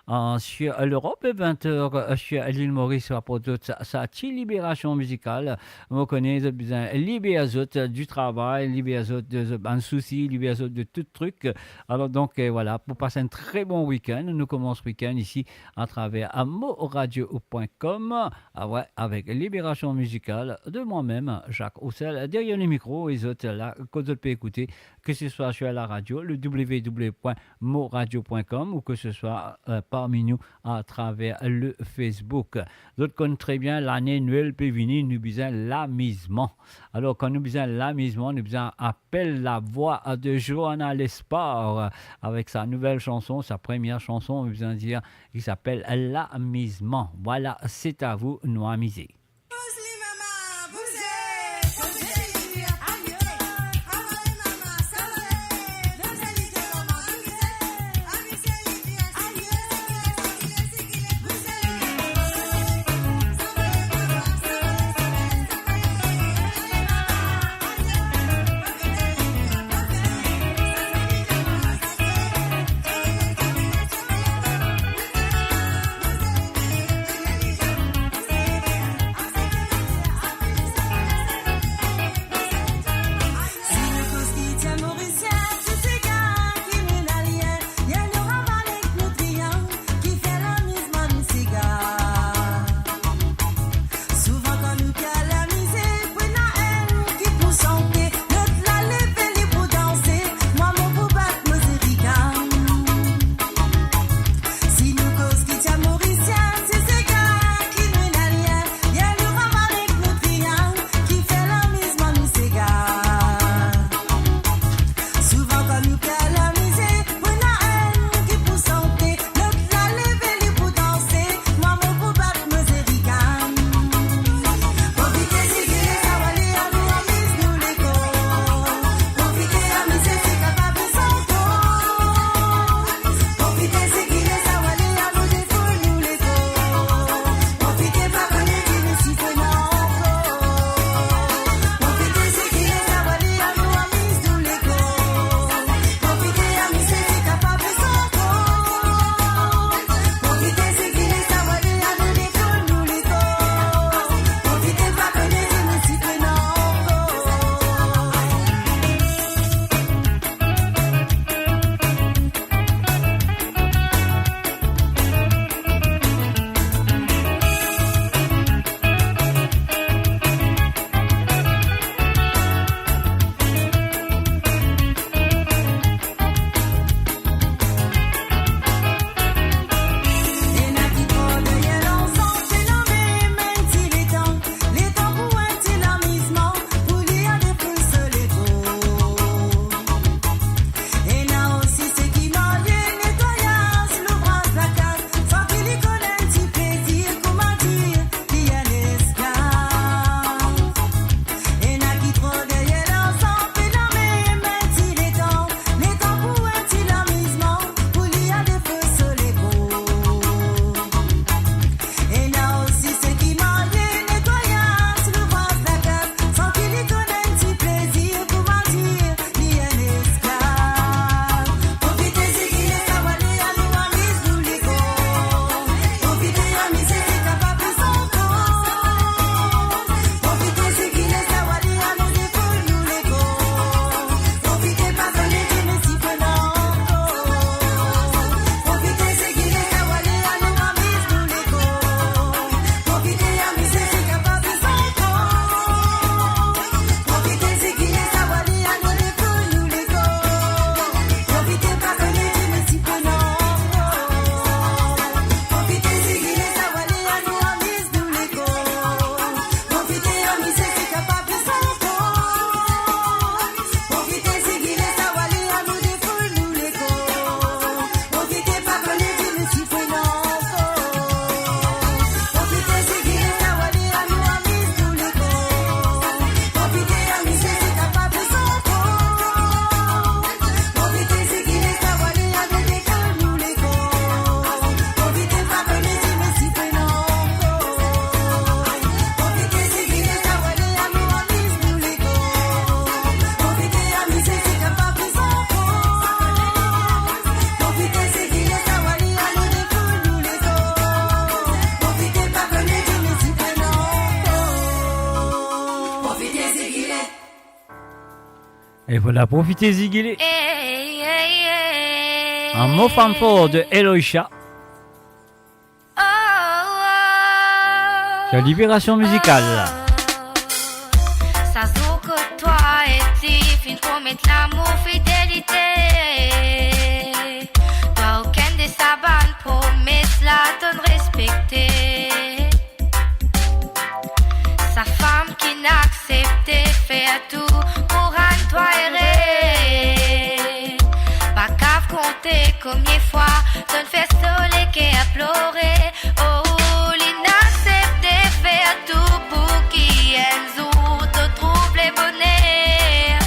euh, sur l'Europe, e vingt heures, euh, sur l'île Maurice, pou zot sa, sa ti liberasion mizikal. Mo kone zot bizin liber zot, euh, di travay, liber zot de zot bann sousi, liber zot de tou trik. Alor donk, euh, vwala, pou pas enn tre bon wikenn, nou koumans wikenn isi atraver, euh, moradio point com. Ah ouais, avek liberasion mizikal de mwa mem, Jacques Roussel, deryer le mikro, e zot la, kot zot pe ekoute, ke se swa sur la radio, le w w w point moradio point com, ou ke se swa, euh, parmi nou atraver le Facebook. Zot konn tre bien, lane Nwel pe vini, nou bizin lamizman. Alor, kan nou bizin lamizman, nou bizin apel lavwa de Johanna Lespar avek sa nouvel sanson, sa premie sanson, nou bizin dir, ki apel Lamizman. Vwala, se a vou, nou amize. E vwala, profite zigile. Hey, hey, hey. Mo Fanm For de Eloïcha. Oh, oh. Sur Libération Musicale. Sa zour kot twa ek li finn promet lamour, fidelite. Twa okenn de sa bann promes la to'nn respekte. Sa fam ki'nn aksepte fer tou pou rann twa ere. Pa kav konte komie fwa to'nn fer so leker plore. Oh, li'nn aksepte fer tou pou ki enn zour to trouv le boner.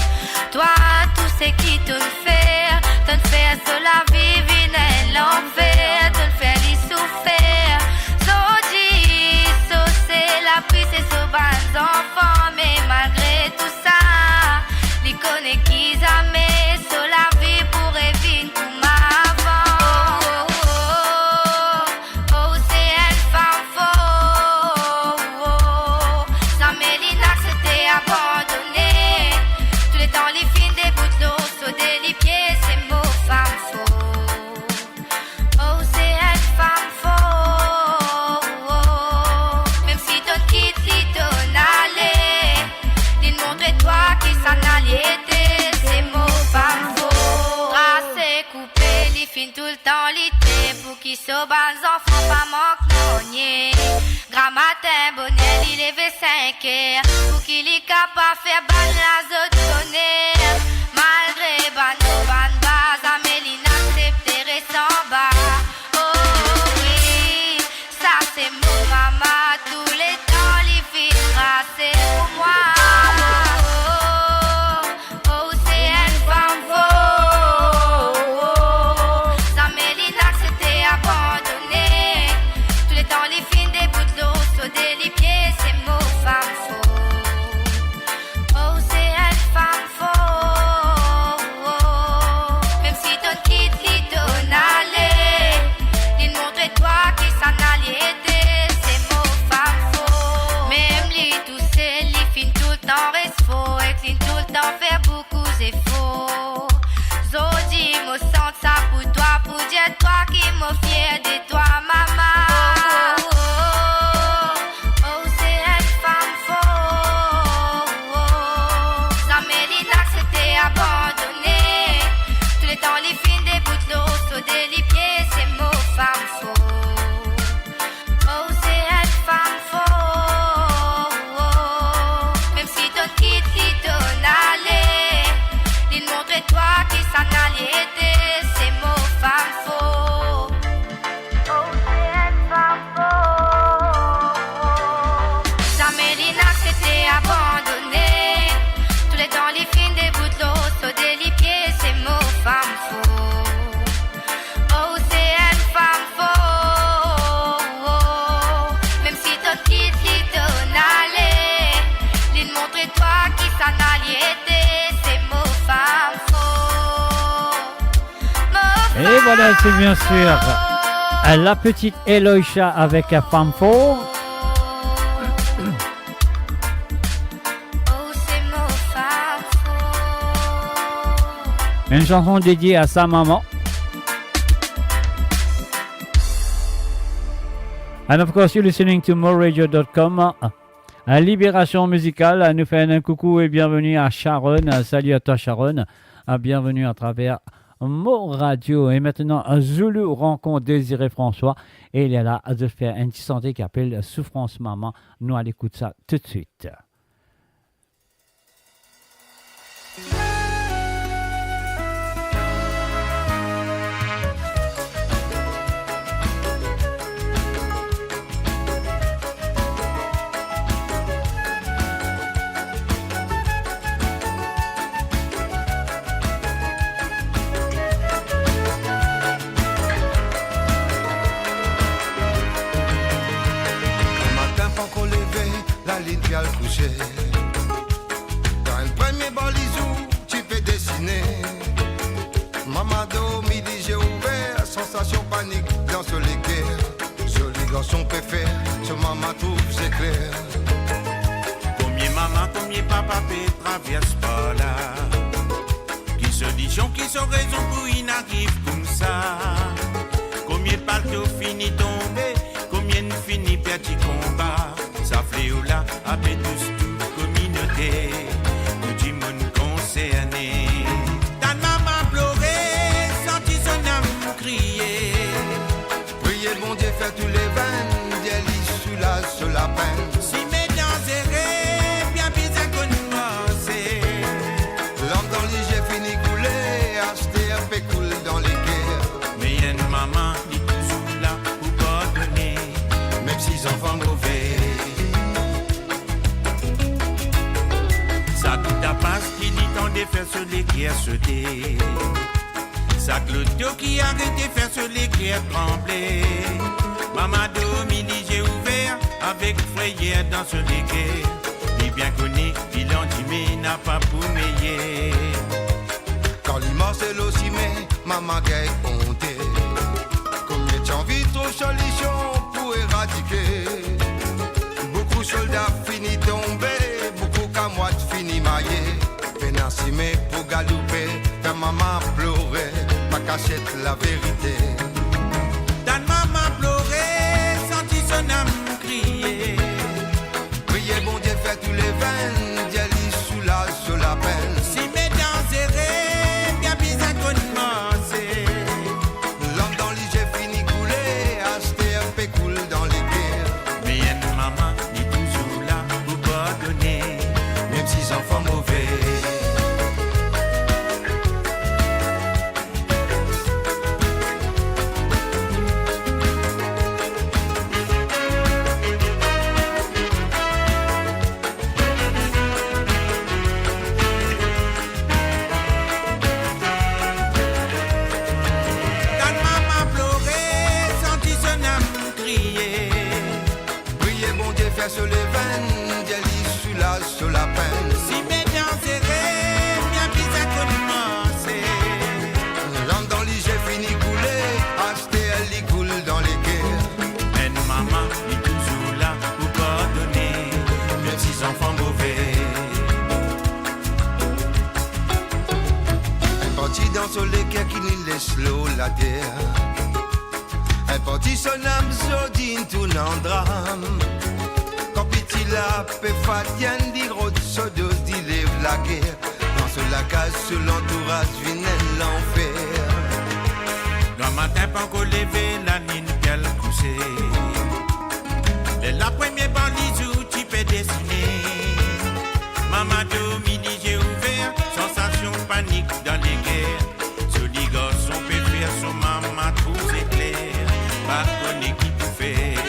Twa, tou seki to'nn fer, to'nn fer so lavi vinn enn lanfer, to'nn fer li soufer. Zordi, so se lapli, se so bann zanfan, me malgre tou sa, li kone ki zame so lavi pou revinn kouma avan. Oh, oh, oh. Oh, se enn fanm for, oh, oh. Zame li'nn aksepte abandone. Touletan li finn debout lor so de lipie, se mo fanm for. Oh, se enn fanm for, oh, oh. Mem si to'nn kit li, to'nn ale, li'nn montre twa kisannla li ete, se mo fanm for. Trase koupe, li finn toultan lite pou ki so bann zanfan pa mank nanye. Gramatin boner li leve sink er, pou ki li kapav fer bann la zot toner. Malgre bann o, bann ba, zame li'nn aksepte res anba. Oh wi, sa se mo mama, touletan li finn trase pou mwa. Oh, oh, oh. Oh, se enn fanm for, oh, oh. Zame li'nn aksepte abandone. Touletan li finn debout lor so de lipie, se mo fanm for. Oh, se enn fanm for, oh, oh. Mem si to'nn kit li, to'nn ale, li'nn montre twa kisannla li ete, se mo fanm for. Mem li tousel, li finn toultan res for, ek li'nn toultan fer boukou zefor. Zordi mo sant sa pou twa, pou dir twa ki mo fier de twa, mama. Oh, oh, oh, oh, se enn fanm for, oh, oh. Zame li'nn aksepte abandone. Touletan li finn debout lor so de lipie, se mo fanm for. Oh, se enn fanm for, oh, oh. Mem si to'nn kit li, to'nn ale, li'nn montre twa kisannla li ete, se mo fanm for. Oh, se enn fanm for, oh, oh. Zame li'nn aksepte abandone. Touletan li finn debout lor so de lipie, se mo fanm for. Oh, se enn fanm for, oh, oh. Mem si to'nn kit li, to'nn ale, li'nn montre twa kisannla li ete, se mo fanm for. Mo fanm for. Et voilà, c'est bien sûr, euh, la petite Eloïcha avec, euh, Fanm For. Oh, se mo fanm for. Une chanson dédiée à sa maman. And of course, you're listening to mo radio dot com. Euh, Libération Musicale, euh, nou fer enn koukou e bienvenue à Sharon. Euh, salut à toi, Sharon. Euh, bienvenue à travers Mo Radio. Et maintenant, euh, Zoulou rencontre Désiré François. E li la, li fer enn ti sante ki apel Soufrans Mama. Nou al ekout sa toutswit. Matin pankor leve, lalinn pe al kouse. Dan enn premie balizour, ti pe desine. Mama dormi, lizie ouver, sansasion panik dan so leker. Zoli garson pe fer so mama trouv sekler. Komie mama, komie papa pe travers par la. Solision ki so rezon pou inn ariv koumsa. Komie palto fini tonbe, komie inn fini perdi konba. Sa fleo la ape tous tou kominote, tou dimoun konserne. Tann mama plore, santi so nam kriye. Priye Bondie, fer tou levenn, dir li soulaz so lapenn. Sime danzere, bien bizin konn manze. Larm dan lizie fini koule, aster pe koul dan leker. Me enn mama, li touzour la pou pardone, mem si zanfan move. Sa tou tapas ki li tande fer so leker sote. Sak loto ki arete fer so leker tranble. Mama dormi lizie ouver avek frayer dan so leker. Li bien kone ki landime napa pou meyer. Kan li marse lor sime, mama gagn onte. Komie ti anvi trouv solision pou eradike. Boukou solda fini tonbe, boukou kamwad fini maye. Pena sime pou galoupe, tann mama plore, pa kasiet laverite. Tann mama plore, santi so nam kriye. Priye Bondie, fer tou levenn, dir li soulaz so lapenn. Sime danzere, bien bizin konn manze. Larm dan lizie fini koule, aster pe koul dan leker. Me enn mama, li touzour la pou pardone, mem si zanfan move. Tann mama plore, santi so nam kriye. Priye Bondie, fer so levenn, dir li soulaz so lapenn. Sime danzere, bien bizin konn manze. Larm dan lizie fini koule, aster li koul dan leker. Enn mama, li touzour la pou pardone, mem si zanfan move. Enn parti dan so leker ki li les lor later. Enn parti so nam zordi inn tourn an dram. Kan piti la pe fatigue, li rod so doz, li lev lager. Dan so lakaz, so lantouraz vinn enn lanfer. Gramatin pankor leve, lalinn bien kouse. Ler lapremie bann lizour ti pe desine. Mama dormi lizie ouver, sansasion panik dan leker. Zoli garson pe fer so mama trouv zekler, pa kone ki pou fer.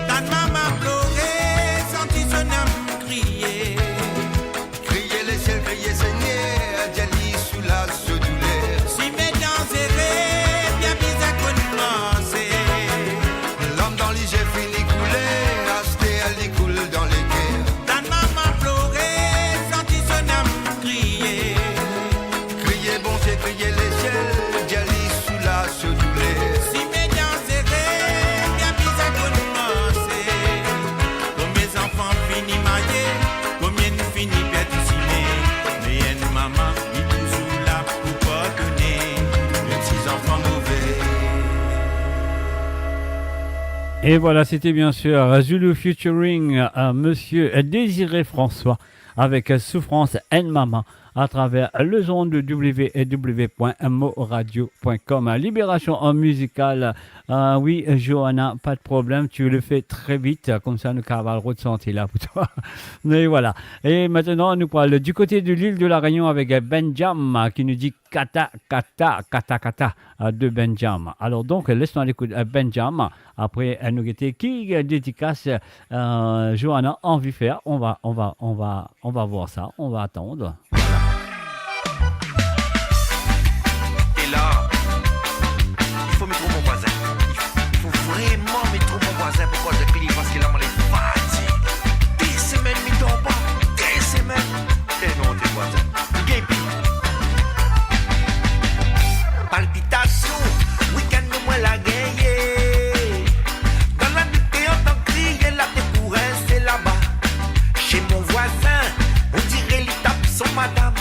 Tann mama plore, santi so nam kriye. Kriye lesiel, kriye Segner, dir li soulaz so douler. Sime danzere, bien bizin konn manze. Larm dan lizie fini koule, aster li koul dan leker. Tann mama plore, santi so nam kriye. Kriye Bondie, kriye lesiel, dir li soulaz so douler. Sime danzere, bien bizin konn manze. Komie zanfan fini maye, komie nou fini perdi sime. Me enn mama, li touzour la pou pardone, mem si zanfan move. Et voilà, c'était bien sûr Zulu featuring, euh, Monsieur Désiré François avec, euh, Souffrance Enn Mama à travers les ondes de w w w point mo radio point com. Libération en musicale. Ah oui, Johanna, pas de problème, tu le fais très vite, comme ça nous cavalons rod santi la pour toi. Et voilà. Et maintenant, nous parlons du côté de l'île de la Réunion avec, euh, Benjam, euh, qui nous dit kata, kata, kata, kata, euh, de Benjam. Alors donc, laisse-nous aller écouter, euh, Benjam. Après, euh, nou gete ki, euh, dédicace, euh, Johanna anvi fer. On va, on va, on va, on va voir ça. On va attendre. E la, il faut me trouver mon voisin. Il faut vraiment me trouver mon voisin pour cause de Clive, parce que là, on est fatigué. Deux semaines, mi tombe pas. Deux semaines. E non, tes voisins. Li gagn pi. Palpitasion, weekend nou mwa la gagne. Dan lanwit, antann kriye, la te pou rinse laba. Chez mon voisin, on dirait li tap son madam.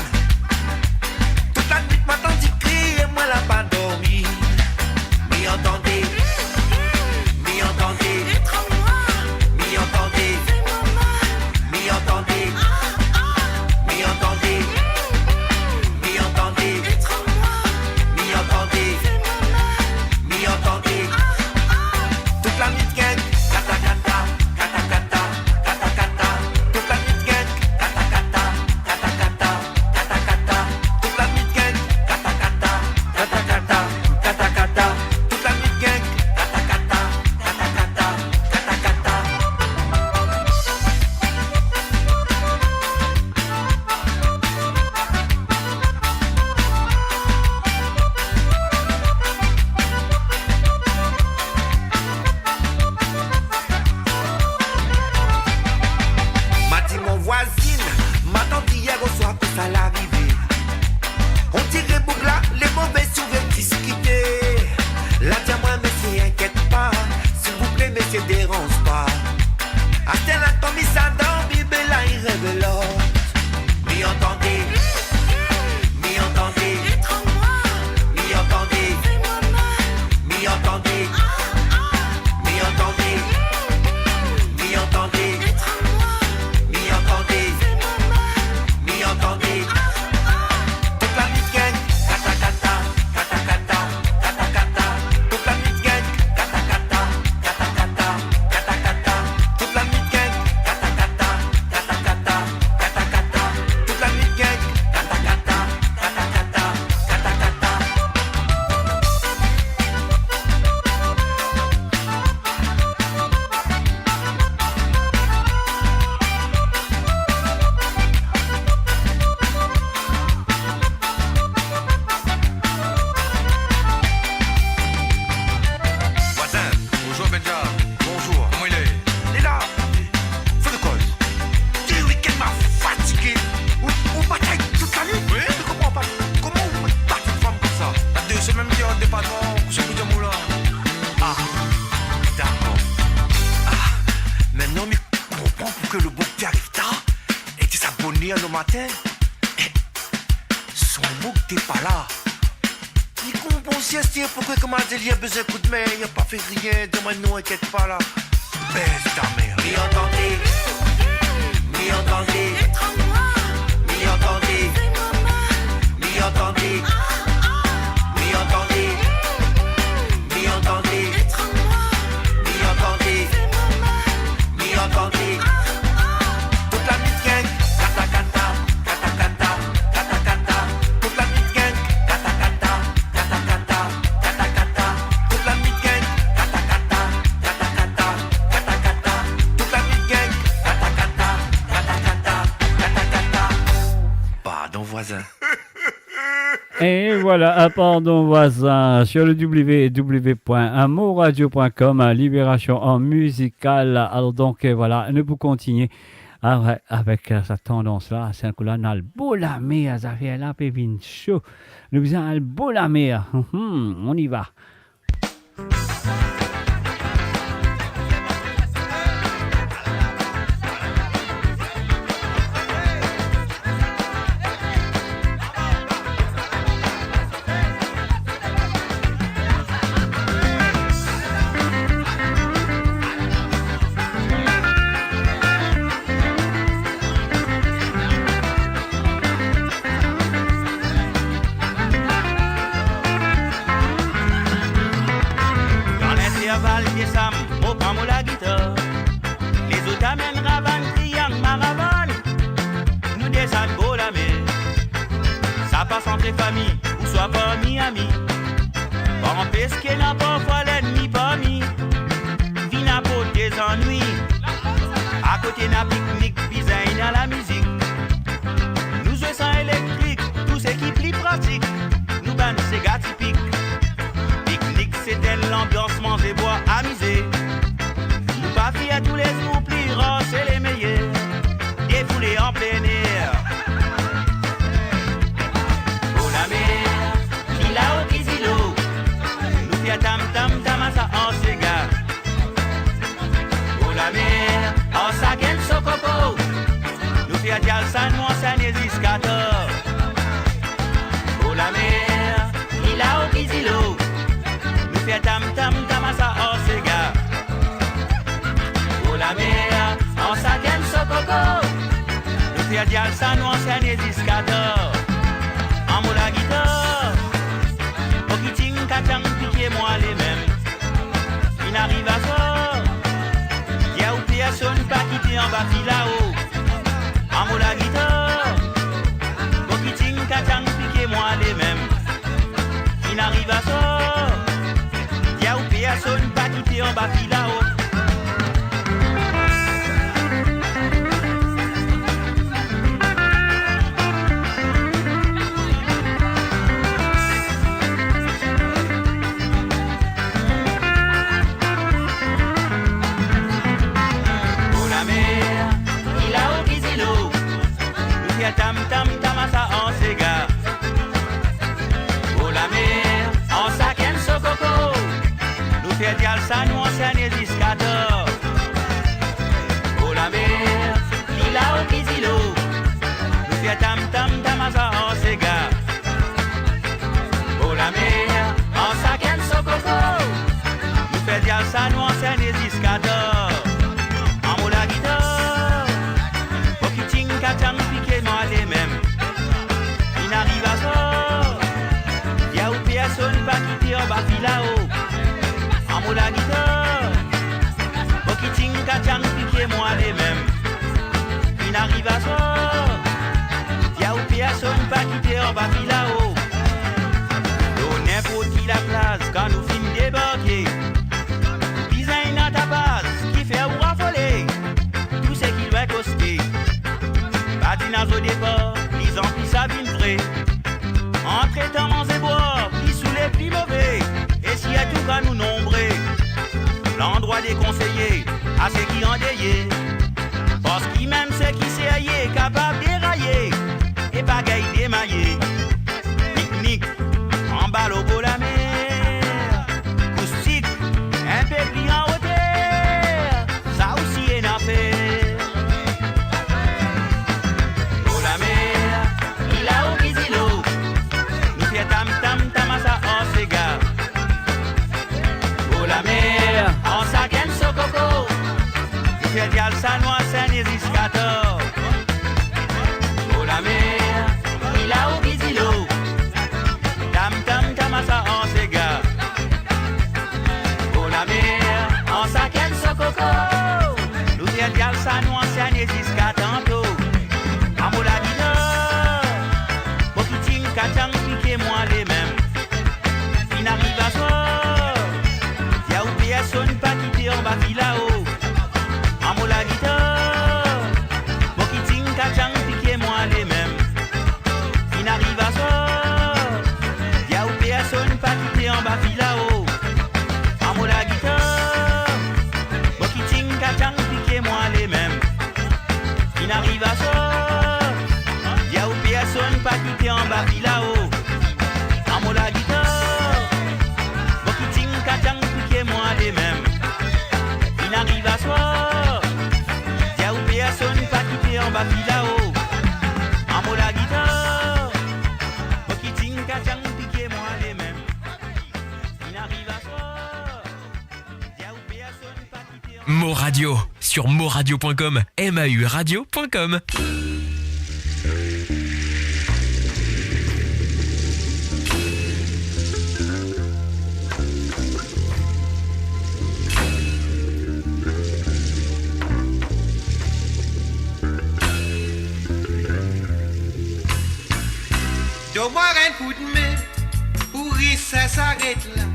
Tout Se deranz pa. Aster la kouma sa dan Bib la, li revelot. Mi antande, mi antande, mi antande, mi antande, mi antande, mi antande, mi antande, mi antande. Tout la nit gagn, kata, kata, kata, kata, kata, kata. Tout la nit gagn, kata, kata, kata, kata, kata, kata. Tout la nit gagn, kata, kata, kata, kata, kata, kata. Tout la nit gagn, kata, kata, kata, kata, kata, kata. Vwazin, bonzour Benja. Bonzour, kouma i le? Li la, fer nou koz. De wikenn, ma fatige. Ou, ou batay tout lanwit? Wi. Mi konpran pa. Kouma ou bat enn fam koumsa? La de semenn ki an depatman, kouse pou dir mwa la. Ah, dakor. Ah, me non, mi konpran pou ki leboug ti ariv tar, e ti sa boner lematin. Eh, son boug ti pa la. Li konpran si aster pou ki kouma dir li a bizin koudme, li a pa fer rien, dir mwa non, inkiet pa la. Bel ta mer. Mi antande, mi antande, mi antande, mi antande, mi antande, mi antande, mi antande. Mi antande. Tout lanwit gagn. Kata, kata, kata, kata, kata, kata. Tout lanwit gagn. Kata, kata, kata, kata, kata, kata. Tout lanwit gagn. Kata, kata, kata, kata, kata, kata. Tout lanwit gagn. Kata, kata, kata, kata, kata, kata. Pardon, vwazin. Et voilà, à part nos voisins sur le w w w point amourradio point com, Libération en musical. Alors donc, euh, voilà, nou pou kontigne, ah ouais, avec, euh, sa tandans la. Se enn kou la, nou al bor lamer, zafer la pe vinn so. Nou bizin al bor lamer. Hum, hum, on y va. Dan linterval pie sam, mo pran mo lagitar. Lezot amenn ravann, triyang, maravann. Nou desann bor lamer. Sa pas antre fami ouswa parmi ami. Pa anpes ki ena parfwa lennmi parmi. Vinn aport dezannwi. Akote ena piknik, bizin ena lamizik. Nou zwe san elektrik, tou seki pli pratik. Nou bann sega tipik. Piknik, se enn lanbians manze, bwar, amize. Nou pa fier toulezour, pli rar se le meyer. Defoule an plener. Bor lamer, ki lao ki zilo. Nou fer tam tam, tamasa an sega. Bor lamer, an sakenn so koko. Nou fer dial sa nou ansene ziska tar. Bor lamer, ki lao ki zilo. Nou fer tam tam, tamasa an sega. Bor lamer, an sakenn so koko. Nou fer dial sa nou ansene ziska tar. An mo lagitar. Okiting, katiang, pike mwa lemem. Finn ariv aswar. Dir ou personn pa kite anba filao. An mo lagitar. Okiting, katiang, pike mwa lemem. Finn ariv aswar. Dir ou personn pa kite anba filao. Bor lamer, ki lao ki zilo. Nou fer tam tam, tamasa an sega. Bor lamer, an sakenn so koko. Nou Fer dial sa nou anserne ziska tar. Bor lamer, li lao ki dilo. Nou fer tam tam tamasa ar sega. Bor lamer, ar sakenn so koko. Nou fer dial sa nou anserne ziska tar. An mo lagitar, boki ting katiang pike mwa lemem. Finn ariv aswar, ya ou personn pa kite anba filao. An mo lagitar, boki ting katiang pike mwa lemem. Finn ariv aswar, ya ou personn pa kite anba filao. Lor ninport ki laplaz kan nou finn debarke, bizin ena tapaz ki fer ou rafole. Tou seki lwin koste, badinaz o depar, plizanpli sa vinn vre. Antretan manze bwar, pli soule, pli move, e sirtou kan nou nonbre. Landrwa dekonseye a seki andeye, parski mem seki serye kapav deraye e pa gagn demaye. Piknik anba lor bor lamer, kousik inpe pli an oter, sa osi ena fer. Bor lamer, li lao ki dilo. Nou fer tam tam tamasa ar sega. Bor lamer, ar sakenn so koko. Nou fer dial sa nou anserne ziska tar. Bor lamer, li lao ki dilo. Tam tam tamasa ar sega. Bor lamer, ar sakenn so koko. Nou fer dial sa nou anserne ziska tanto. An mo lagitar, boki ting katiang pike mwa lemem. Finn ariv aswar, ya ou personn pa kite anba filao. An mo lagitar, boki ting katiang pike mwa lemem. Finn ariv aswar, ya ou personn pa kite anba filao. An mo lagitar, boki ting katiang pike mwa lemem. Finn ariv aswar, ya ou personn pa kite anba filao. An mo lagitar, boki ting katiang pike mwa lemem. Finn ariv aswar, ya ou personn pa kite anba filao. An mo lagitar, boki ting katiang pike mwa lemem. Finn ariv aswar, ya ou personn pa kite anba Mo Radio, sur moradio point com, M A U radio point com. Donn mwa enn koudme pou ris sa saret la.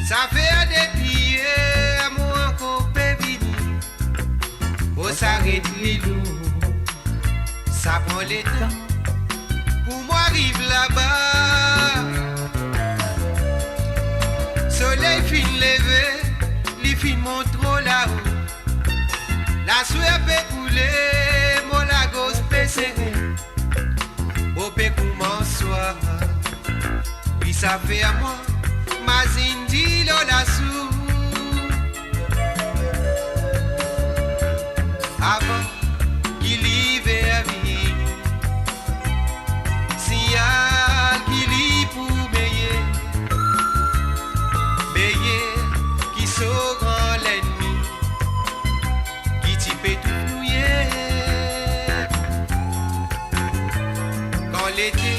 Sa fer depi yer mo ankor pe vini. Mo saret li lour, sa pran letan pou mo ariv laba. Soley finn leve, li finn mont tro lao. Laswier pe koule, mo lagorz pe sere. Mo pe koumans swaf, wi sa fer mwa mazinn dilo lasours. Avan ki liver vini, signal ki li pou meye, meye ki so gran lennmi ki ti pe tou touye. Kan lete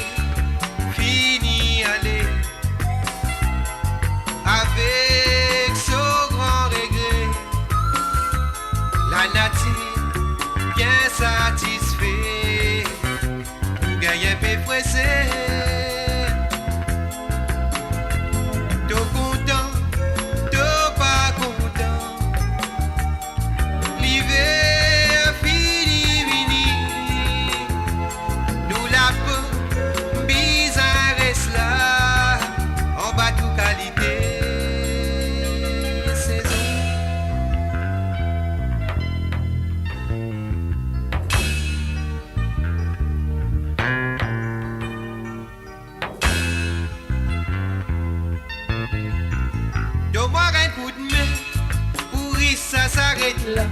fini ale, avek so gran regre, lanatir bien satisfe. Pou gagn inpe freser. To kontan, to pa kontan, liver fini vini. Nou lapo Koudme pou ris sa saret la.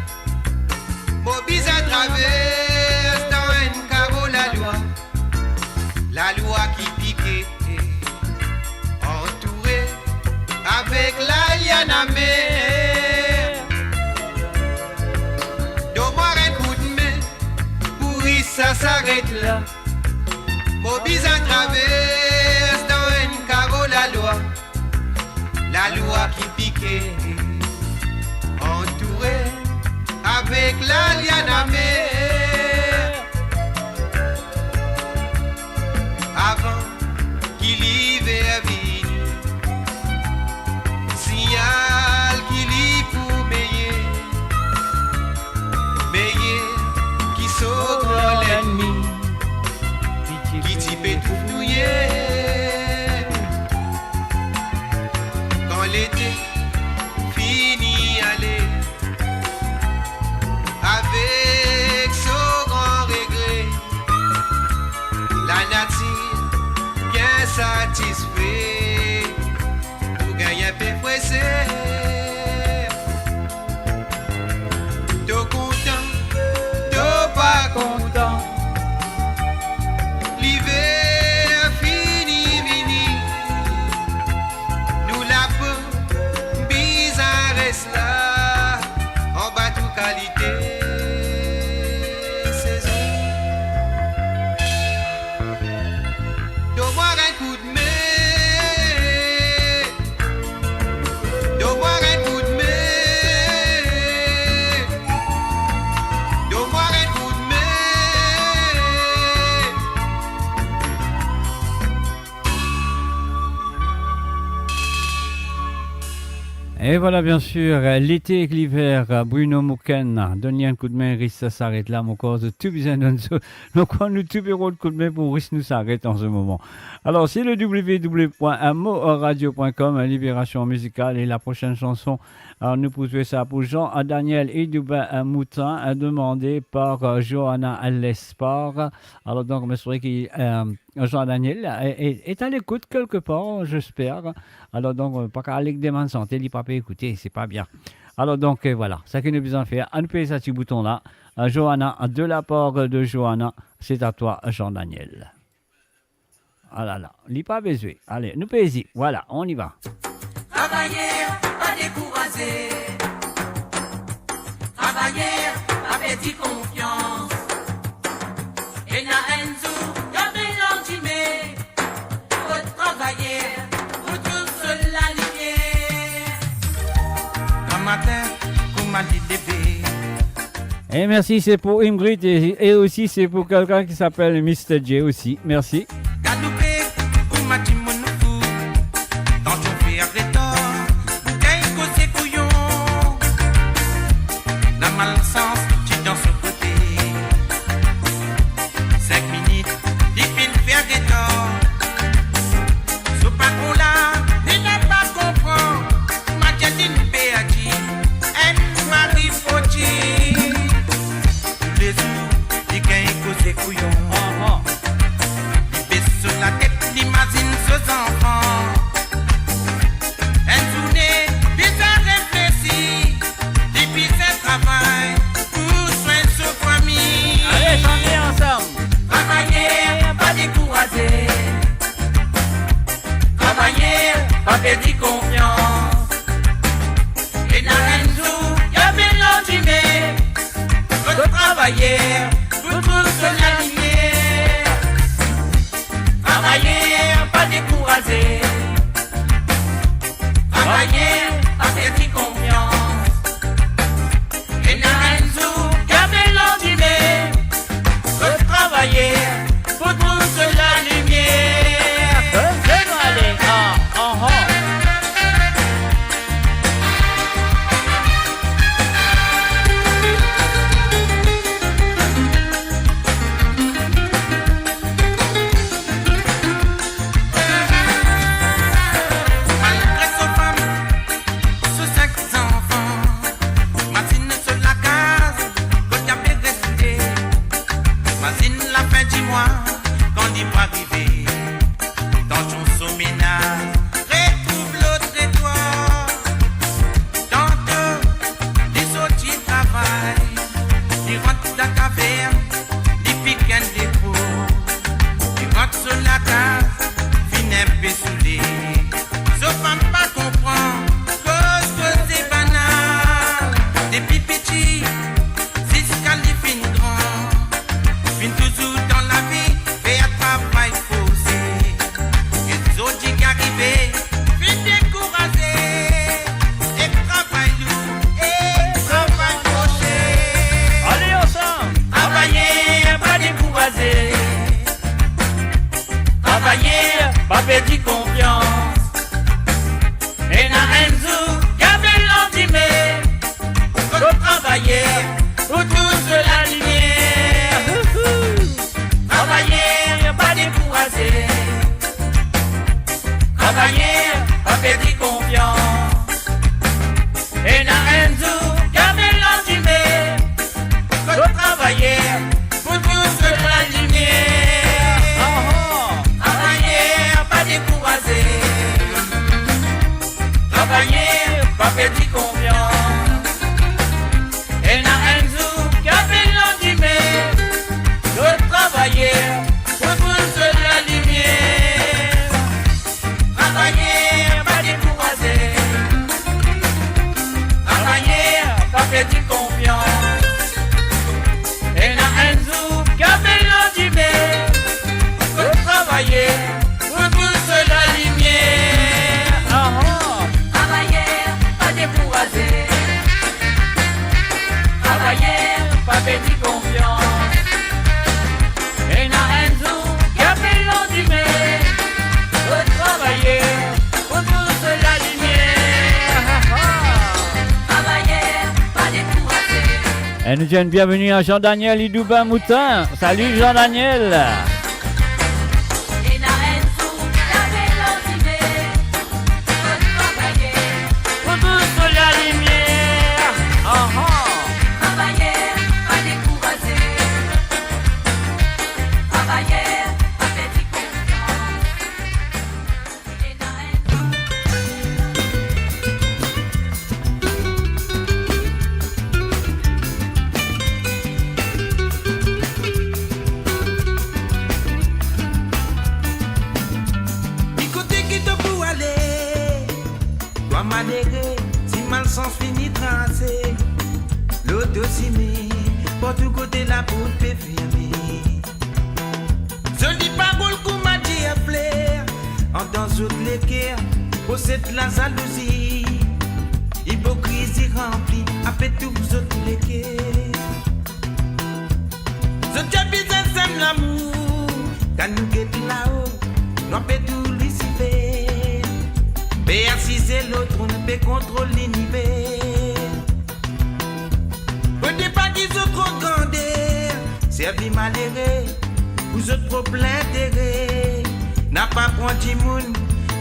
Mo bizin travers dan enn karo lalwa. Lalwa ki pike, antoure avek laliann amer. Donn mwa enn koudme pou ris sa saret la. Mo bizin travers dan enn karo lalwa. Lalwa ki pike, antoure avek laliann amer. Avan ki liver vini, signal ki li pou meye, meye ki so gran lennmi, ki ti pe tou touye. Kan lete fini ale, avek so gran regre, lanatir bien satisfe, pou gagn enpe freser. To kontan, to pa kontan, liver fini vini, nou lapo bizin res la, anba tou kalite sezon. Donn mwa enn koudme. Donn mwa enn koudme. Donn mwa enn koudme. E vwala, biensir, lete ek liver, Bruno Muken, donn li enn koudme, ris sa saret la, mo krwar zot tou bizin donn zot, mo krwar nou tou pe rod koudme pou ris nou saret an se moman. Alors, c'est le w w w point mo radio point com, Libération Musicale, et la prochaine chanson, alors, nou pou zwe sa pou Jean Daniel Edouba Moutin, demandé par, euh, Johanna Lespard. Alors, donc, mo espere ki, euh, Jean Daniel est, est, est à l'écoute quelque part, j'espère. Alors, donc, euh, pa kapav al ek demann sante, li pa pe ekoute, c'est pas bien. Alors, donc, euh, voilà, seki nou bizin fer, ann pez sa ti bouton la. Euh, Johanna, de la part de Johanna, c'est à toi, Jean Daniel. Ah là là, li pa bezwe. Ale, nou pezi. Voilà, on y va. Travayer, pa dekouraze. Travayer, pa perdi konfians. Ena enn zour, ena enn landime, fo travay pou trouv so lalimier. Gramatin, kouma li leve. Et merci, c'est pour Ingrid et, et aussi c'est pour quelqu'un qui s'appelle Mister J aussi. Merci. Galoupe, kouma dimoun fou, tansion fer retor, pou gagn koze kouyon. Lamalsans, ti dan so kote. Sink minit, li finn fer retor. So patron la, li napa konpran. Madanm li pe adir, enn mari foti. Toulezour, li gagn koze kouyon. Aha. Li bes so latet, li mazinn so zanfan. Enn zourne, bizin reflesi, li bizin travay pou swegn so fami. Ale, fami ansam. Travayer, pa dekouraze. Travayer, pa perdi konfians. Ena enn zour, ena enn landime, fo travay pou trouv so lalimier. Travayer, pa dekouraze. Travayer, pa perdi konfians. Ena enn zour, ena enn landime, fo travay pou trouv so lalimier. Finn ale, ah, ah, ah. Ti konfians. Ena enn zour ki apel landime, lot travayer pou tous zot lalimier. Travayer, pa dekouraze. Travayer, pa perdi konfians. Ena enn zour ki apel landime, pou travayer, pou tous zot lalimier. Aha. Travayer, pa dekouraze. Travayer, pa perdi konfians. Ena enn zour ki apel landime, pou travayer, pou tous zot lalimier. Travayer, pa dekouraze. E nou dir enn bienveni a Jean Daniel Idoubin Moutin. Salut Jean Daniel. Ena enn zour ki apel landime, pou travayer, pou tous zot lalimier. Aha. Travayer, pa dekouraze. Travayer, pa perdi konfians. Ki kote ki to pou ale, twa malere, si malsans fini trase, lor to sime, partou kote laport pe ferme. Zoli parol kouma dir fler, andan zot leker, posed lazalouzi, ipokrizi ranpli, ape touv zot leker. Zot ti bizin sem lamour, kan nou get lao, nou ape tou Lisifer, pe asize lor tronn, pe kontrol liniver. Kot depa ki zot tro grander, servi malere pou zot prop lintere. Napa pran dimoun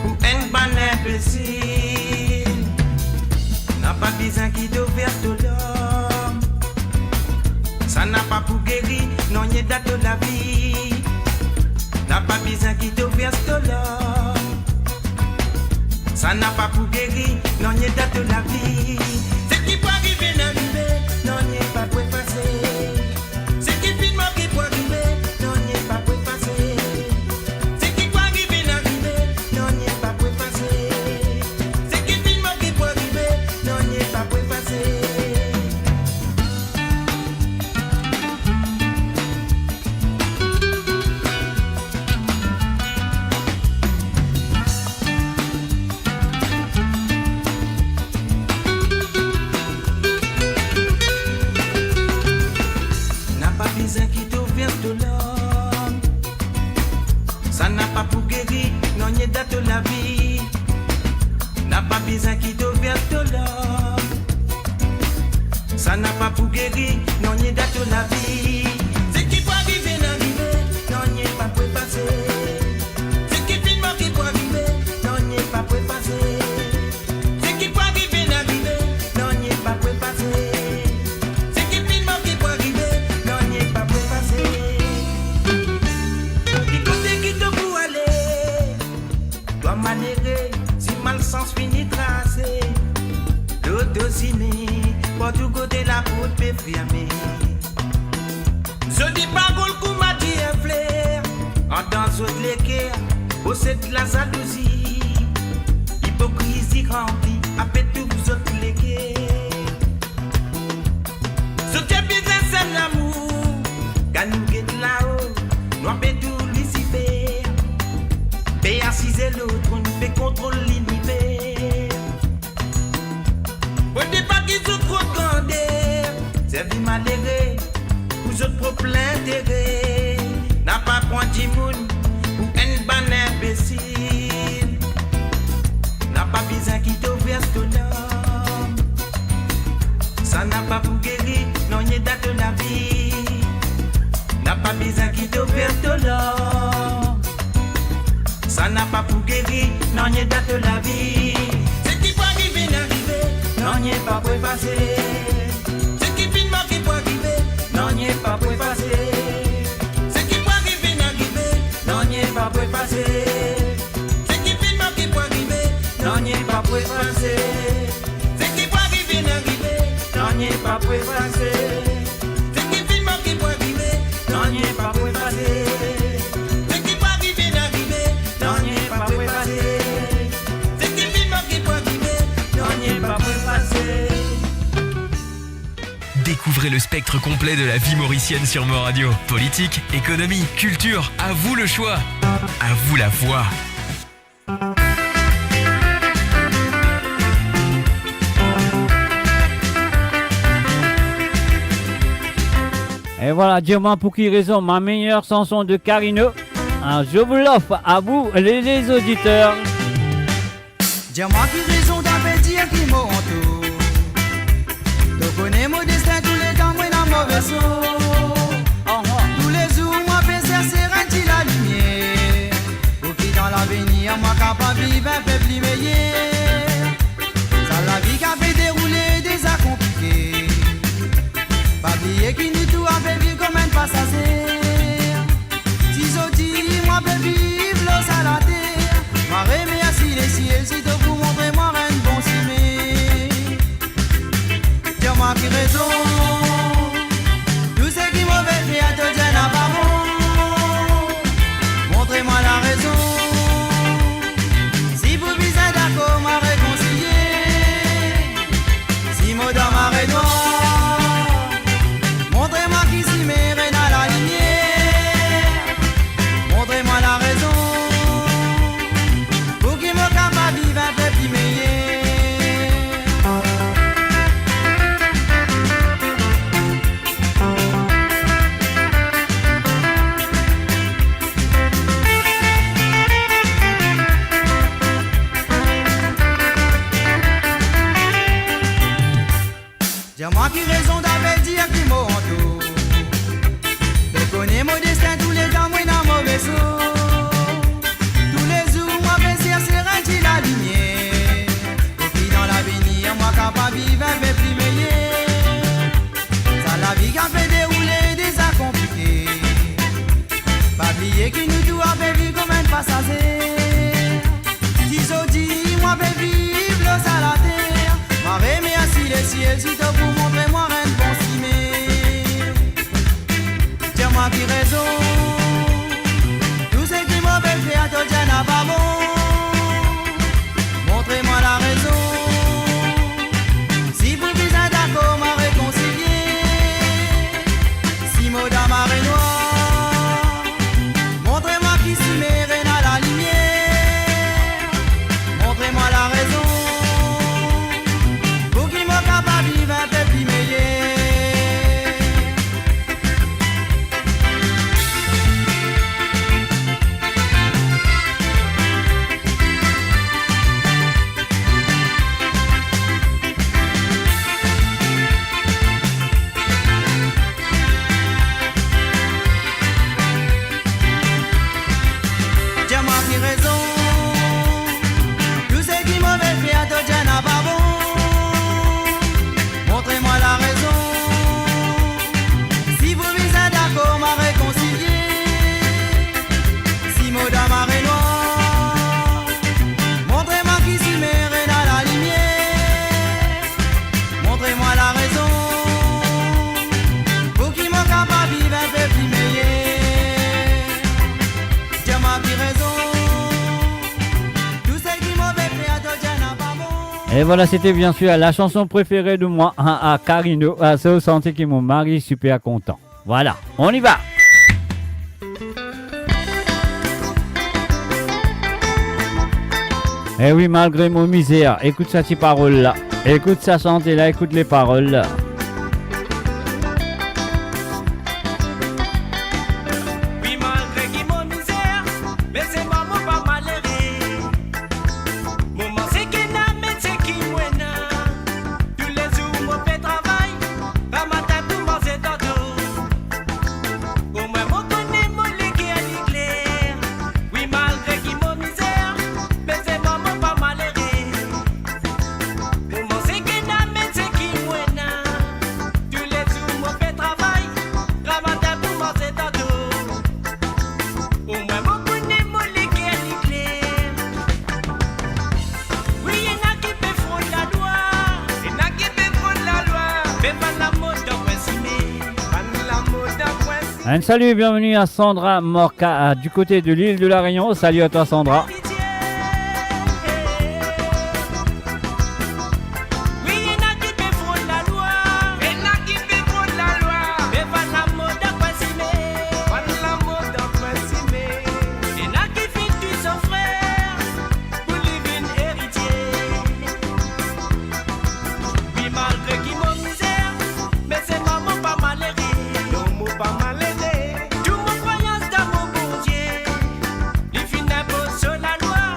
pou enn bann inbesil. Napa bizin ki to vers to larm, sa napa pou geri nanye dan to lavi. Napa bizin ki to vers to larm, sa napa pou geri nanye dan to lavi. Seki pou arive, inn arive, nanye pa pou efase. Seki finn manke pou arive, nanye pa pou efase. Seki pou arive, inn arive, nanye pa pou efase. Seki finn manke pou arive, nanye pa pou efase. Napa bizin ki to vers to larm, sa napa pou geri nanye dan to lavi. Napa bizin ki to vers to larm, sa napa pou geri nanye dan to lavi. Seki pou arive, inn arive, nanye pa pou efase. Seki finn manke pou arive, nanye pa pou efase. Seki pou arive, inn arive, nanye pa pou efase. Seki finn manke pou arive, nanye pa pou efase. Ki kote ki to pou ale, twa malere, si malsans fini trase, lor to sime, partou kote laport pe ferme. Zoli parol kouma dir fler, andan zot leker, posed lazalouzi, ipokrizi ranpli, ape touv zot leker. Zot ti bizin sem lamour, kan nou get lao, nou ape tou Lisifer, pe asize lor tronn, pe kontrol liniver. Kot depa ki zot tro grander, servi malere pou zot prop lintere. Napa pran dimoun pou enn bann inbesil. Napa bizin ki to vers to larm, sa napa pou geri nanye dan to lavi. Napa bizin ki to vers to larm, sa napa pou geri nanye dan to lavi. Seki pou arive, inn arive, nanye pa pou efase. Seki finn manke pou arive, nanye pa pou efase. Seki pou arive, inn arive, nanye pa pou efase. Seki finn manke pou arive, nanye pa pou efase. Seki Nanye pa pou efase. Seki finn manke pou arive, nanye pa pou efase. Seki pou arive, inn arive, nanye pa pou efase. Seki finn manke pou arive, nanye pa pou efase. Découvrez le spectre complet de la vie mauricienne sur Mo Radio. Politique, économie, culture, à vous le choix. À vous la voix. Et voilà, dis-moi pour qui raison, ma meilleure chanson de Carino. Hein, je vous l'offre à vous, les, les auditeurs. Dir mwa ki rezon to pe dir ki mo an tou. To kone mo destin, touletan mo ena move sor. Toulezour mo pe serse enn ti lalimier, pou ki dan lavenir mo kapav viv enpe pli meyer. Sa lavi ki pe deroule deza konplike. Pa bliye ki nou tou pe viv kouma enn pasaze. Si zordi mo pe viv lor sa later, mo remersi lesiel si to pou montre mwa enn bon sime. Dir mwa ki rezon, tou seki mo pe fer to dir napa bon. Montre mwa larezon, si pou bizin dakor mo rekonsilie. Si mo dan marenwar, montre mwa ki sime ena lalimier. Montre mwa larezon, pou ki mo kapav viv enpe pli meyer. Dir mwa ki rezon to pe dir ki mo an tou. To kone mo destin, touletan mo ena move sor. Toulezour mo pe serse enn ti lalimier, pou ki dan lavenir mo kapav viv enpe pli meyer. Sa lavi ki pe deroule deza konplike. Pa bliye ki nou tou pe viv kouma enn pasaze. Si zordi mo pe viv lor sa later, mo remersi lesiel si to pou montre mwa enn bon sime. Dir mwa ki rezon, tou seki mo pe fer to dir napa bon. Montre mwa larezon, si pou bizin dakor mo rekonsilie. Si mo dan marenwar, montre mwa ki sime ena lalimier. Montre mwa larezon, pou ki mo kapav viv enpe pli meyer. Dir mwa ki rezon, tou seki mo pe fer to dir napa bon. Montre mwa larezon, si pou bizin dakor mo rekonsilie. Si mo dan marenwar, montre mwa ki sime ena lalimier. Montre mwa larezon, pou ki mo kapav viv enpe pli meyer. Dir mwa ki rezon, tou seki mo pe fer to dir napa bon. Et voilà, c'était bien sûr la chanson préférée de moi, hein, à Carino. Ah, c'est au santé qui mon mari super content. Voilà, on y va. Eh oui, malgré mon misère, écoute sa ti parol la. Écoute sa santé la, écoute les paroles la. Wi, malgre ki mo mizer, me selman mo pa malere. Mo manz seki ena, met seki mo ena. Toulezour mo pe travay, pa matin pou manze tardo. Omwin mo kone mo leker li kler. Wi, malgre ki mo mizer, me selman mo pa malere. Mo manz seki ena, met seki mo ena. Un salut, bienvenue à Sandra Morca, euh, du côté de l'île de la Réunion. Salut à toi, Sandra. Wi, malgre ki mo mizer, me selman mo pa malere. Non, mo pa malere. Tou mo krwayans dan mo Bondie, li finn inpoz so lalwa,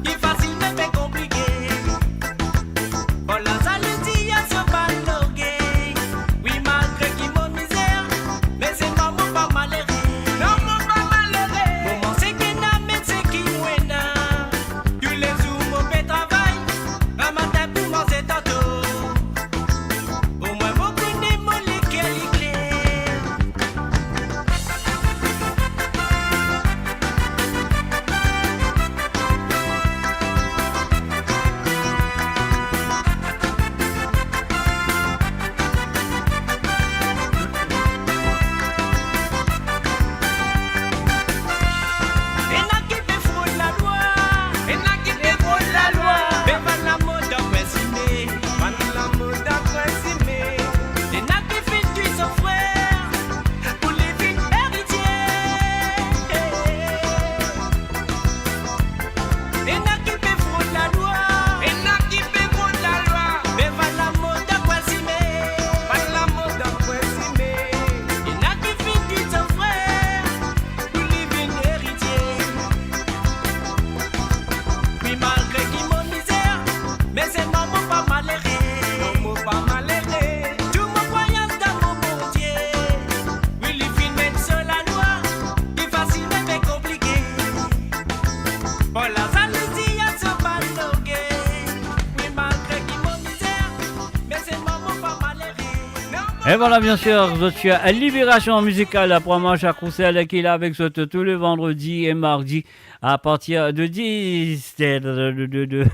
ki fasil me pe konplike. Fol lazalouzi a so bann lorgey. Wi, malgre ki mo mizer, me selman mo pa malere. Non, mo pa malere. Moman seki ena, me seki mo ena. Toulezour mo pe travay, gramatin pou manze tanto. Omwin mo kone mo leker li kler. Ena ki pe frod lalwa, ena ki pe frod lalwa. Me bann lamor dan kwin sime, bann lamor dan kwin sime. Ena ki finn twi so frer, pou li vinn eritie. Ena ki pe frod lalwa, ena ki pe frod lalwa. Me bann lamor dan kwin sime, bann lamor dan kwin sime. Ena ki finn twi so frer, pou li vinn eritie. Wi, malgre ki mo mizer, me selman mo pa malere. Non, mo pa malere. Tou mo krwayans dan mo Bondie. Wi, li finn met so lalwa, ki fasil me pe konplike. Fol lazalouzi a so bann lorgey. Wi, malgre ki mo mizer, me selman mo pa malere. Non, mo... Et voilà, bien sûr, zot ti Libération Musicale, la promo Jacques Roussel, ki la avek zot tous les vendredis et mardis à partir de dix, de, de, de, de,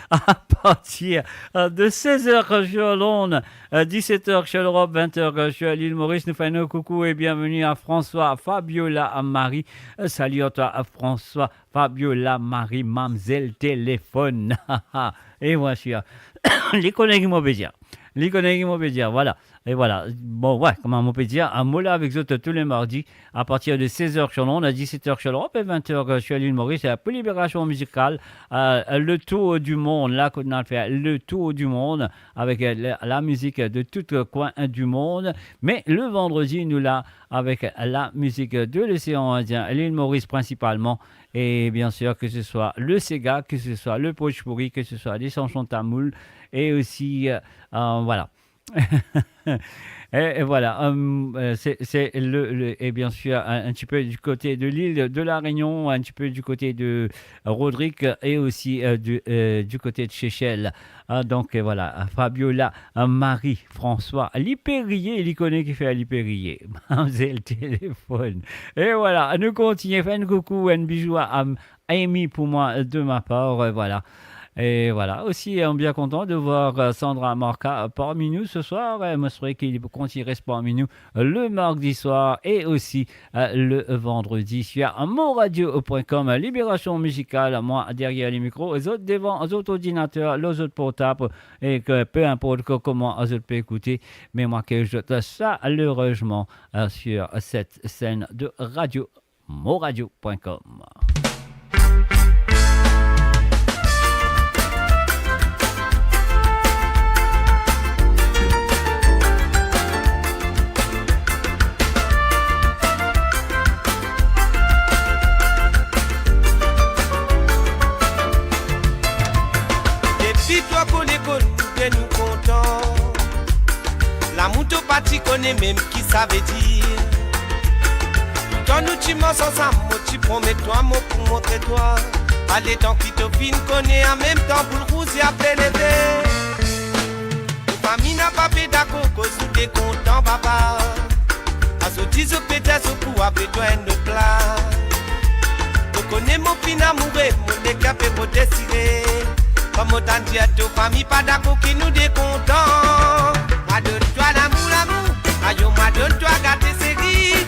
à partir, euh, de seize heures sur l'onde, euh, dix-sept heures sur l'Europe, vingt heures sur l'île Maurice. Nou fer nou koukou et bienvenue à François Fabiola Marie. Euh, salut à toi, François Fabiola Marie, mamzel telefone. Et voici, euh, li kone ki mo pe dir. Li kone ki mo pe dir, voilà. Et voilà. Bon, ouais, kouma mo pe dir, mo la avek zot tous les mardis à partir de seize heures sur l'onde, à dix-sept heures sur l'Europe et vingt heures, euh, sur l'île Maurice, euh, pour Libération Musicale, euh, le tour du monde. La, nou al fer le tour du monde avec, euh, la, la musique de tout, euh, coin, euh, du monde. Mais le vendredi, nou la avek la musique de l'océan Indien, l'île Maurice principalement. Et bien sûr, que ce soit le séga, que ce soit le bhojpuri, que ce soit les chansons tamoules, et aussi, euh, euh, voilà. Et, et voilà, euh, euh, c'est, c'est le, le, et bien sûr, un, un petit peu du côté de l'île de la Réunion, un petit peu du côté de Rodrigue et aussi, euh, du, euh, du côté de Seychelles. Ah, donk, euh, voilà, Fabiola, euh, Marie-François, li pe riye, li kone ki fer li pe riye. Mamzel telefone. Et voilà, nou kontigne, fer enn koukou, enn bizou à, à Amy pour moi, de ma part, euh, voilà. Et voilà, aussi, euh, bien content de voir, euh, Sandra Morca, euh, parmi nous ce soir. Euh, mo swete ki li pou kontign res parmi nou, euh, le mardi soir et aussi, euh, le vendredi sur moradio point com. Libération Musicale, moi derrière les micros, zot devan zot ordinater, lor zot portab, et que peu importe que, kouma zot pe ekoute, me mwa ke zot chaleureusement, euh, sur cette chaîne de radio. Moradio point com. Depi twa pou lekol, nou de nou kontan. Lamour to pa ti kone mem ki savedir. Kan nou ti mars ansam, mo ti promet twa, mo pou montre twa. Pa letan ki to finn kone, an mem tan boul rouz ya pe leve. To fami napa pe dakor koz nou de kontan, papa. Azordi zot pe dir zot pou ave twa enn lot plas. To kone mo finn amoure, mo leker pe mo desire. Kan mo tann dir to fami pa dakor ki nou de kontan. Mwa donn twa lamour, lamour. Ayo, mwa donn twa gate seri.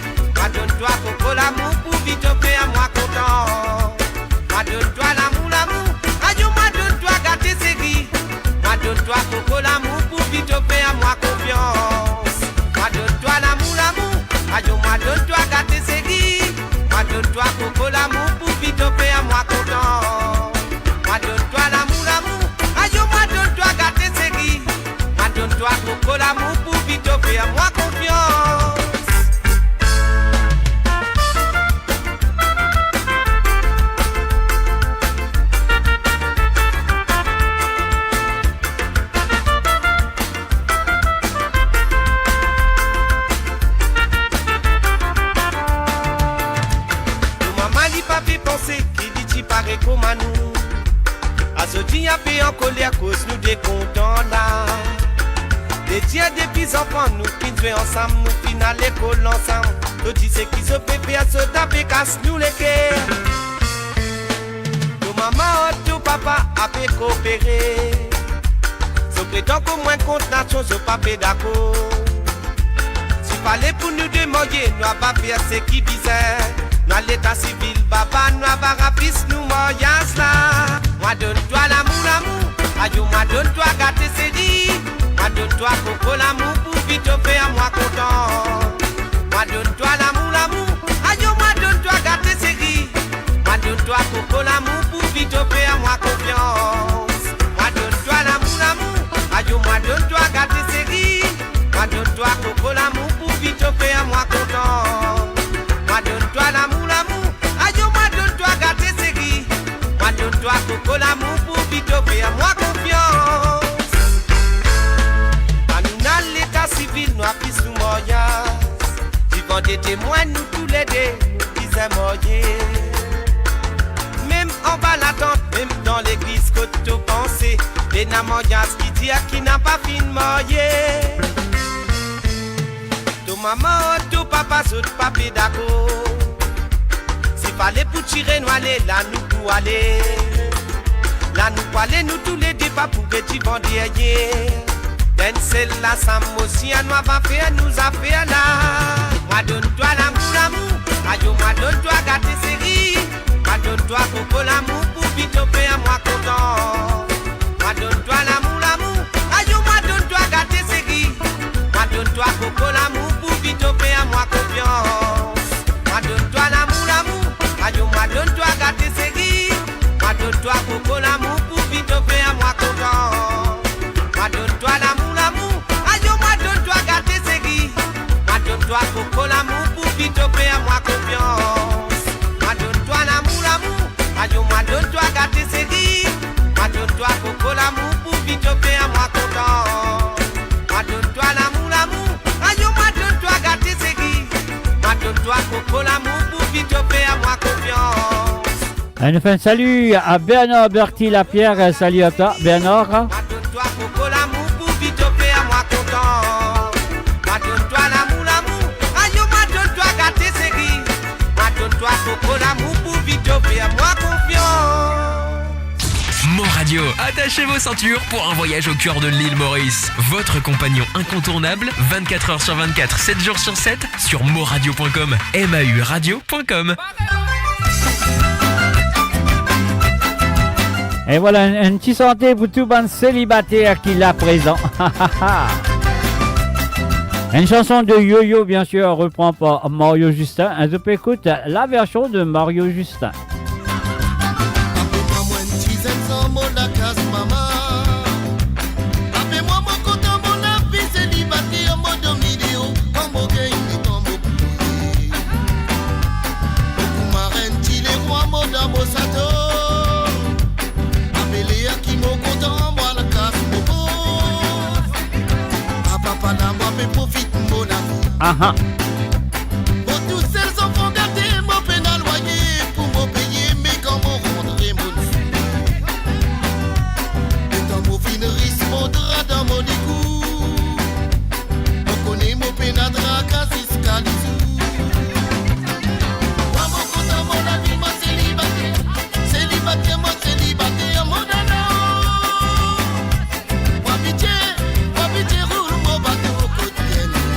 Ti depi zanfan nou finn zwe ansam, nou finn al lekol ansam. To dir seki zot pe fer, zot ape kas nou leker. To mama or to papa ape koopere. Zot pretann komwin kont nasion, zot pa pe dakor. Si fale pou nou de marye, nou ava fer seki bizin. Nou al leta sivil, baba, nou ava rafis nou maryaz la. Mwa donn twa lamour, lamour, ayo, mwa donn twa gate seri. Mwa donn twa koko lamour, pou vi to fer mwa kontan. Mwa donn twa lamour, lamour, ayo, mwa donn twa gate seri. Mwa donn twa koko lamour, pou vi to fer mwa konfians. Mwa donn twa lamour, lamour, ayo, mwa donn twa gate seri. Mwa donn twa koko lamour, pou vi to fer mwa kontan. Mwa donn twa lamour, lamour, ayo, mwa donn twa gate seri. Mwa donn twa koko lamour, pou vi to fer mwa konfians. Kan nou al leta sivil, nou al rafis nou maryaz. Divan de temwin, nou toulede, nou bizin marye. Mem anba latant, mem dan legliz kot to panse, pena maryaz ki dir ki napa finn marye. To mama or to papa, zot pa pe dakor. Si fale pou tire nou ale, la nou pou ale. La nou pou ale, nou toulede pa pou ret divan deryer. Enn sel lasam osi, anou ava fer nou zafer la. Mwa donn twa lamour, lamour, ayo, mwa donn twa gate seri. Mwa donn twa koko lamour, pou vi to fer mwa kontan. Mwa donn twa lamour, lamour, ayo, mwa donn twa gate seri. Mwa donn twa koko lamour, pou vi to fer mwa konfians. Mwa donn twa lamour, lamour, ayo, mwa donn twa gate seri. Mwa donn twa koko lamour, pou vi to fer mwa kontan. Mwa donn twa lamour, lamour, ayo, mwa donn twa gate seri. Mwa donn twa koko lamour, pou vi to fer mwa konfians. Mwa donn twa lamour, lamour, ayo, mwa donn twa gate seri. Mwa donn twa koko lamour, pou vi to fer mwa kontan. Mwa donn twa lamour, lamour, ayo, mwa donn twa gate seri. Mwa donn twa koko lamour, pou vi to fer mwa konfians. Allez, nous faisons un salut à Bernard Berti Lapierre. Salut à toi, Bernard. Mwa donn twa koko lamour, pou vi to fer mwa kontan. Mwa donn twa lamour, lamour, ayo, mwa donn twa gate seri. Mwa donn twa koko lamour, pou vi to fer mwa konfians. Mo Radio, attachez vos ceintures pour un voyage au cœur de l'île Maurice. Votre compagnon incontournable, vingt-quatre heures sur vingt-quatre, sept jours sur sept, sur mo radio point com, M A U radio point com. E vwala, enn, enn ti sante pou tou bann selibater ki la prezan. Enn sanson de Yoyo, bien sir, repran par Mario Justin. Zot pe ekout la version de Mario Justin. Apre mwa, mwa enn ti zenn san mo lakaz mama. Apre mwa, mo kontan mo lavi selibater, mo dormi deor, kan mo gagn letan mo pou priye. Mo pou marenn ti lerwa, mo dan mo sato. Apre ler ki mo kontan, mo al kas mo poz. Apa pa la, mo pe profit mo lavi. Aha. Mo tousel, zanfan gate, mo pena lwaye pou mo peye, me kan mo rantre, mo letan mo vinn ris, mo dra dan mo likou. Mo kone mo pena traka ziska lizour. Mwa mo kontan mo lavi, mo selibater, selibater, mo selibater, mo dana. Mwa pitie, mwa pitie roul mo bato kot Bernard.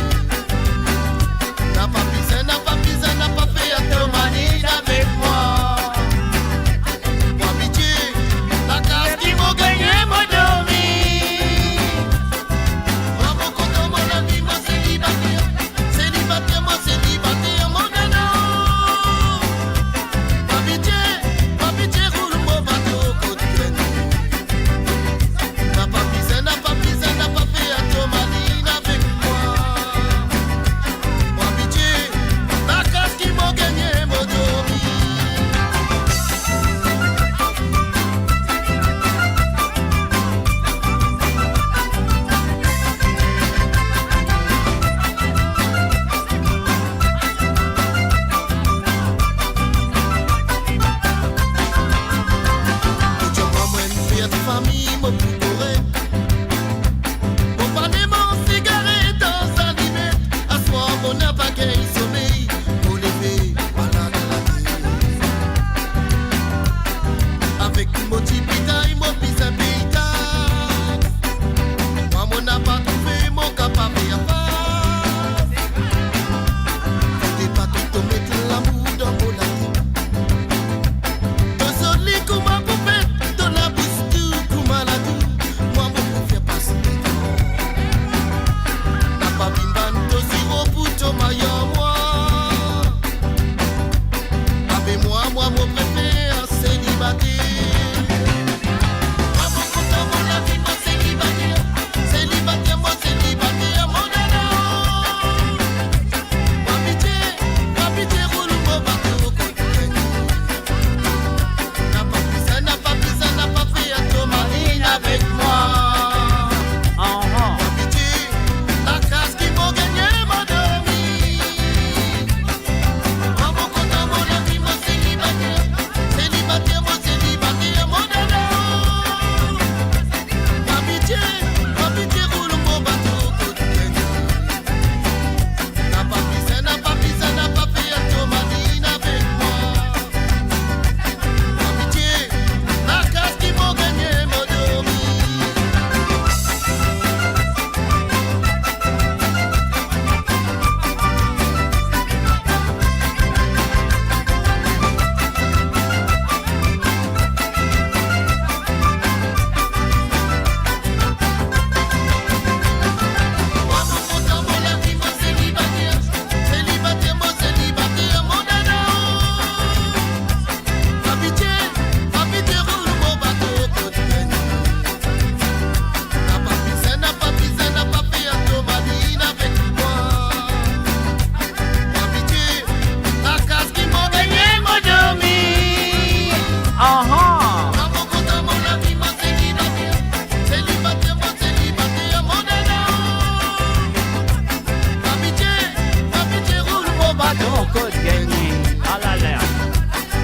Adan kot gagne, alala.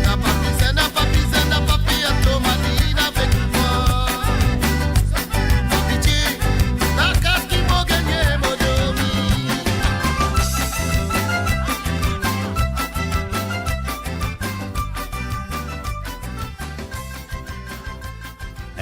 Na papi, sa na papi, sa na papi, ato manina avek mwa. Papi ti, na kas ki mo gagne, mo dormi.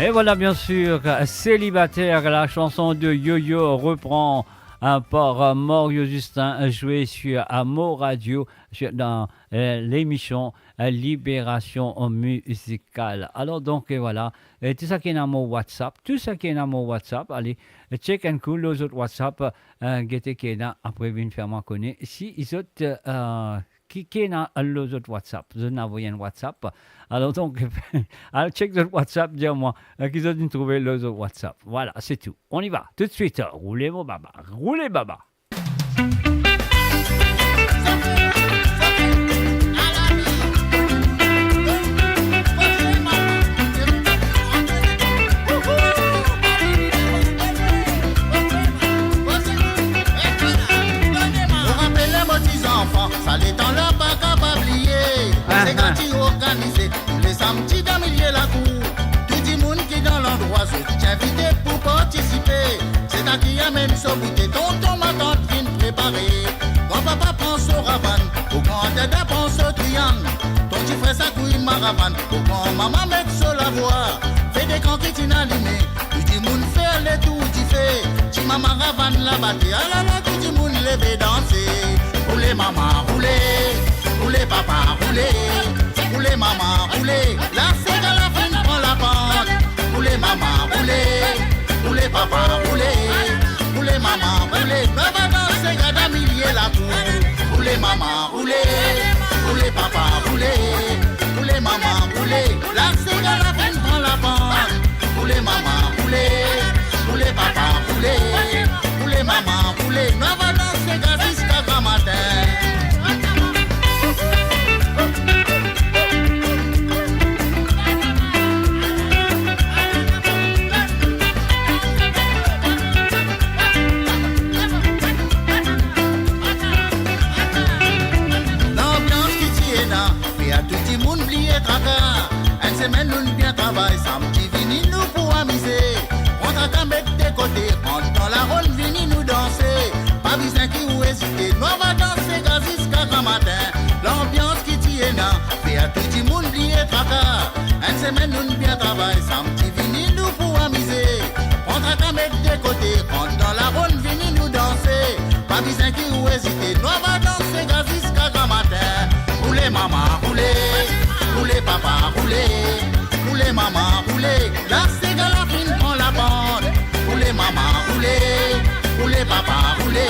Et voilà, bien sûr, Célibataire, la chanson de Yo-Yo repris, euh, par, euh, Mario Justin, euh, joué sur, euh, Mo Radio, sur, dans, euh, l'émission, euh, Libération Musicale. Alors donc, euh, voilà, euh, tou sa ki ena mo WhatsApp, tou sa ki ena mo WhatsApp, ale, euh, check enn kou lor zot WhatsApp, euh, gete ki ena, apre vinn fer mwa kone si zot, euh, ki, ki ena lor zot WhatsApp. Zot ena avoy enn WhatsApp. Alor donk, al check zot WhatsApp, dir mwa, euh, ki zot inn trouve lor zot WhatsApp. Voilà, c'est tout. On y va, tout de suite. Roule mo baba, roule baba. Mo rapel mo ti zanfan, sa letan la pa kapav bliye. Ah, sega ah. Ti organize tou le samdi dan milie lakour. Tou dimoun ki dan landrwa, zot ti invite pou partisipe. Seta ki amenn so goute, tonton, matant finn prepare. Gran papa pran so ravann, bogran dada pran so triann. Ton ti frer sa kouy maravann, bogran mama met so lavwa. Fe de kan ki ti inn alime, tou dimoun fer letour dife. Ti mama ravann labate, alala, tou dimoun leve danse. Roule mama, roule, roule papa, roule, roule mama, roule. La sega la finn pran lapant. Roule mama, roule, roule papa, roule, roule mama, roule. Nou ava danse, gard dan milie lakour. Roule mama, roule, roule papa, roule, roule mama, roule. La sega la finn pran lapant. Roule mama, roule, roule papa, roule, roule mama, roule. Nou ava danse, gard, ziska gramatin. Lanbians ki ti ena, fer tou dimoun bliye traka. Enn semenn nou bien travay, samdi vini nou pou amize. Pran traka met de kote, rant dan laronn, vini nou danse. Pa bizin ki ou ezite, nou ava danse, gard, ziska gramatin. Lanbians ki ti ena, fer tou dimoun bliye traka. Enn semenn nou bien travay, samdi vini nou pou amize. Pran traka met de kote, rant dan laronn, vini nou danse. Pa bizin ki ou ezite, nou ava danse, gard, ziska gramatin. Roule mama, roule, roule papa, roule, roule mama, roule. La sega la finn pran lapant. Roule mama, roule, roule papa, roule,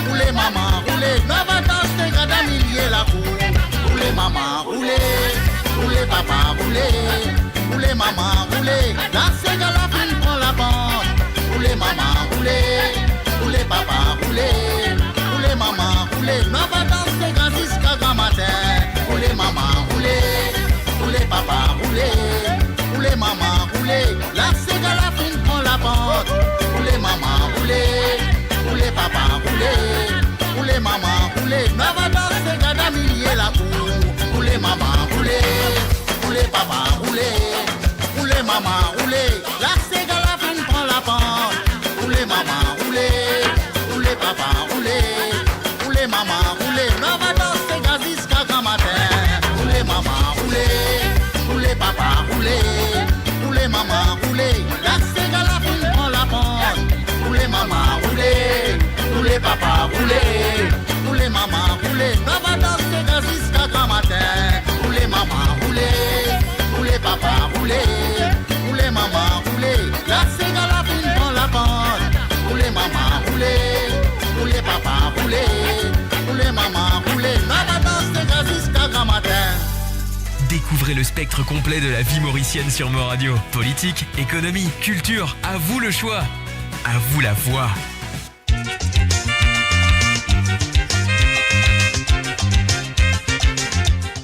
roule mama, roule. Nou ava danse, gard dan milie lakour. Roule mama, roule, roule papa, roule, roule mama, roule. La sega la finn pran lapant. Roule mama, roule, roule papa, roule, roule mama, roule. Nou ava danse, gard, ziska gramatin. Roule mama, roule, roule papa, roule, roule mama, roule. La sega la finn pran lapant. Roule mama, roule, roule papa, roule, roule mama, roule. Nou ava danse, gard dan milie lakour. Roule mama, roule, roule papa, roule, roule mama, roule. La sega la finn pran lapant. Roule mama, roule, roule papa, roule, roule mama, roule. Nou ava danse, gard, ziska gramatin. Roule mama, roule, roule papa, roule, roule mama, roule. La sega la finn pran lapant. Roule mama, roule, roule papa, roule, roule mama, roule. Nou ava danse, gard, ziska gramatin. Roule mama, roule, roule papa, roule, roule mama, roule. La sega la finn pran lapant. Roule mama, roule, roule papa, roule, roule mama, roule. Nou ava danse, gard, ziska gramatin. Découvrez le spectre complet de la vie mauricienne sur Mo Radio. Politique, économie, culture, à vous le choix. À vous la voix.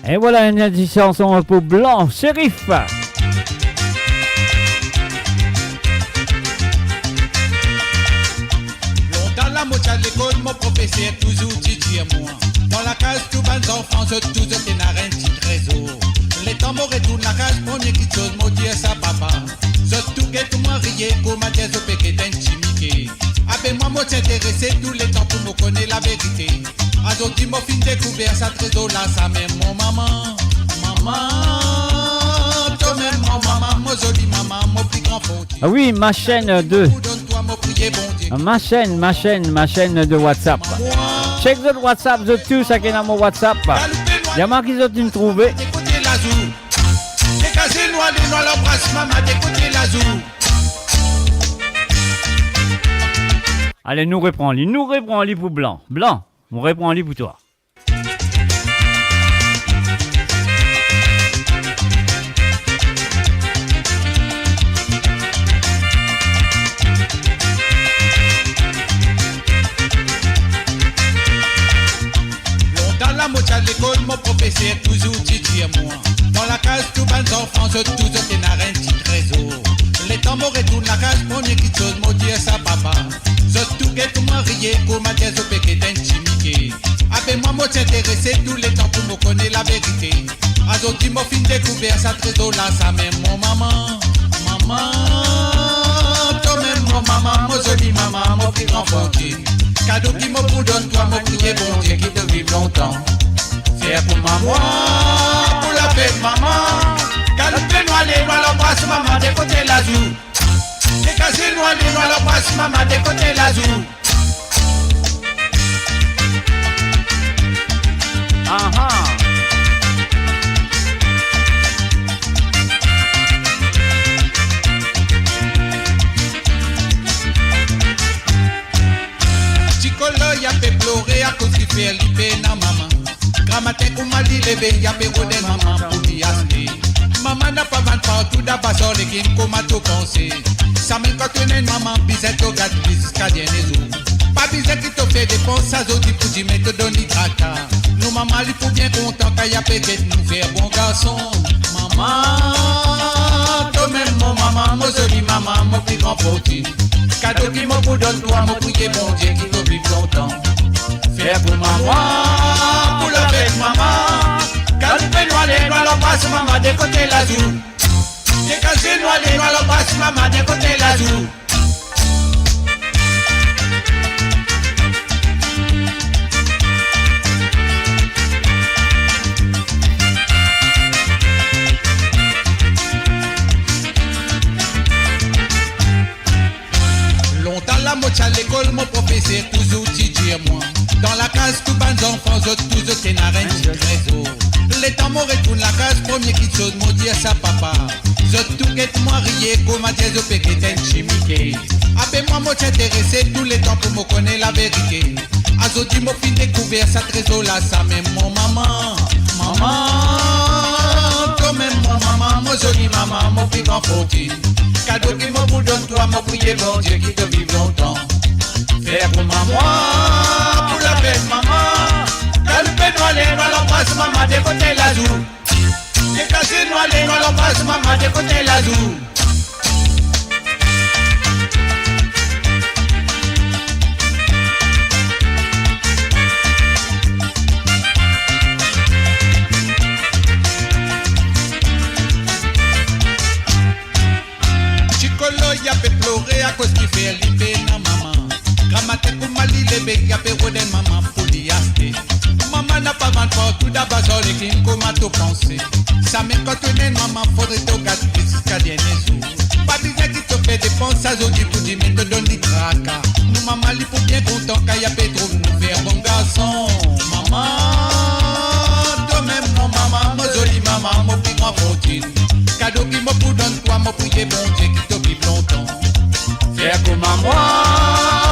Et voilà une chanson pour Blanc Chérif. Lontan la Mo ti al lekol, mo profeser touzour ti dir mwa, dan lakaz tou bann zanfan, zot tou zot ena enn ti trezor. Letan mo retourn lakaz, premie kiksoz mo dir sa papa, zot tou get mwa riye, kouma dir zot pe get enn ti mike. Ape mwa mo ti interese touletan pou mo kone laverite. Azordi mo finn dekouver sa trezor la, samem mo mama. Mama, to mem mo mama, mo zoli mama, mo pli gran fortin. Ah oui, ma chaîne de, ma chaîne, ma chaîne, ma chaîne de WhatsApp. Check zot WhatsApp, zot tou, sakenn mo WhatsApp. Dimann ki zot inn trouve. Ale, nou repran li, nou repran li pou Blan. Blan, nou repran li pou twa. Lontan la mo ti al lekol, mo profeser touzour ti dir mwa, dan lakaz tou bann zanfan, zot tou zot ena enn ti trezor. Letan mo retourn lakaz, premie kiksoz mo dir sa papa, zot tou get mwa riye, kouma dir zot pe get enn ti mike. Ape mwa mo ti interese touletan pou mo kone laverite. Azordi mo finn dekouver sa trezor la, samem mo mama. Mama, to mem mo mama, mo zoli mama, mo pli gran fortin. Kado ki mo pou donn twa, mo priye Bondie ki to viv lontan. Fer kouma mwa, pou lape mama. Galoupe nou ale, nou al anbras mama de kote lazour. Dekaze nou ale, nou al anbras mama de kote lazour. Aha. Ti kolo ya pe plore akoz ki fer li pena mama. Gramatin kouma li leve, ya pe rod enn mama pou li aste. Mama napa vann partou, daba sar legim kouma to panse. Samem kan to ena enn mama, bizin to gard li ziska dernie zour. Pa bizin ki to fer depans, azordi pou dime to donn li traka. Nou mama li pou bien kontan kan ya pe get nou fer bon garson. Mama, to mem mo mama, mo zoli mama, mo pli gran fortin. Kado ki mo pou donn twa, mo priye Bondie ki to viv lontan. Fer kouma mwa, pou lape mama. Galoupe nou ale, nou al anbras mama de kote lazour. Dekaze nou ale, nou al anbras mama de kote lazour. Lontan la mo ti al lekol, mo profeser touzour ti dir mwa, dan lakaz tou bann zanfan, zot tou zot ena enn ti trezor. Letan mo retourn lakaz, premie kiksoz mo dir sa papa, zot tou get mwa riye, kouma dir zot pe get enn ti mike. Ape mwa mo ti interese touletan pou mo kone laverite. Azordi mo finn dekouver sa trezor la, samem mo mama. Mama, to mem mo mama, mo zoli mama, mo pli gran fortin. Kado ki mo pou donn twa, mo priye Bondie ki to viv lontan. Fer kouma mwa, pou lape mama. Galoupe nou ale, nou al anbras mama de kote lazour. Dekaze nou ale, nou al anbras mama de kote lazour. Ti kolo ya pe plore akoz ki fer li pena mama. Gramatin kouma li leve, ya pe rod enn mama pou li aste. Mama napa vann partou, daba sar legim kouma to panse. Samem kan to ena enn mama, fodre to gard li ziska dernie zour. Pa bizin ki to fer depans, azordi pou dime to donn li traka. Nou mama li pou bien kontan kan ya pe trouv nou fer bon garson. Mama, to mem mo mama, mo zoli mama, mo pli gran fortin. Kado ki mo pou donn twa, mo priye Bondie ki to viv lontan. Fer kouma mwa,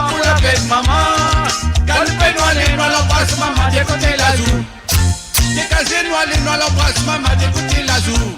pou lape mama. Galoupe nou ale, nou al anbras mama de kote lazour. Dekaze nou ale, nou al anbras mama de kote lazour.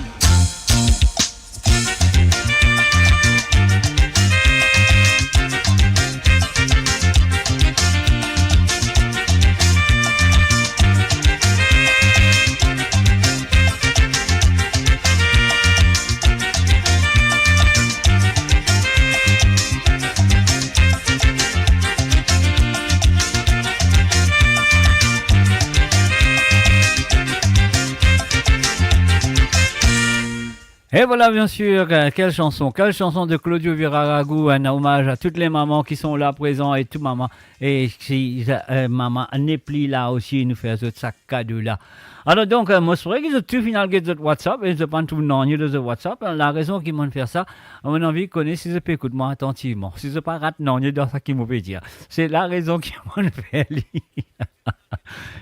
Et voilà, bien sûr, euh, quelle chanson, quelle chanson de Claudio Viraragu, un hommage à toutes les mamans qui sont là présents et tout maman, et si, euh, maman n'est plus là aussi, nou fer zot sa kado la. Alors donc, euh, mo espere ki zot tou finn al get zot WhatsApp, e zot pa trouv nanye dan zot WhatsApp. La rezon ki mo'nn fer sa, mo'nn anvi kone si zot pe ekout mwa atantivman, si zot pa rat nanye dan sa ki mo pe dir. Se la rezon ki mo'nn fer li.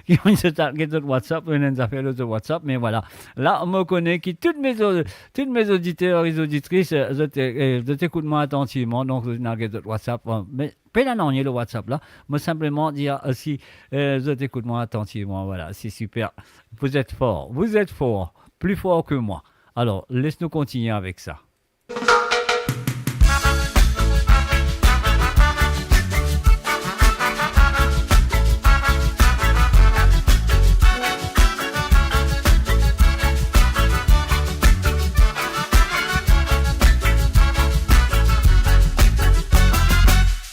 Ki mo'nn get zot WhatsApp, mo'nn zafer lor zot WhatsApp, me vwala. La, mo kone ki tout me, tout me oditer e oditris, euh, zot, euh, zot ekout mwa atantivman, donk zot inn al get zot WhatsApp, euh, me pena nanye lor WhatsApp la. Mo sinpleman dir, euh, si, euh, zot ekout mwa atantivman, vwala, c'est super. Vous êtes forts, vous êtes forts, plus forts que moi. Alors, les nou kontigne avek sa.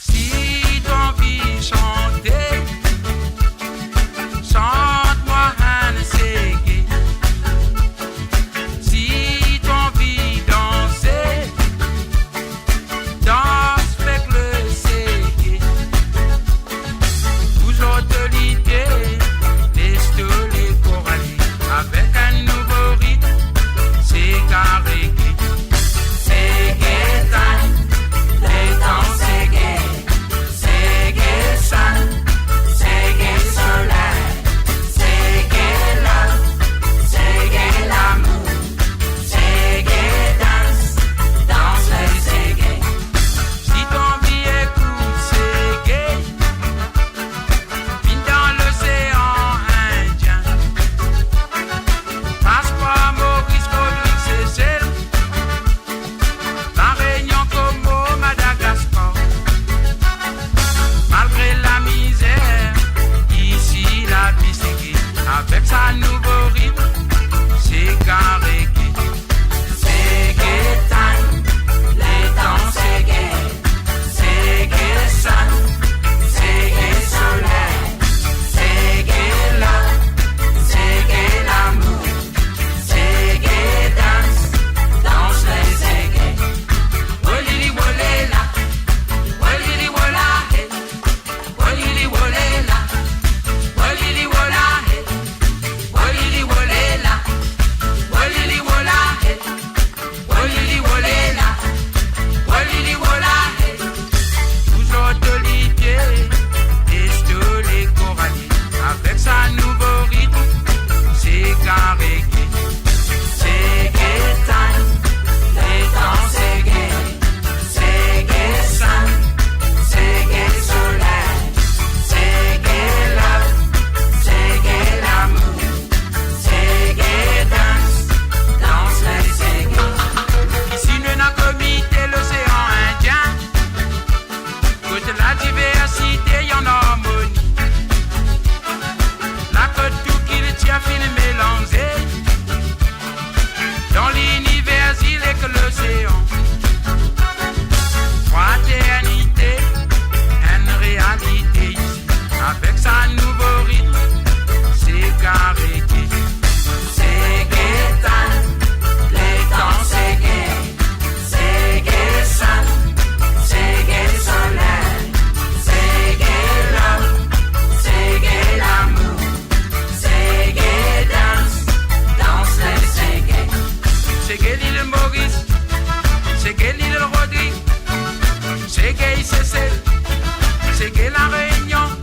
Si to anvi sante, sant mwa enn sege. Si to anvi danse, dans avek le sege. Pou zot lite, les to lekor ale. Avek enn nouvo ritm, sega reggae. Sege time, letan sege. Sege sun, sege soley. Sege love, sege lamour. Sege dance, dans le sege. Si to anvi ekout sege, vinn dan Losean Indien. Pas par Moris, Guadeloupe, Sesel, La Reynion, Komor, Madagaskar. Malgre lamizer, isi lavi sege. Avek sa nouvo ritm, sega reggae. Sege time, letan sege. Sege sun, sege soley. Sege love, sege lamour. Sege dance, dans le sege. Wolili wolela, wolili wola he. Wolili wolela, wolili wola he. Wolili wolela, wolili wola he. Wolili wolela, wolili wola he. Pou zot lite, les to lekor ale. Avek sa nouvo ritm, sega reggae. Sege time, letan sege. Sege sun, sege soley. Sege love, sege lamour. Sege dance, dans le sege. Isi nou ena komite Losean Indien. Kot ladiversite, ena larmoni. La kot tou kiltir finn melanze. Dan liniver, zil ek losean. Fraternite, enn realite isi. Avek sa nouvo ritm, sega reggae. Sege time, letan sege. Sege sun, sege soley. Sege love, sege lamour. Sege dance, dans le sege. Sege Lil Moris, sege Lil Rodrig, sege Sesel, sege La Reynion,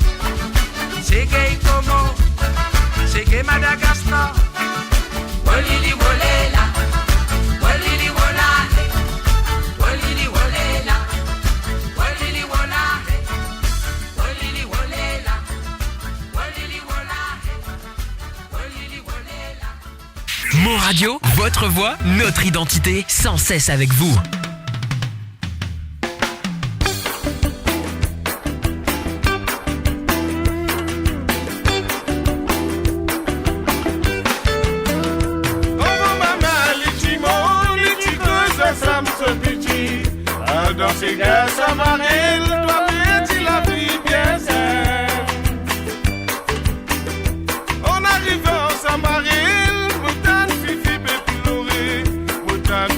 sege Komor, sege Madagaskar. Wolili wolela, wolili wola he. Wolili wolela, wolili wola he. Wolili wolela, wolili wola he. Wolili wolela. Mon Radio, votre voix, notre identité, sans cesse avec vous. Avan mama li ti mor, li ti koz sa, mo so piti. Adan sega sa marel, twa perdi lavi bien ser. An arivan sa marel, mo tann Fifi pe plore, mo tann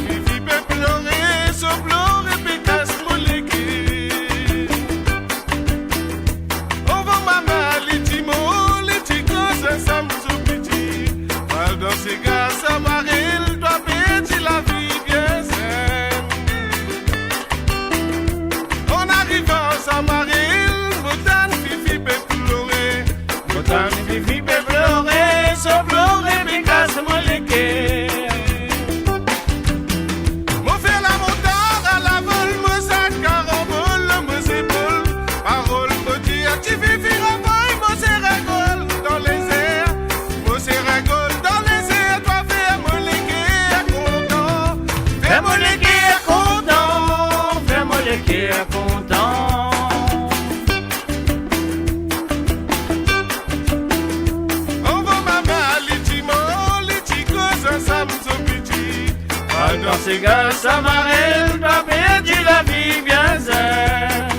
Sega Samarel, twa perdi lavi bien zenn.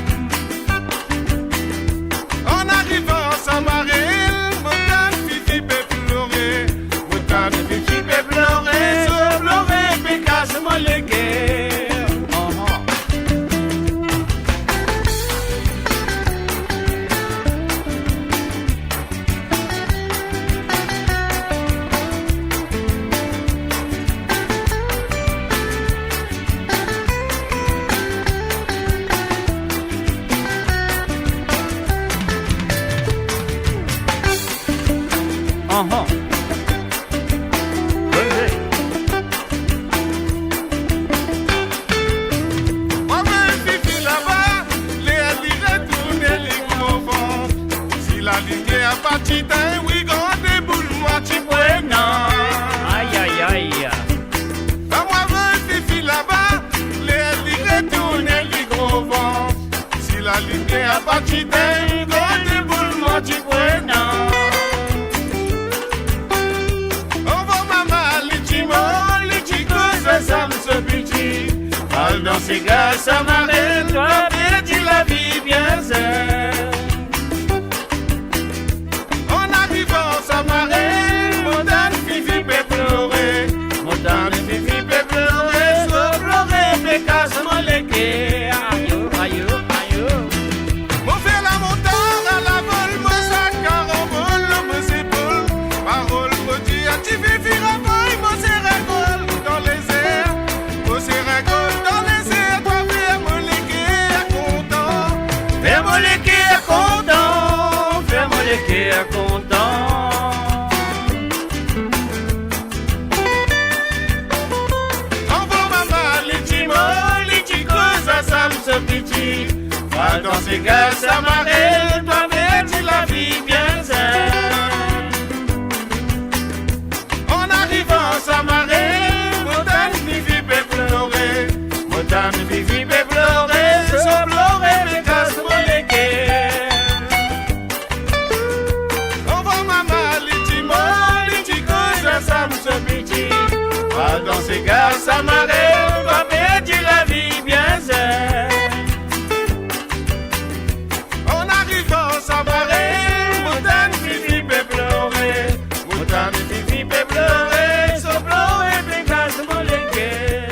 An arivan Samarel, mo tann Fifi pe plore. Mo tann Fifi pe plore, so plore pe kas mo leker. Anhan. Mwa, me Fifi laba, ler li retourne li gro vant. Si lalimier pa ti tegn, wi, gran deboul mwa ti pran. Ay, ay, ay. Ba mwa, me Fifi laba, ler li retourne li gro vant. Si lalimier pa ti tegn, gran deboul mwa ti pran. Anvan mama li ti mor, li ti koz a Sam so piti. Al dan sega Samarel, twa perdi lavi bien zenn. An arivan Samarel, mo tann Fifi pe plore. Mo tann Fifi pe plore, so plore pe kas mo leker. Ayo, ayo, ayo. Mo fer lamontar a lavol, mo sak karanbol lor mo zepol. Parol mo dir a ti Fifi, ravwar mo sere kol dan lezer. Mo sere kol dan lezer, twa fer mo leker kontan. Fer mo leker kontan, fer mo leker kontan. Anvan mama li ti mor, li ti koz a Sam so piti. Al dan sega Samarel, twa perdi lavi bien zenn. An arivan Samarel, mo tann Fifi pe plore. Mo tann Fifi pe plore, so plore pe kas mo leker. Anvan mama li ti mor, li ti koz a Sam so piti. Al dan sega Samarel, twa perdi lavi bien zenn. An arivan Samarel, mo tann Fifi pe plore. Mo tann Fifi pe plore, so plore pe kas mo leker.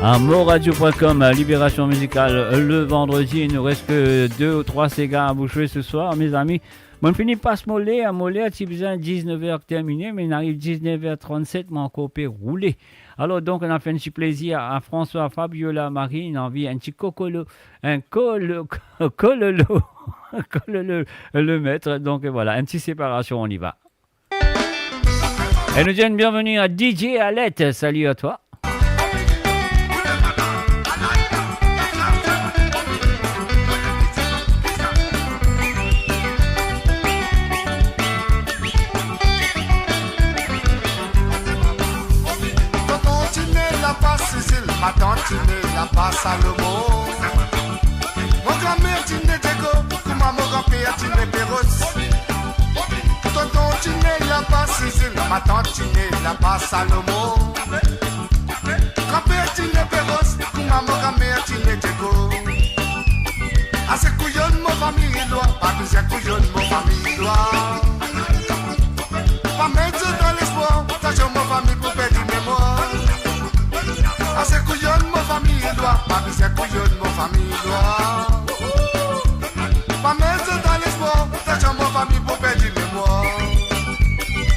Amour Radio point com, Libération Musicale, le vendredi. Il nous reste que deux ou trois ségas à boucher ce soir, mes amis. Mo fini pas mo ler, mo ler ti bizin diz-nef er termine, me nou ariv diz-nef er trannset, mo ankor pe roule. Alor, donk, nou fer enn ti plezir a François, Fabiola, Marie, nou anvi enn ti kokolo, enn kolo-, kololo, kololo, le maître. Donc, voilà, enn ti séparasion, on y va. Et nous disons bienvenue à D J Alette. Salut à toi. Tonton Tine laba Sizil, matant Tine laba Salomon. Mo granmer Tine Diego, kouma mo granper Tine Peros. Tonton Tine laba Sizil, matant Tine laba Salomon. Granper Tine Peros, kouma mo granmer Tine Diego. Ase kouyonn mo fami Lwa, pa bizin kouyonn mo fami Lwa. Pa met zot dan lespwar, tansion mo fami pou perdi memwar. Ase kouyonn mo fami Lwa, pa bizin kouyonn mo fami Lwa. Pa met zot dan lespwar, tansion mo fami pou perdi memwar.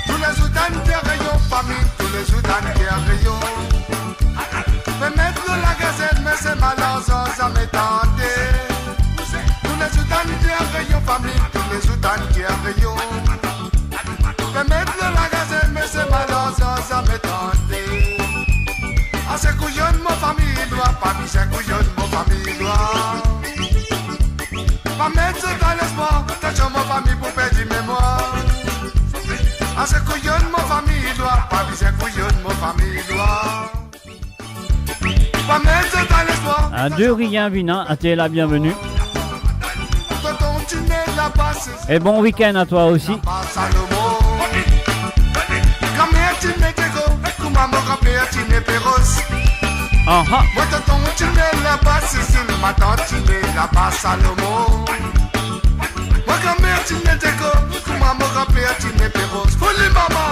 Toulezour tann ker rayon, fami, toulezour tann ker rayon. Pe met lor lagazet, me se malarzan zame tante. Toulezour tann ker rayon, fami, toulezour tann ker rayon. Pe met lor lagazet, me se malarzan zame tante. Ase kouyonn mo fami Lwa, pa bizin kouyonn mo fami Lwa. Pa met zot dan lespwar, tansion mo fami pou perdi memwar. Ase kouyonn mo fami Lwa, pa bizin kouyonn mo fami Lwa. Pa met zot dan lespwar. À deux rien, Vina, à t'es la bienvenue. Tonton Tine laba Sizil. Et bon week-end à toi aussi. Laba Salomon. Granmer Ti Per Tine Peros. Aha. Mo tonton Tine laba Sizil, matant Tine laba Salomon. Mo granmer Tine Dego, kouma mo granper Tine Peros. Pou li mama.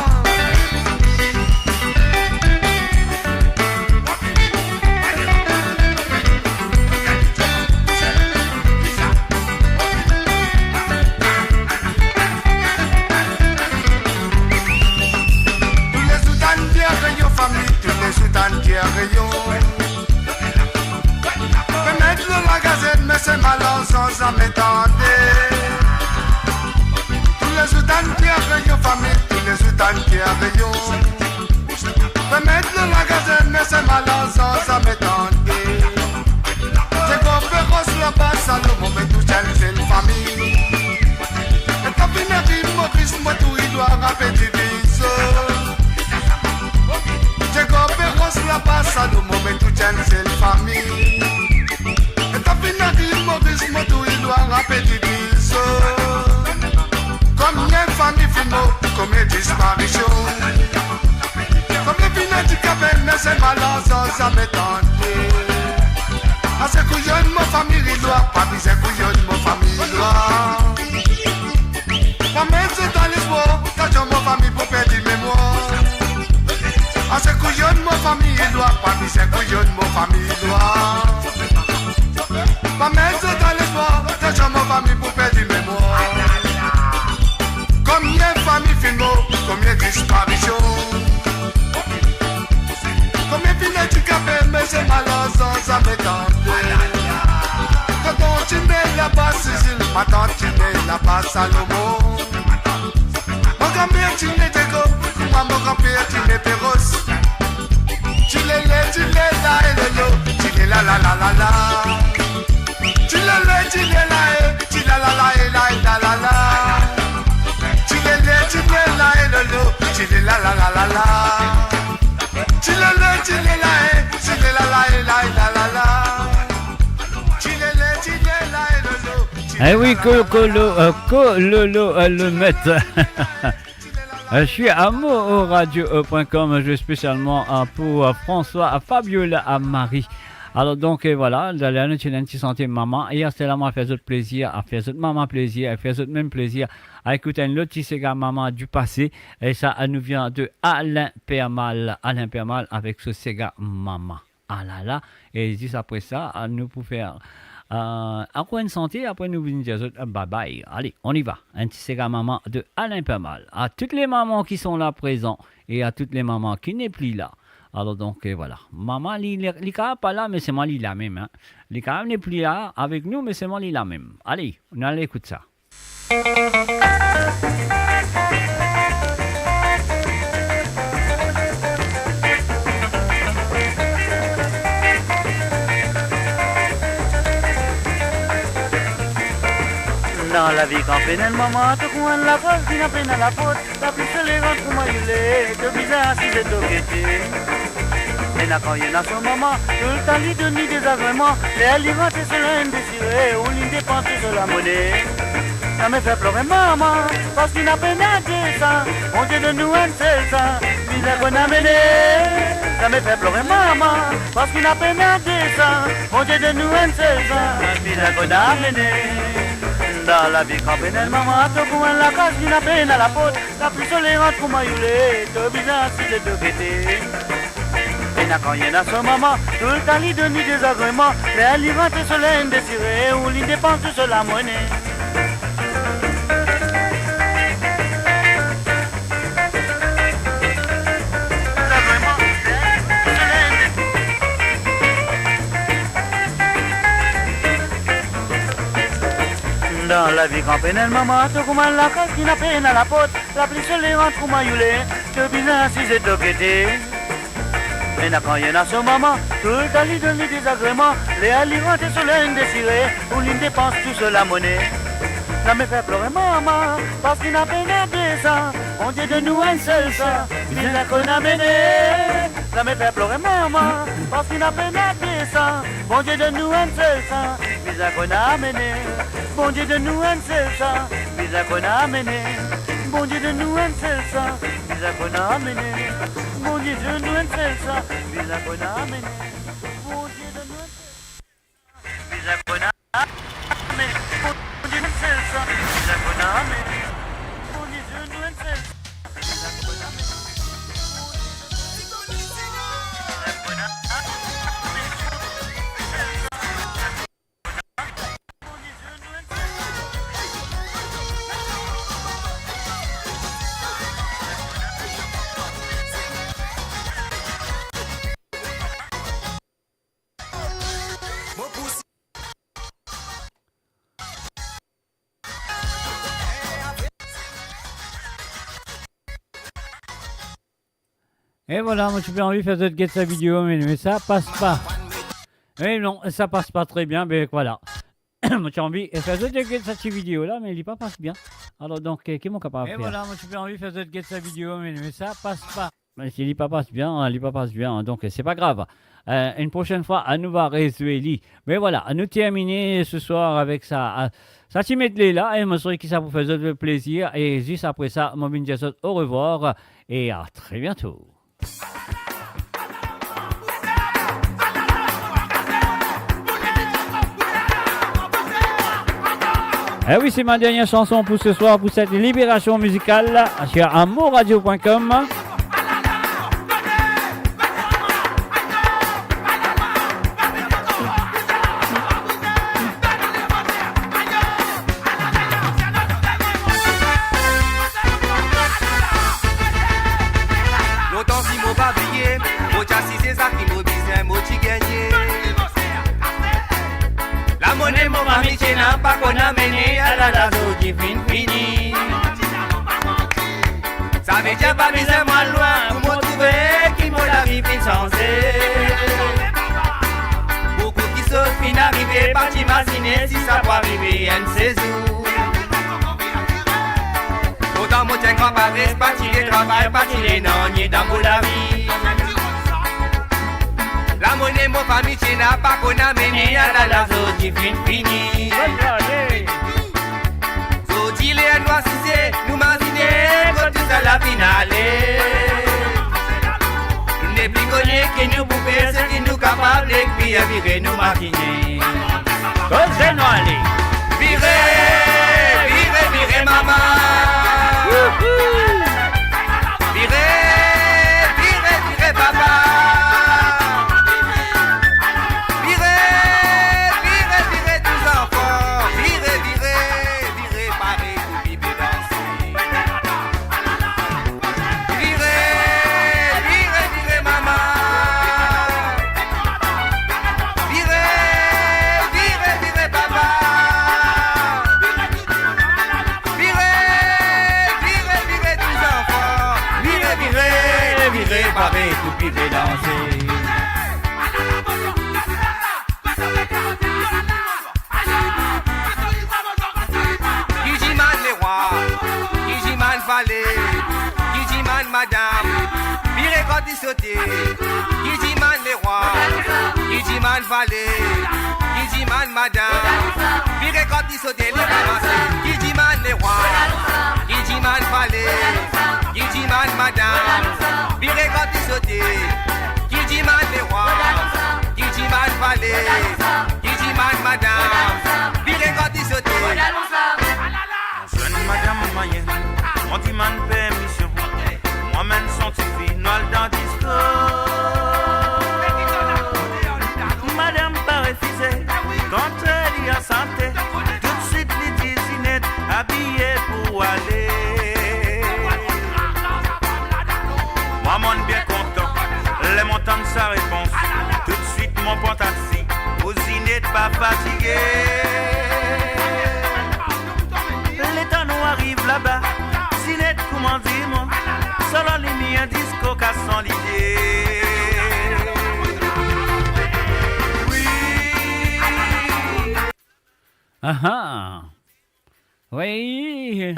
Toulezour tann Pier Reyon, fami, toulezour tann Pier Reyon. Pe met lor lagazet, me se malarzan zame tande. Toulezour tann Pier Reyon, fami, toulezour tann Pier Reyon. Pe met lor lagazet, me se malarzan zame tande. Dego Peros laba Salomon, me tou enn sel fami. E ta finn ariv Moris, mo tou Edwar, ape divize. Dego Peros laba Salomon, me tou enn sel fami. E ta finn ariv Moris, mo tou Edwar, ape divize. Konbien fami finn mor, konbien disparision. Konbien finn andikape, me se malarzan zame tande. Ase kouyonn mo fami Edwar, pa bizin kouyonn mo fami Edwar. Pa met zot dan lespwar, tansion mo fami pou perdi memwar. Ase kouyonn mo fami Edwar, pa bizin kouyonn mo fami Edwar. Pa met zot dan lespwar, tansion mo fami pou perdi memwar. Konbien fami finn mor, konbien disparision. Konbien finn andikape, me se malarzan zame tande. Tonton Tine laba Sizil, matant Tine laba Salomon. Mo granmer Tine Dego, kouma mo granper Tine Peros. Tilele, tilela, e lolo, tilela, la, la, la, la. Tilele, tilela, e, tila, la, la, e, la, e, la, la, la. Tilele, tilela, e lolo, tilela, la, la, la, la. Tilele, tilela, e, tilela, la, e, la, e, la, la, la. Tilele, tilela, e lolo, tilela, la, la, la, la. Eh oui, Kolo Kolo, euh, Kololo, euh, le maître. Euh, je suis à moradio point com, je joue spécialement, euh, pour, euh, François, euh, Fabiola, euh, Marie. Alor donk, euh, vwala, daler nou ti ena enn ti sante mama, e aster la mo fer zot plezir, a fer zot mama plezir, a fer zot mem plezir, a ekout enn lot ti sega mama du pase, e sa, euh, nou vien de Alain Permal, Alain Permal avek so sega mama. Alala, e zis apre sa, nou pou fer, euh, ankor enn sante, apre nou vinn dir zot, euh, bye bye. Allez, on y va. Enn ti sega mama de Alain Permal. À toutes les mamans qui sont là présents et à toutes les mamans qui n'est plus là. Alor donk, euh, vwala. Mama, li, li, li kapav pa la, me selman li la mem, hein. Li kapav nepli la avek nou, me selman li la mem. Allez, nou al ekout sa. Dan lavi kan pena enn mama, to kouma enn lakaz ki ena pena laport. Lapli sole rant kouma youle, to bizin asize to gete. Ena kan ena so mama, toultan li donn li dezagreman, ler li rante so linz desire, ou li depans tou so lamone. Zame fer plore mama, parski ena pena de sa, Bondie donn nou enn sel sa, bizin konn amene. Zame fer plore mama, parski ena pena de sa, Bondie donn nou enn sel sa, bizin konn amene. Dan lavi kan pena enn mama, to kouma enn lakaz ki ena pena laport. Lapli sole rant kouma youle, to bizin asize to gete. Ena kan ena so mama, toultan li donn li dezagreman, ler li rante so linz desire, ou li depans tou so lamone. Dan lavi kan pena enn mama, to kouma enn lakaz ki ena pena laport. Lapli sole rant kouma youle, to bizin asize to gete. Ena kan ena so mama, toultan li donn li dezagreman, ler li rante so linz desire, ou li depans tou so lamone. Zame fer plore mama, parski ena pena de sa, Bondie donn nou enn sel sa, bizin konn amene. Zame fer plore mama, parski ena pena de sa, Bondie donn nou enn sel sa, bizin konn amene. Bondie donn nou enn sel sa, bizin konn amene. Bondie donn nou enn sel sa, Bizin kone amene, Bondie donn nou enn sel sa. Bizin kone amene, Bondie donn nou enn sel sa. Bizin kone amene, Bondie donn nou enn sel sa. Bizin kone amene, Bondie donn nou enn sel sa. Bizin kone amene, Bondie donn nou enn sel sa. Bizin kone amene, Bondie donn nou enn sel sa. E vwala, mo ti pe anvi fer zot get sa video, me, me sa pas pa. E non, sa pas pa tre bien, me vwala. Mo ti anvi fer zot get sa ti video la, me li pa pas bien. Alor donk, eh, ki mo kapav fer? E vwala, mo ti pe anvi fer zot get sa video, me, me sa pas pa. Me si li pa pas bien, li pa pas bien, donk se pa grav. Eh, enn prosenn fwa, nou va rezwe li. Me vwala, nou termine seswar avek sa, eh, sa ti medley la, e mo swete ki sa pou fer zot plezir, e zis apre sa, mo vinn dir zot orevwar, e a tre biento. Eh wi, c'est ma dernière chanson pour ce soir, pour cette libération musicale sur amourradio point com. Lontan si mo pa bliye, mo ti asize sa ki mo bizin, mo ti gagne. Lamone mo fami ti ena pa konn amene, alala zordi finn fini. Savedir pa bizin mo al lwin pou mo trouve ki mo lavi finn sanze. Boukou kissoz finn arive, pa ti imazine si sa pou arive enn sezour. Lontan mo ti enn gran pares, pa ti ena travay, pa ti ena nanye dan mo lavi. Lamone mo fami ti ena pa konn amene, alala zordi finn fini. Zordi ler nou asize, nou mazine kot tousala finn ale. Nou nepli kone ki nou pou fer, seki nou kapav, lepli vire nou mazine. Koze nou ale. Vire, vire, vire mama. Wouhou. Vire, vire, vire papa. Vire, vire, vire tou zanfan. Vire, vire, vire pare pou vinn danse. Vire, vire, vire mama. Vire, vire, vire papa. Vire, vire, vire tou zanfan. Vire, vire, vire pare pou vinn danse. Ki dimann lerwa, ki dimann vale, ki dimann madam, vire kot li sote. Ki dimann lerwa, ki dimann vale, ki dimann madam, vire kot li sote, li ranmase. Ki dimann lerwa, ki dimann vale, ki dimann madam, vire kot li sote. Ki dimann lerwa, ki dimann vale, ki dimann madam, vire kot li sote. Mo zwenn madam mwayin, mo dimann permision, mo amenn son tifi, nou al dan disko. Madam pa refize, kontrari a sante, toutswit li dir Zinette, abiye pou ale. Mwa, monn bien kontan ler mo tann sa repons. Toutswit mo pran taksi, pou Zinette pa fatige. Letan nou ariv laba, Zinette kouman dir mwa, so lalimier disko kas son lide. Wi. Aha. Wi.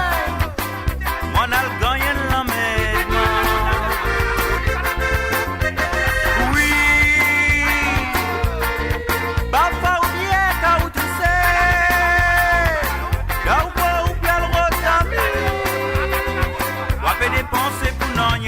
Monn al gagn enn lanmerd, mwa. Wi. Parfwa ou bien kan ou touse, kan ou bwar ou pe al rod zami. Ou pe depanse pou nanye.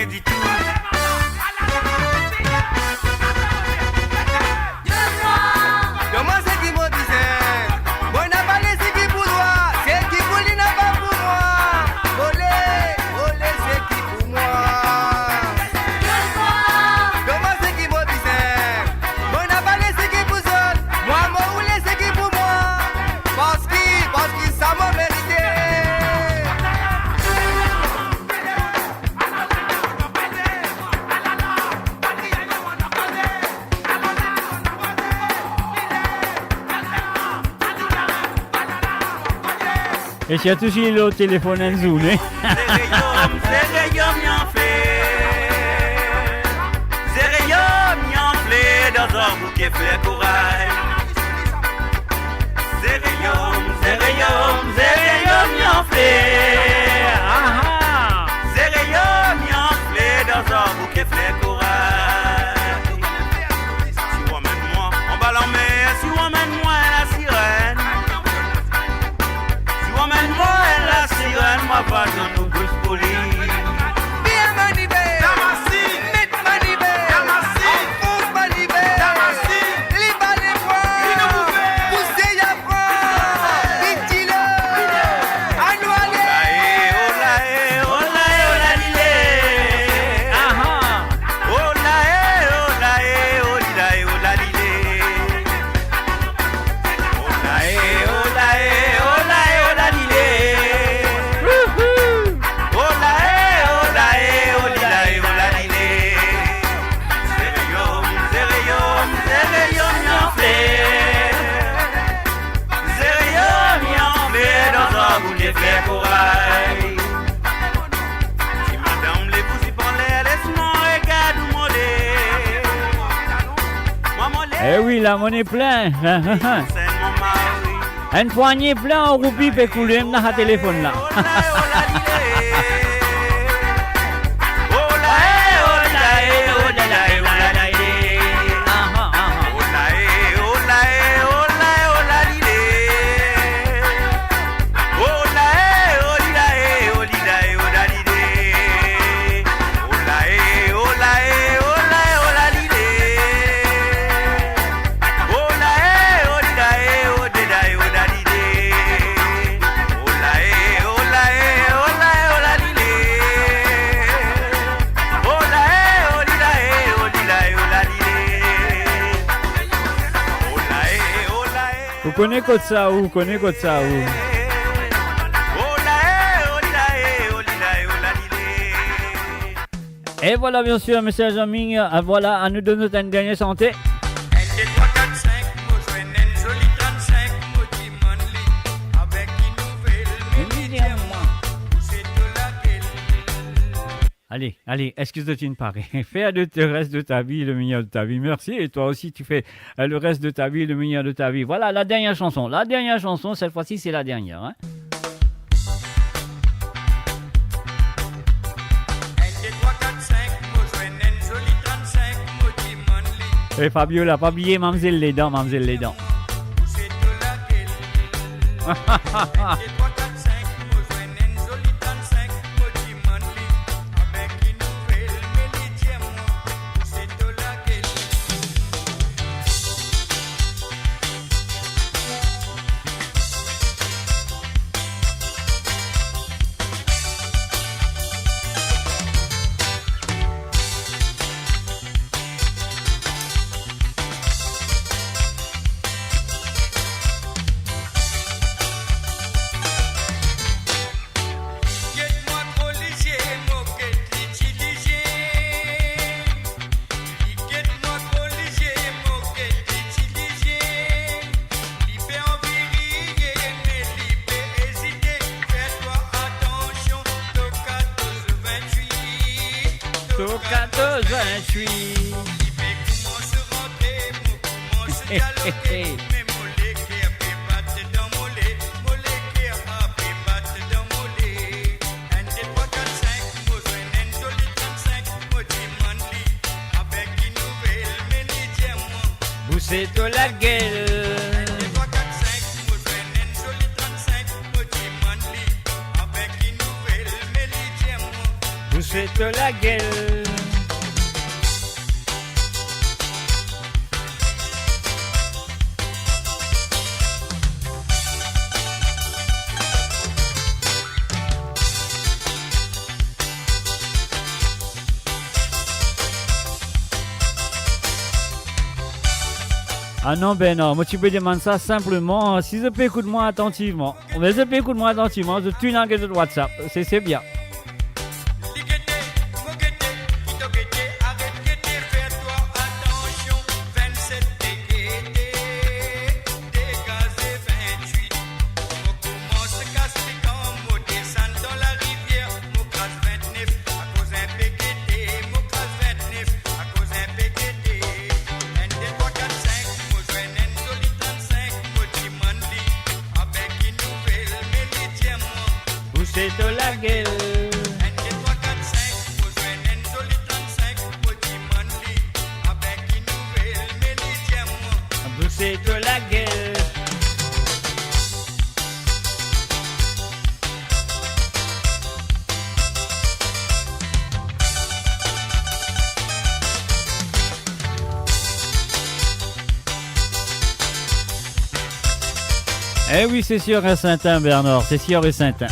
E sirtou si li lor telefonn enn zourne. Zereyom, zereyom, li anfle. Zereyom, li anfle dan zan bouke fler koray. Zereyom, zereyom, zereyom, li anfle. Aha. Zereyom, li anfle dan zan bouke fler koray. Si ou amenn mwa anba lanmer, si ou amenn mwa lasirèn. Si ou amenn mwa lasirèn, mwa pa donn ou bous pou li. Bien Manibe. Damasine. Met Manibe. Damasine. Anfors Manibe. Damasine. Li bale pran. Li nou bouve. Pouse ya pran. Li dilo. Anou ale. Ola e, ola e, ola e, ola li le. Aha. Ola e, ola e, oli la e, ola li le. Ola e, ola e, ola e, ola li le. Wouhou! Ola e, ola e, oli la e, ola li le. Zereyom, zereyom, zereyom, li anfle. Zereyom, li anfle dan zan bouke fler koray. Si madam le pou zip anler, les mwa regard ou mo le. Mwa mo le. Eh wi, la mo ena plin. Enn pwagne plin an roupi pe koule, ena sa telefonn la. Ou kone kot sa, ou kone kot sa, ou. E vwala, bien sir, mesie Jean-Ming, euh, vwala, anou donn zot enn dernie sante. Enn, de, trwa, kat, sink, mo zwenn enn zoli trant-sink, mo dimann li, avek ki nouvel, me li dir mwa, ou se to lakel. Allez, allez, est-ce que tu es paré? Faire de, le reste de ta vie le meilleur de ta vie. Merci, et toi aussi, tu fais, euh, le reste de ta vie le meilleur de ta vie. Voilà, la dernière chanson. La dernière chanson, cette fois-ci, c'est la dernière, hein. Enn, de, trwa, kat, sink, mo zwenn enn zoli trant-sink, mo dimann li. E Fabiola, pa bliye Mamzel Ledan, Mamzel Ledan. Ou se to lakel. Enn, de, trwa, kat, sink, mo zwenn enn zoli trant-sink, mo dimann li, avek ki nouvel, me li dir mwa, ou se to lakel. Li get mwa tro lizie, mo get li ti lizie. Li get mwa tro lizie, mo get li ti lizie. Li pe anvi riye, me li pe ezite. Fer twa atansion, to kataz vintwit. To kataz vintwit. Li pe koumans rantre, mo koumans dialoge. Me mo leker pe bat dan mo le, mo leker pe bat dan mo le. Enn, de, trwa, kat, sink, mo zwenn enn zoli trant-sink, mo dimann li, avek ki nouvel, me li dir mwa. Ou se to lagel. Enn, de, trwa, kat, sink, mo zwenn enn zoli trant-sink, mo dimann li, avek ki nouvel, me li dir mwa. Ou se to lagel. Ah non, Bernard, mo ti pe demann sa sinpleman, si zot pe ekout mwa atantivman. Me zot pe ekout mwa atantivman, zot tou ena get zot WhatsApp. Se, se bien. Li gete, mo gete, ki to gete, aret gete, fer twa atansion, vennset degre, degaze vintwit. Mo koumans kas li Bouse to lagel. Enn, de, trwa, kat, sink, pou zwenn enn zoli trant-sink, pou dimann li, avek enn nouvel me li dir mwa. Bouse to lagel. Eh oui, c'est sûr et certain, Bernard, c'est sûr et certain.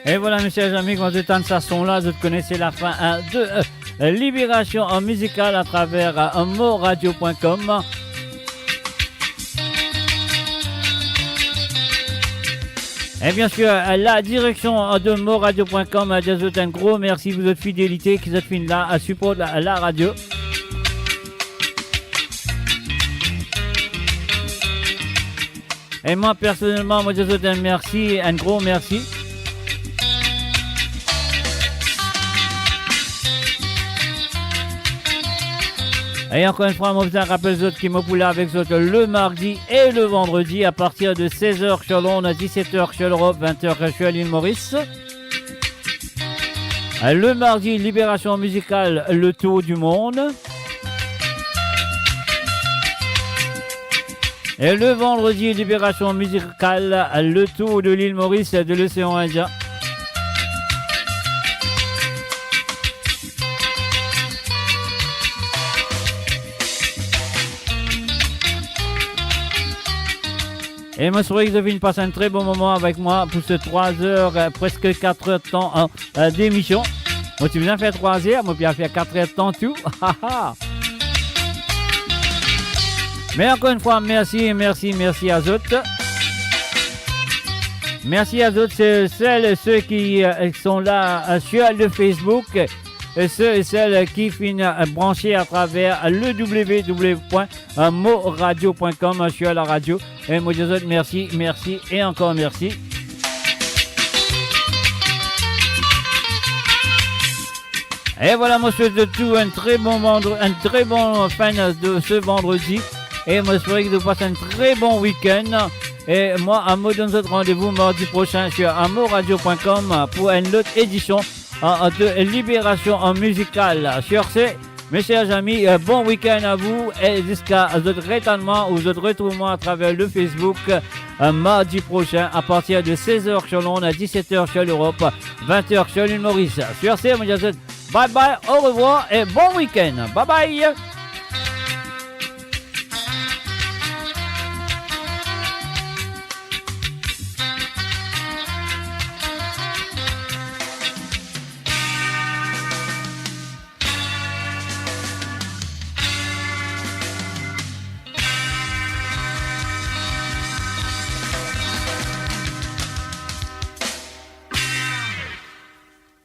E vwala, mesie zami, kan zot tann sa son la, zot kone se lafin, hein, de, euh, Libération, euh, mizikal atraver, euh, moradio point com. E bien sir, euh, la direksion, euh, de moradio point com, euh, dir zot enn gro mersi pou zot fidelite, ki zot finn la, euh, siport la, la radio. E mwa, personelman, mo dir zot enn mersi, enn gro mersi. E ankor enn fwa, mo bizin rapel zot ki mo pou la avek zot le mardi e le vandredi, a partir de sez er sir Lond, diset er sir Lerop, vin er sir Lil Moris. Le mardi, Libération musicale, le tour du monde. E le vandredi, Libération musicale, le tour de l'île Maurice et de l'océan Indien. E mo swete ki zot finn pas enn tre bon moman avek mwa pou se trwa er, euh, preske kat er tan, euh, euh, demision. Mo ti bizin fer trwa er, mo pe al fer kat er tan tou. Me ankor enn fwa, mersi, mersi, mersi a zot. Mersi a zot, se sel seki, euh, son la, euh, sir le Facebook, e se e sel ki finn, euh, branse atraver le w w w point moradio point com, euh, sir la radio. E mo dir zot mersi, mersi e ankor mersi. E vwala, mo swet zot tou enn tre bon vandre-, enn tre bon fin de se vandredi. E mo espere ki zot pas enn tre bon wikenn. E mwa, mo donn zot randevou mardi prosin sir moradio point com pou enn lot edision, euh, de Libération, euh, musicale. Sur ce, mes chers amis, euh, bon week-end à vous et jusqu'à zot retann mwa ou zot retrouv mwa atraver le Facebook, euh, mardi prosin à partir de seize heures sur Londres, à dix-sept heures sur l'Europe, vingt heures sur l'île Maurice. Sur ce, mo dir zot bye bye, au revoir et bon week-end. Bye bye.